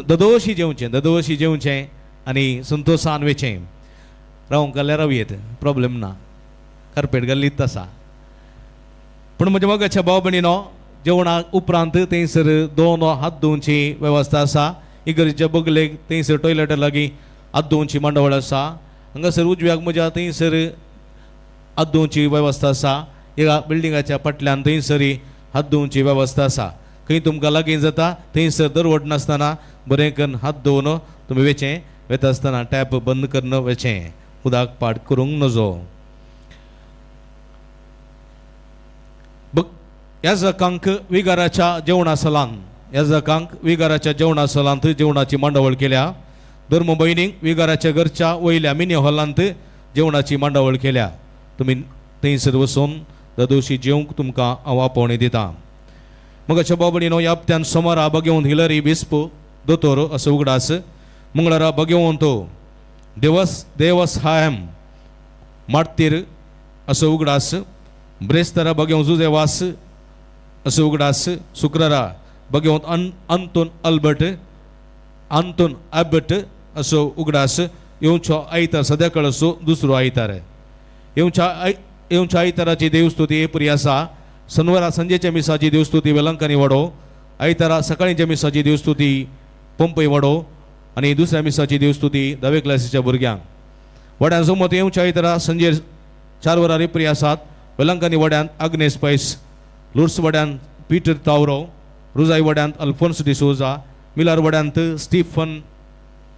ददोशी जेवचें ददोशी जेवचें आनी संतोशान वेचें. रावंक जाल्यार रावं येत प्रॉब्लेम ना कार्पेट घाल्लीच आसा. पूण म्हज्या मोगाच्या भाव भयणीनो जेवणा उपरांत थंयसर 2 हात धुवची वेवस्था आसा. इगर्जेच्या बगलेक थंयसर टॉयलेटा लागीं हात धुवची मांडावळ आसा. हांगासर उजव्याक म्हज्या थंयसर हात धुवची वेवस्था आसा. ह्या बिल्डिंगाच्या फाटल्यान थंयसर हात धुवची वेवस्था आसा. खंय तुमकां लागीं जाता थंयसर दरवट नासतना बरें करून हात धुवन तुमी वेचें. वेता आसतना टॅप बंद करून वेचें, उदक पाट करूंक नजो. याजकांक विगाराच्या जेवणा सलान, याजकांक विगाराच्या जेवणा सलांत जेवणाची मांडावळ केल्या. धर्म भयणींक विगाराच्या घरच्या वयल्या मिनी हॉलांत जेवणाची मांडावळ केल्या. तुमी थंयसर वचून ददोशी जेवंक तुमकां हांव आपोवणी दिता. मगाच्या बाबडीनो ह्या हप्त्यान सोमारा बगेवन हिलरी बिस्प दोतोर असो उगडास. मंगळारा बगेवंत देवस देवस हायम मार्तीर असो उगडास. ब्रेस्तारा बगेवन जुजेवास असो उगडास. शुक्रारा बगेवंत अंतून अल्बर्ट अंतून अबट असो उगडास. येवचो आयतार सद्याकळ असो दुसरो आयतार. येवच्या आयताराची देवस्तुती पुरी आसा. शनिवारा संजेच्या मिसाची देवस्तुती वेलंकानी वाडो, आयतारा सकाळीच्या मिसाची देवस्तुती पंपय वाडो आनी दुसऱ्या मिसाची देवस्तुती धावे क्लासीच्या भुरग्यांक. वाड्यान जमत येवच्या आयतारा संजे 4 वरां रिपरी आसात. वेलंकानी वाड्यांत आग्नेस पैस, लुर्स वाड्यांत पीटर तावरो, रुजाई वाड्यांत अल्फोन्स डिसोजा, मिलार वाड्यांत स्टीफन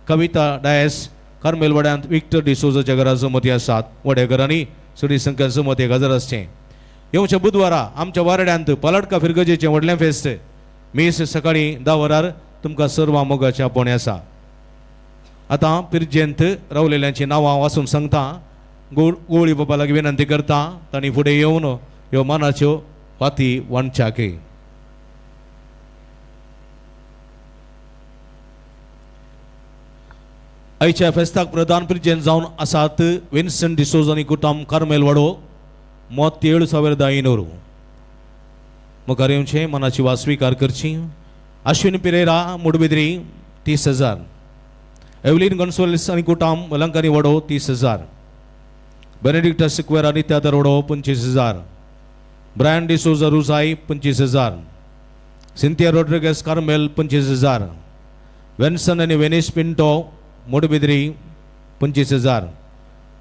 कविता डायस, कार्मेल वाड्यांत विक्टर डिसोजाच्या घरा जमती आसात. वाड्या घरांनी चडी संख्या जमती हजर आसचें. येवच्या बुधवारा आमच्या वारड्यांत पलाडका फिरगजेचें व्हडलें फेस्त मीस सकाळीं 10 वरार तुमकां सर्वां मोगाचें आपोवणें आसा. आतां पिरजेंत रावलेल्यांची नांवां वाचून सांगता. गोळी बाबा लागीं विनंती करता तांणी फुडें येवन ह्यो मानाच्यो वाती वांटच्याक. आयच्या फेस्ताक प्रधान पिरजेंत जावन आसात विन्सन डिसोजा आनी कुटाम कार्मेल वाडो, मत 7500. मुखार येवचें मनाची वास स्विकार करची. अश्विन पिरेरा मुडबिद्री 30,000, एवलीन गॉन्साल्विस आनी कुटाम वेलंकानी वाडो 30,000, बेनेडिक्टा सिक्वेरा आनी त्यादर वाडो 25,000, Brian D'Souza Rujai 25,000, Cynthia Rodrigues Carmel 25,000, Wenson आनी वेनिस पिंटो मुडबिद्री 25,000,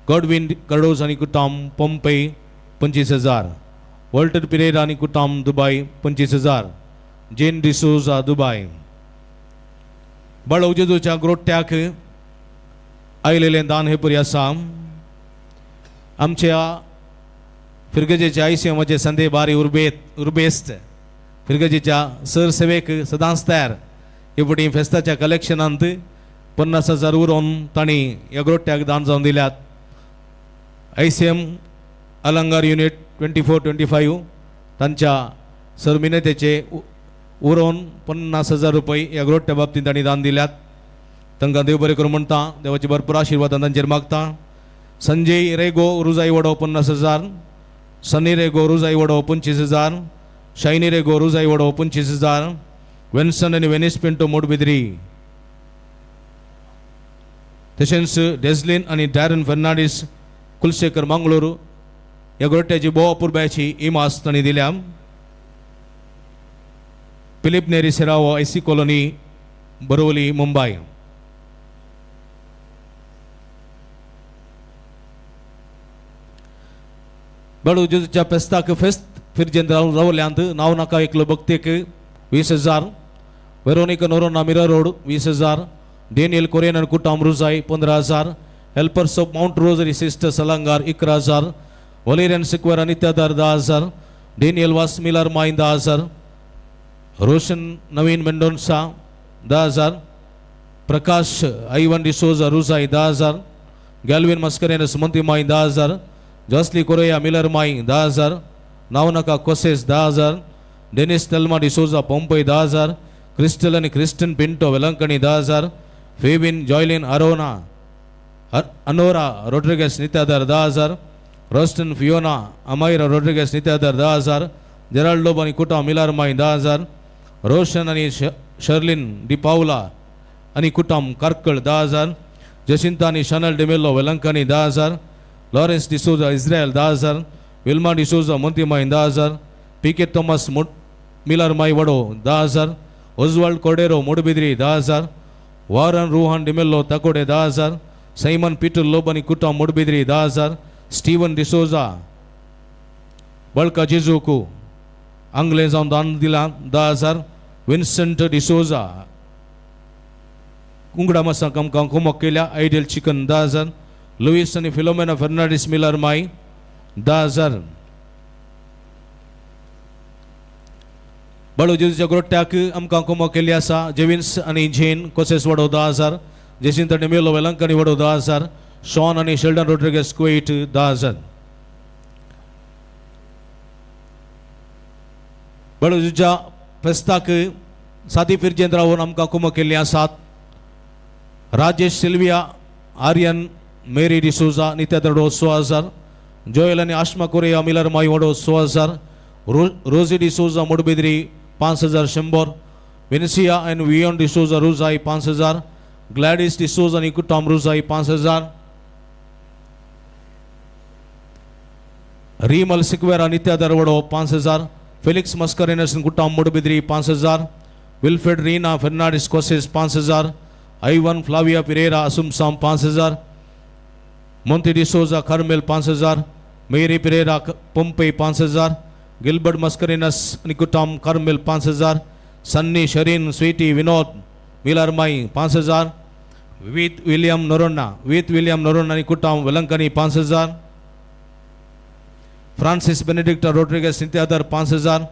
गॉडविन कार्डोज आनी कुटाम पंपे 25,000, वॉल्टर पिरेरा आनी कुटाम दुबाय 25,000, जेन डिसोजा दुबाय. बाळो जेजूच्या ग्रोट्याक आयलेलें दान हे परी आसा. आमच्या फिरगजेच्या आयसीएमाचे संदे बारी उर्बेस्त फिरगजेच्या सर सेवेक सदांच तयार. हे फावटी फेस्ताच्या कलेक्शनांत 50,000 उरोवन तांणी ह्या ग्रोट्याक दान जावन दिल्यात. आयसीएम अलंगार युनिट 24-25 तांच्या सर मिनेतेचे उरोवन 50,000 रुपये ह्या ग्रोट्या बाबतींत तांणी दान दिल्यात. तांकां देव बरें करूं म्हणटा. देवाची भरपूर आशिर्वाद तांचेर मागता. संजय रेगो रुजाई वडो 50,000, सनी रेगो रुजाई वडो 25,000, शायनी रेगो रुजाई वडो 25,000, वेन्सन आनी वेनिस पिंटो मोडबिद्री, तशेंच डेझलिन आनी डॅरन फर्नांडीस कुलशेखर मंगळूर ह्या गोरट्याची भोव अपुरबायेची इमास तांणी दिल्या. Philip Neri Serrao IC colony Borivali Mumbai. बडू जेजूच्या फेस्ताक फेस्त फिरजेंत रावल्यांत नांव नाका एकलो भक्तीक 20,000, वेरोनिका नोरोना मिरा रोड 20,000, डेनियल कोरियन आनी कुटाम रुजाय 15,000, helpers of Mount Rosary sister Salangar 11,000, Valerian Sequeira नित्यादार 10,000, Daniel वास मिलर माईन 10,000, रोशन नवीन मेंडोन्सा 10,000, प्रकाश आयवन डिसोजा रुजाय 10,000, गॅल्विन मस्करेनस मंत्री माई 10,000, जॉस्ली कोरेया मिलर माई 10,000, नावनाका कोसेस 10,000, Dennis Thelma D'Souza Pompei 10,000, Crystal आनी Kristen Pinto Velankanni 10,000, Febin Joylin Arona Anora Rodrigues Nityadhar 10,000, Roston Fiona Amaira Rodrigues Nityadhar 10,000, Gerald Lobo आनी कुटा मिलार माई 10,000, रोशन आनी शर्लिन डी पावला आनी कुटाम कार्कळ 10,000, जसिंता आनी Shanel D'Mello Velankanni 10,000, Lawrence D'Souza Israel 10,000, Wilma D'Souza मोंती माई 10,000, पी के थॉमस मिलर माई वडो 10,000, Oswald Cordeiro Moodbidri 10,000, Warren Rohan D'Mello Takode 10,000, Simon Peter Lobo आनी कुटाम मुडबिद्री 10,000, स्टीवन डिसोजा बळका जेजूकू आंगले जावन दान दिला 10,000, विन्संट डिसोजा कुंगडा मसांक आमकां कुमक केल्या आयडियल चिकन 10,000, लुईस आनी फिलोमेना फर्नांडीस मिलर माई 10,000. बळू जेजूच्या ग्रोट्याक आमकां कुमक केल्ली आसा जेविन्स आनी झेन कोसेस वडो 10,000, जेसिंत डिमेलो वेलंकनी वडो 10,000, शॉन आनी शेल्डन रोड्रिगस कुवेट 10,000. बळू जेजूच्या फेस्ताक सादी फिरजेंत रावन आमकां कुमक केल्ली आसात राजेश सिल्विया आर्यन मेरी डिसोजा नित्या दडो 6,000, जोयल आनी आश्मा कोरिया मिलर माई वडो 6,000, रोजी डिसोजा मुडबिद्री 5,100, विन्सिया आनी वियोन डिसोजा रुजाई 5,000, ग्लॅडीस डिसोजा आनी कुटाम रुजाई 5,000, रीमल सिक्वेरा नित्या दरवडो 5,000, फेलिक्स मस्करेनस कुटाम मुडबिद्री 5,000, विल्फ्रेड रीना फर्नांडीस कोसेस 5,000, आयवन फ्लाविया पिरेरा असुमसाम 5,000, मोंती D'Souza Carmel 5,000, Mary Pereira Pompei 5,000, Gilbert Mascarenhas निकुटाम Carmel 5,000, Sunny Shereen Sweety Vinod मिलर माई 5,000, वीत विलियम नोरोन्हा निकुटाम Velankanni 5,000, Francis Benedicta Rodrigues Nityadhar 5,000,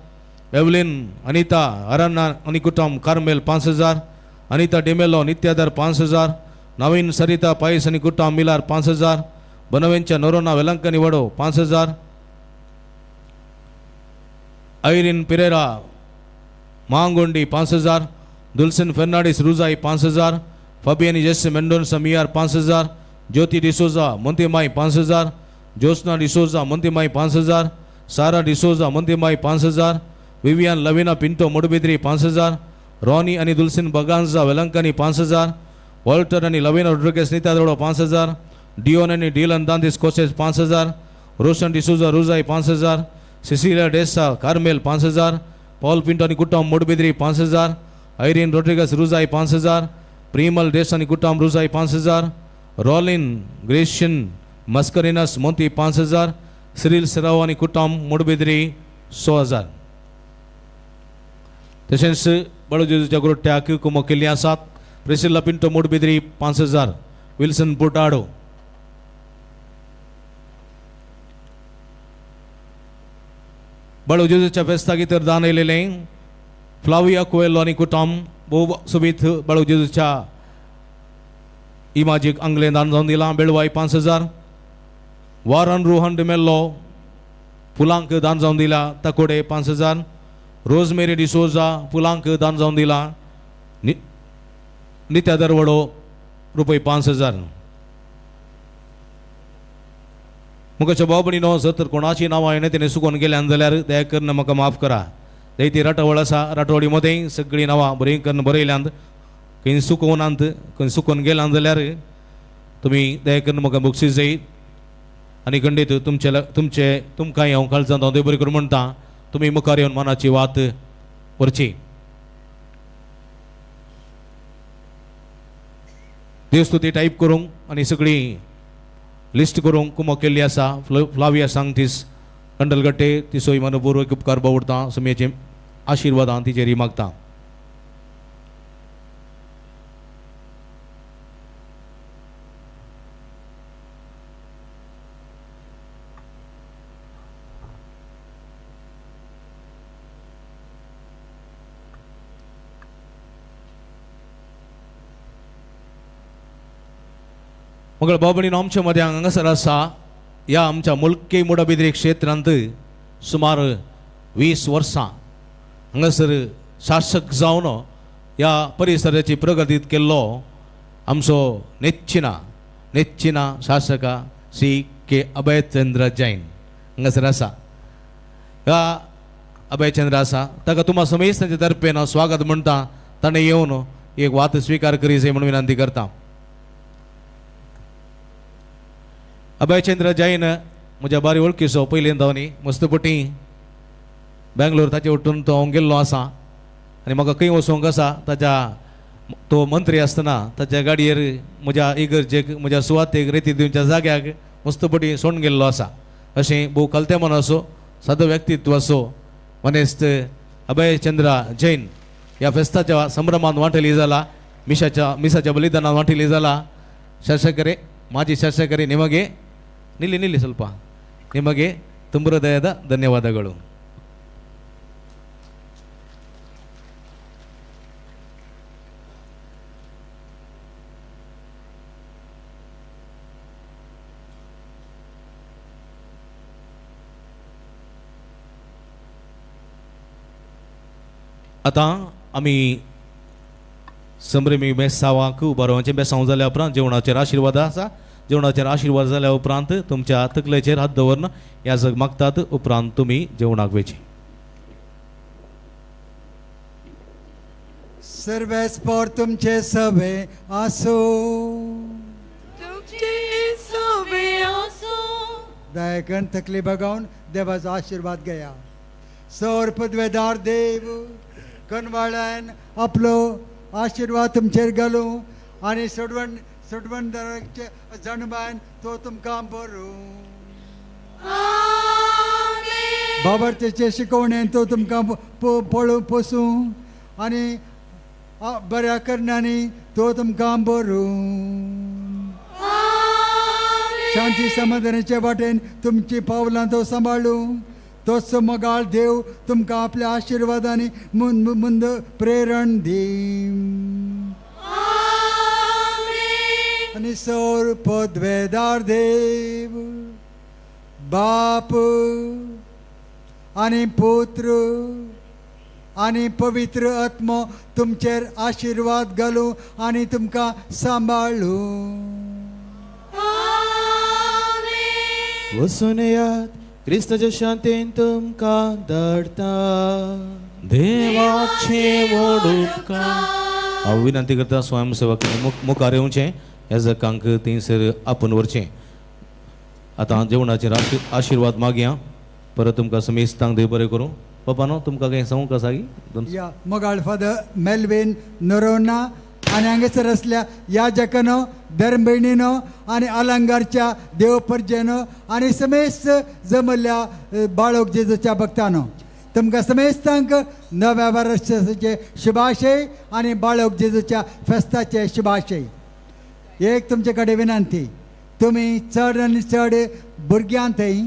Evelyn Anita Aranha निकुटाम कार्मेल 5,000, अनिता डिमेलो नित्यादर 5,000, नवीन सरिता पायस निकुटाम मिलार 5,000, बनवेंच्या नोरोन्हा वेलंकनी वडो 5,000, आयरिन पिरेरा मांगोंडी 5,000, Dulson Fernandes Rujai 5,000, Fabian Jess Mendonca Miyar 5,000, Jyoti D'Souza मोंतीमाई 5,000, ज्योत्सना डिसोजा मोंतीमाई 5,000, सारा डिसोजा मोंतीमाई 5,000, Vivian Lavina Pinto Moodbidri 5,000, Ronnie आनी दुलसिन बगांजा वेलंकनी 5,000, वॉल्टर आनी लवीना रोड्रिगेस नित्यादोडो 5,000, डियोन आनी डिलन दांदीस कोसेस 5,000, Roshan D'Souza Rujai 5,000, Cecilia D'Sa Carmel 5,000, Paul Pinto आनी कुटाम मुडबिद्री 5,000, आयरिन रोड्रिगस रुजाई 5,000, प्रीमल डेस आनी कुटाम Rujai 5,000, Rollin Grecian मस्करिनस Monti 5,000, Cyril सेराव आनी कुटाम मुडबिद्री 6,000. तशेंच बळू जेजूच्या ग्रोट्याक कुमक केल्ली आसात प्रिसिल्ला पिंटो मुडबिद्री 5,000, विल्सन पुटाडो. बळू जेजूच्या फेस्ताक इतर दान येयलेलें फ्लाविया कोएलो आनी कुटाम भोव सोबीत बळू जेजूच्या इमाजीक आंगलें दान जावन दिलां बेळवाय 5,000, वारन रोहन डिमेल्लो फुलांक दान जावन दिला ताकोडे 5,000, रोजमेरी डिसोजा फुलांक दान जावन दिला नित्या दरवडो रुपये 5,000. मुखाच्या भाव भयणीनो, जर तर कोणाची नांवां हांवें तेणें चुकोन गेल्यान जाल्यार दया करून म्हाका माफ करा. जायती राटावळ आसा, राटवडी मदें सगळीं नांवां बरीं करून बरयल्यांत, खंय चुकोवनात, खंय चुकोन गेल्यान जाल्यार तुमी दया करून म्हाका बक्षीस जायत आनी खंडीत तुमचे तुमकांय हांव काळजांत हांव देव बरें करूं म्हणटा. तुमी मुखार येवन मनाची वात व्हरची. देवस्तुती टायप करूंक आनी सगळी लिस्ट करूंक कुमक केल्ली आसा फ्लाविया सांगतीस कंडलगट्टे तिसोय मनपूर्वक उपकार बावडता सुमयेचे आशिर्वादान तिचेर मागता. मगळ बाबणीन आमच्या मदें हांगासर आसा ह्या आमच्या मुल्की मुडाबिद्री क्षेत्रांत सुमार 20 वर्सां हांगासर शासक जावन ह्या परिसराची प्रगती केल्लो आमचो नेच्चिना शासका श्री के अभयचंद्र जैन हांगासर आसा. ह्या अभयचंद्र आसा ताका तुमा समेस्त तांचे तर्फेन स्वागत म्हणटा. ताणें येवन एक वात स्विकार करी जाय म्हणून विनंती करता. अभयचंद्र जैन म्हज्या बारी वळखीचो पयलीं धांवनी मस्तपटी बेंगलोर ताचे वटून तो हांव गेल्लो आसा आनी म्हाका खंय वचूंक आसा ताच्या तो मंत्री आसतना ताच्या गाडयेर म्हज्या इगर्जेक म्हज्या सुवातेक रेती दिवच्या जाग्याक मस्तपटी सोडून गेल्लो आसा. अशें भोव कलते मनाचो सादो व्यक्तित्वाचो मनेस्त अभय चंद्रा जैन ह्या फेस्ताच्या संभ्रमान वांटेली जाला, मिसाच्या बलिदानान वांटेली जाला. ಶಾಸಕರೇ, ಮಾಜಿ ಶಾಸಕರೇ, ನಿಮಗೆ ನಿಲ್ಲಿ ನಿಲ್ಲಿ ಸ್ವಲ್ಪ ನಿಮಗೆ ತುಂಬ ಹೃದಯದ ಧನ್ಯವಾದಗಳು. आतां आमी संभ्रमी बेसांवाक उबारपाचें. बेसांव जाल्या उपरांत जेवणाचेर आशिर्वाद आसा. जेवणाचेर आशिर्वाद जाल्या उपरांत तुमच्या तकलेचेर हात दवरन ह्या जग मागतात, उपरांत तुमी जेवणाक वेची. सर्वेस्पोर तुमचे सवे आसो, तुमचे सवे आसो. दयाकन तकली बगावन देवाचो आशिर्वाद घेया. सौर पदवेदार देव कनवाळ्यान आपलो आशिर्वाद तुमचेर घालूं आनी सोडवण सोडवणदाराचे जाणबायन तो तुमकां बरूं. बाबरतेचे शिकवणेन तो तुमकां पळोवं पोसूं आनी बऱ्या करण्यांनी तो तुमकां बरूं. शांती समाधानाचे वाटेन तुमची पावलां तो सांबाळूं. तोच मोगाळ देव तुमकां आपल्या आशिर्वादांनी मुंद प्रेरण दी. आनी सौर पदवेदार देव बाप आनी पुत्र आनी पवित्र आत्मो तुमचेर आशिर्वाद घालूं आनी तुमकां सांबाळूं. वचून येयात, क्रिस्ताच्या शांतीन तुमकां धाडटा. देवाचे व्हड उपकार. हांव विनंती करता स्वयंसेवक मुखार येवचें, ह्या जकांक थंयसर आपोवन व्हरचें. आतां जेवणाचेर आशिर्वाद मागया. परत तुमकां समेस्तांक देव बरें करूं. पप्पा न्हू तुमकां कांय सांगूंक आसा की? या मोगाळ फादर मेलवीन नरोना आनी हांगासर आसल्या याजकानो, धर्मभयणीनो आनी अलंगारच्या देव परजेनो आनी समेस्त जमल्ल्या बाळोक जेजूच्या भक्तानो, तुमकां समेस्तांक नव्या वर्साचे शुभाशय आनी बाळोक जेजूच्या फेस्ताचे शुभाशय. एक तुमचे कडेन विनंती, तुमी चड आनी चड भुरग्यां थंय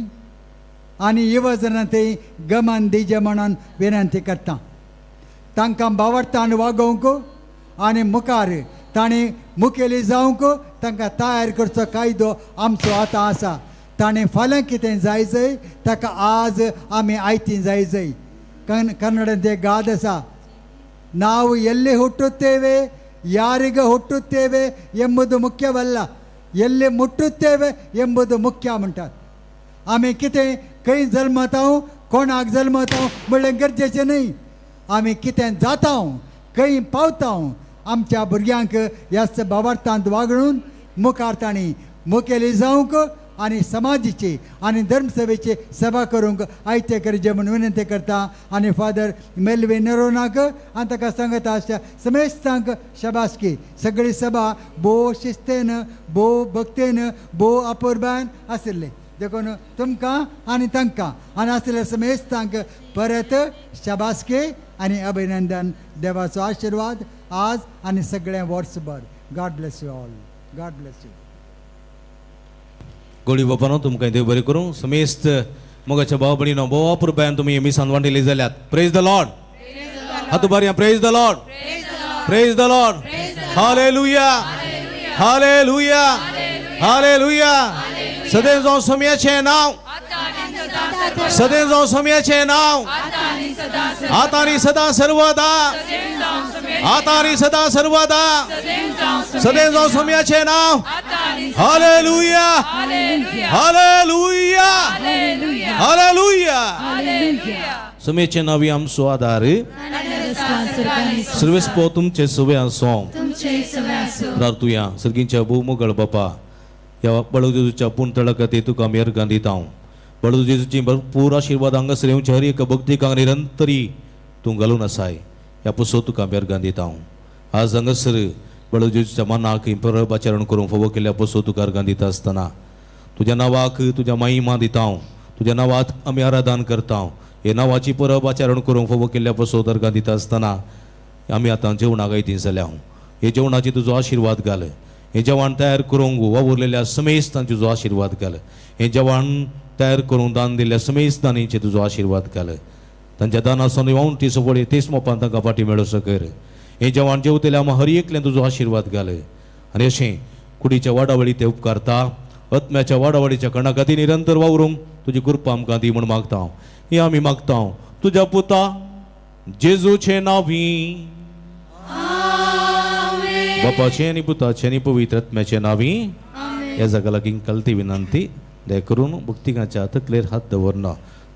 आनी युवजनां थंय गमन दिवचें म्हणून विनंती करता. तांकां बावडतान वागोवंक आनी मुखार तांणी मुखेली जावंक तांकां तयार करचो कायदो आमचो आतां आसा. ताणें फाल्यां कितें जाय जाय ताका आज आमी आयती जाय जाय. कन्नडांत एक गाद आसा, ನಾವು ಎಲ್ಲಿ ಹುಟ್ಟುತ್ತೇವೆ ಯಾರಿಗೆ ಹುಟ್ಟುತ್ತೇವೆ ಎಂಬುದು ಮುಖ್ಯವಲ್ಲ, ಎಲ್ಲಿ ಮುಟ್ಟುತ್ತೇವೆ ಎಂಬುದು ಮುಖ್ಯ म्हणटात. आमी कितें खंय जल्मता कोणाक जल्मता म्हणलें गरजेचें न्हय, आमी कितें जाता खंय पावता. आमच्या भुरग्यांक ह्याच बाबार्थांत वागणून मुखार तांणी मुखेली जावंक आनी समाजाची आनी धर्मसभेची सभा करूंक आयते करचें म्हूण विनंती करता. आनी फादर मेलवीन नरोनाक आनी ताका सांगता आसच्या समेस्तांक शाबासकी. सगळी सभा भोव शिस्तेन, भोव भक्तेन, भोव अपुरबायन आशिल्ली. देखून तुमकां आनी तांकां आनी आशिल्ल्या समेस्तांक परत शाबासकी आनी अभिनंदन. देवाचो आशिर्वाद आज आनी सगळें वर्सभर. God bless you all. God bless you. गोडी बापानो तुमकां देव बरें करूं. समेस्त मोगाच्या भाव भयणीनो भोव अपुरबायेन तुमी मिसान वांटेली जाल्यात. Praise the Lord. हात उबारया. Praise the Lord. Praise the Lord. Hallelujah. Hallelujah. Hallelujah. सदैव जावं सोम्याचें नांव, सदैव जावं सोम्याचें नांव, आतां आनी सदां सर्वदा, आतां आनी सदां सर्वदा, सदैव जावं सोम्याचें नांव. हालेलुया. हालेलुया. हालेलुया. सोम्याचें नांव आमचो आदार. सर्वेस्पो तुमचे सवे आसो. प्रार्थुया. सर्गींच्या भोव मोगळ बापा, ह्या बळू जेजूच्या पूर्ण तळकाती तुका आमी अर्गां दिता. बळू जेजूची भरपूर आशिर्वाद हांगासर येवचे हर एका भक्तिकांक निरंतरी तूं घालून आसाय. ह्या पुसो तुका आमी अर्गां दिता. आज हांगासर बळजेजूच्या मनाक परब आचरण करूंक फावो केल्ल्या पसो तुका अर्गां दिता आसतना तुज्या नांवाक तुज्या महिमा दिता, तुज्या नांवाक आमी आराधन करता. हे नांवाची परब आचरण करूंक फावो केल्ल्या पसो अर्गां दिता आसतना आमी आतां जेवणाक आयती जाल्या. हे जेवणाची तुजो आशिर्वाद घाल. हें जेवण तयार करूंक वावुरलेल्या समेस्तांचो तुजो आशिर्वाद घाल. हें जेवण तयार करूंक दान दिल्ल्या समेस्तांचे तुजो आशिर्वाद घाल. तांच्या दानासून वावंटी सवळे तेच मोपान तांकां फाटी मेळोसो कर. हें जेवण जेवतल्या आमी हर एकल्यान तुजो आशिर्वाद घाल. आनी अशें कुडीच्या वाडावळी ते उपकारता आत्म्याच्या वाडावळीच्या कणा खातीर निरंतर वावरूंक तुजी कृपा आमकां दी म्हूण मागता. हें आमी मागता तुज्या पुता जेजूचे नांवी, बापाचे आनी पुताचे आनी पवित्र आत्म्याचे नांवी. ह्या जागा लागीं कलती विनंती दया करून भक्तिकाच्या तकलेर हात दवरना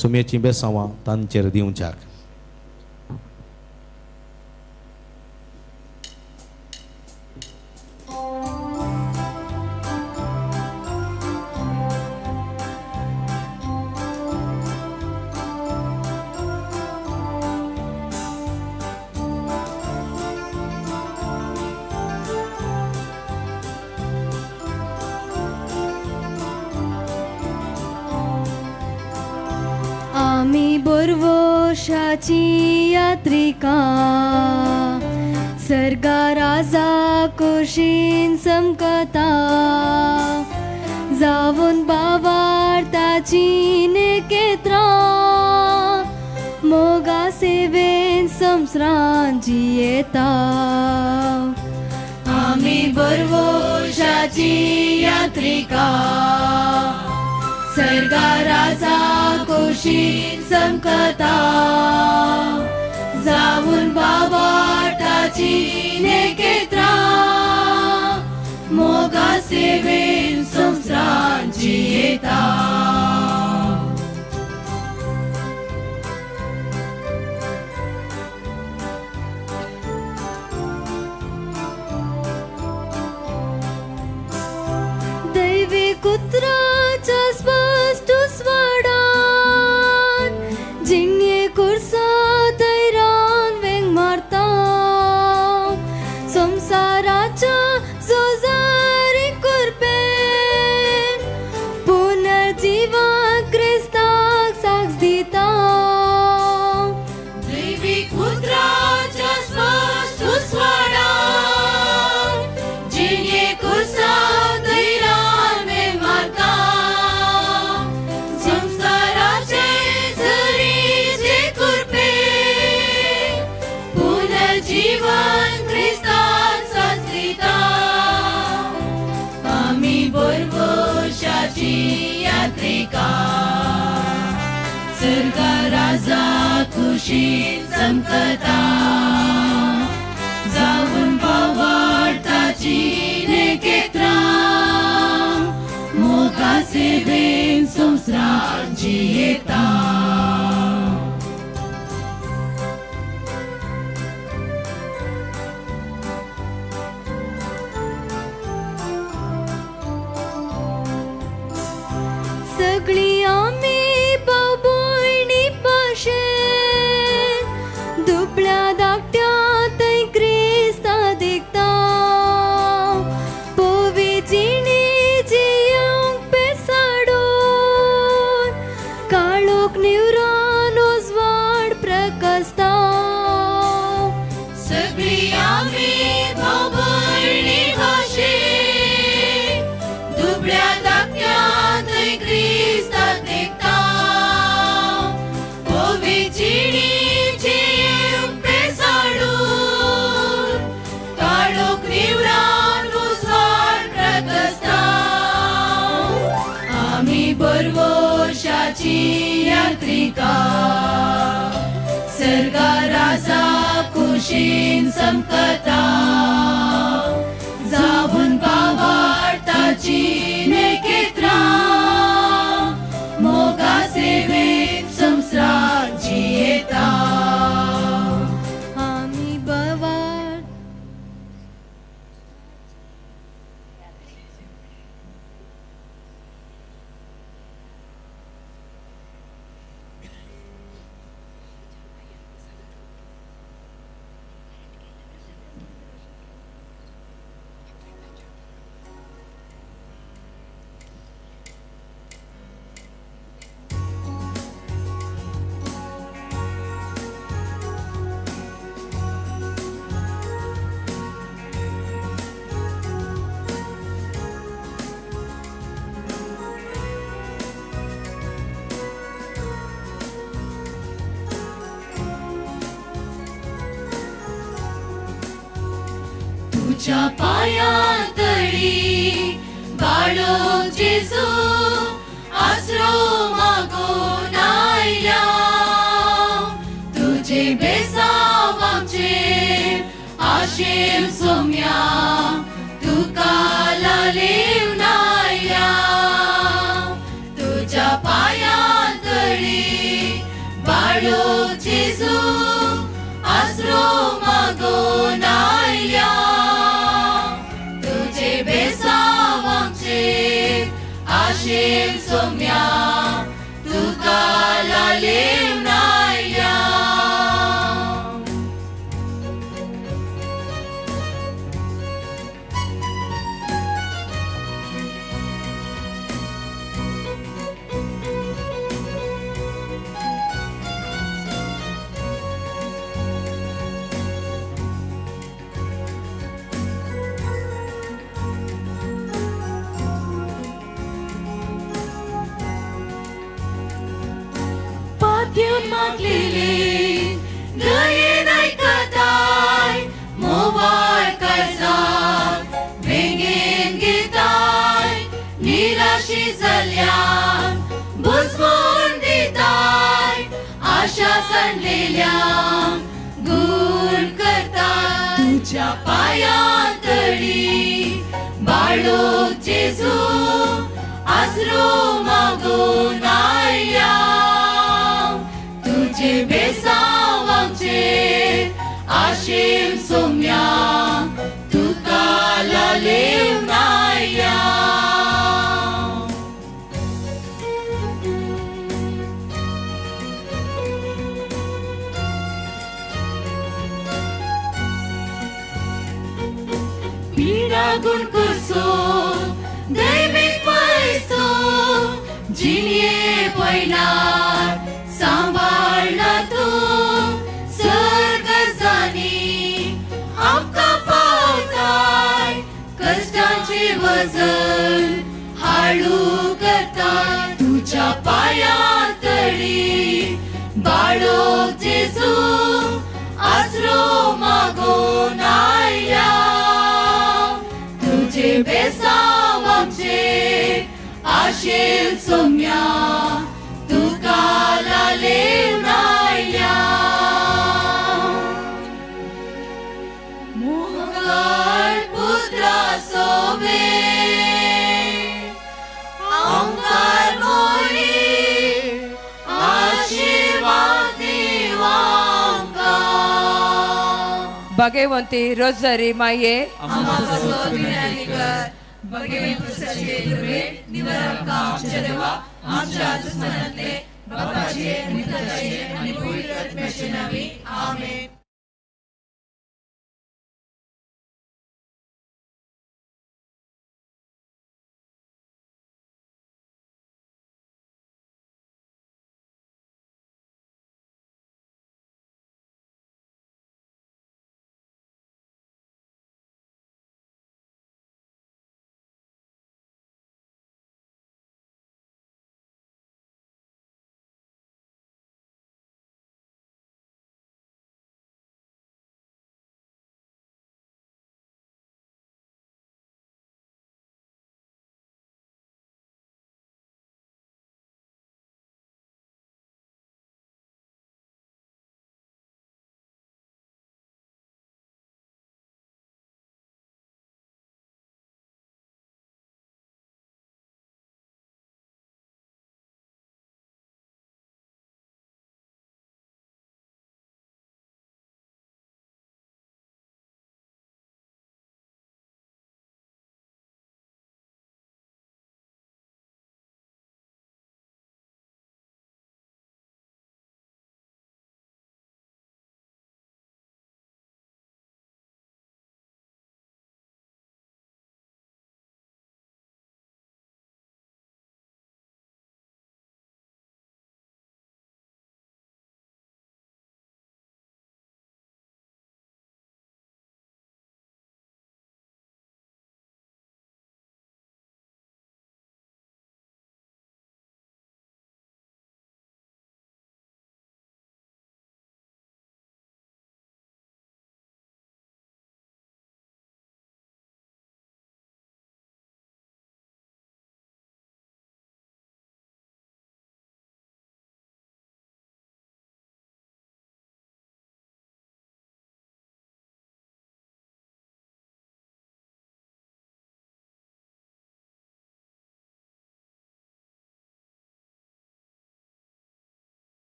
सुम्याचीं बेसांवां तांचेर दिवच्याक. बोरवोशाची यात्रिका सर्गा राजा कुशीन समकता जावन बावार्ताची नेकेत्रा मोगा सेवेन संसरान जियेता. आमी बोरवोशाची यात्रिका सर्गा राजा कुशीन समकता जावन बाबाटाची नेकेत्रा मोगा सेवेन संसार जियेता. दैवी कुत्राच्या स्पश्ट स्वाडान जिणये कुर्सा तैरान वेंग मारता संसाराच्या जोजारी कुरपेन पुनर्जीवाक क्रिस्ताक साक्ष दिता. दैवी कुत्राच्या स्पश्ट स्वाडान जिणये कुर्सा तैरान वेंग मारता संसाराचे झरीचे कुरपेन पुनर्जीवन क्रिस्तान साक्ष दिता. आमी बोरवोशाची यात्रिका सर्गा राजा कुशीन चमकता जावन पावार्ताची नेकेत्रा मोगा सेवेन संसार जियेता. सगळी आमी भाव-भयणी भाशेन दुबळ्या धाकट्या थंय क्रिस्ता देखता पोवी जिणी जियेवंक पेसाडून काळोख निवरान उजवाड प्रकासता. सगळी आमी भाव-भयणी भाशेन दुबळ्या धाकट्या थंय क्रिस्ता देखता पोवी जिणी जियेवंक पेसाडून काळोख निवरान उजवाड प्रकासता. आमी बोरवोशाची यात्रिका सर्गा राजा कुशीन चमकता जावन बावार्ताची नेकेत्रा मोगा सेवेन संसार जियेता. आमी बावार तुझ्या पाया तळी बाळो जेजू आसरो मागून आयल्या तुझे बेसाव आमचेर आशेव सोम्या तुका लालेवन आयल्या तुझ्या पाया तळी बाळो जेजू आसरो मागून आयल्या तुझे बेसाव आमचेर आशेव सोम्या तुका लालेवन आयल्या. पात्यून मागलेले दयेन आयकताय मोवाळ काळजाक वेंगेन घेताय निराशी जाल्ल्यान बुजवण दिताय आशा सांडलेल्यांक गूण करताय तुझ्या पाया तळी बाळो जेजू आसरो मागून आयल्या तुझे बेसाव आमचेर आशेव सोम्या तुका लालेवन आयल्या. पिडा गुण करसो दैवीक पैसो जिणये पयणार सांबाळना तूं सर्ग जानी आमकां पावताय कश्टांचे वजन हाडू करताय तुझ्या पाया तळी बाळो जेजू आसरो मागून आयल्या तुझे बेसाव आमचेर आशेव सोम्या तुका लालेवन आयल्या. मोगाळ पुत्रा सोबे आमकार मोरी आशिर्वाद दिवांका. भाग्यवंती रोजरी माये आमच्या दुस्मनांतले बापाचे आनी पुताचे आनी पवित्र आत्म्याचे नांवी आमेन.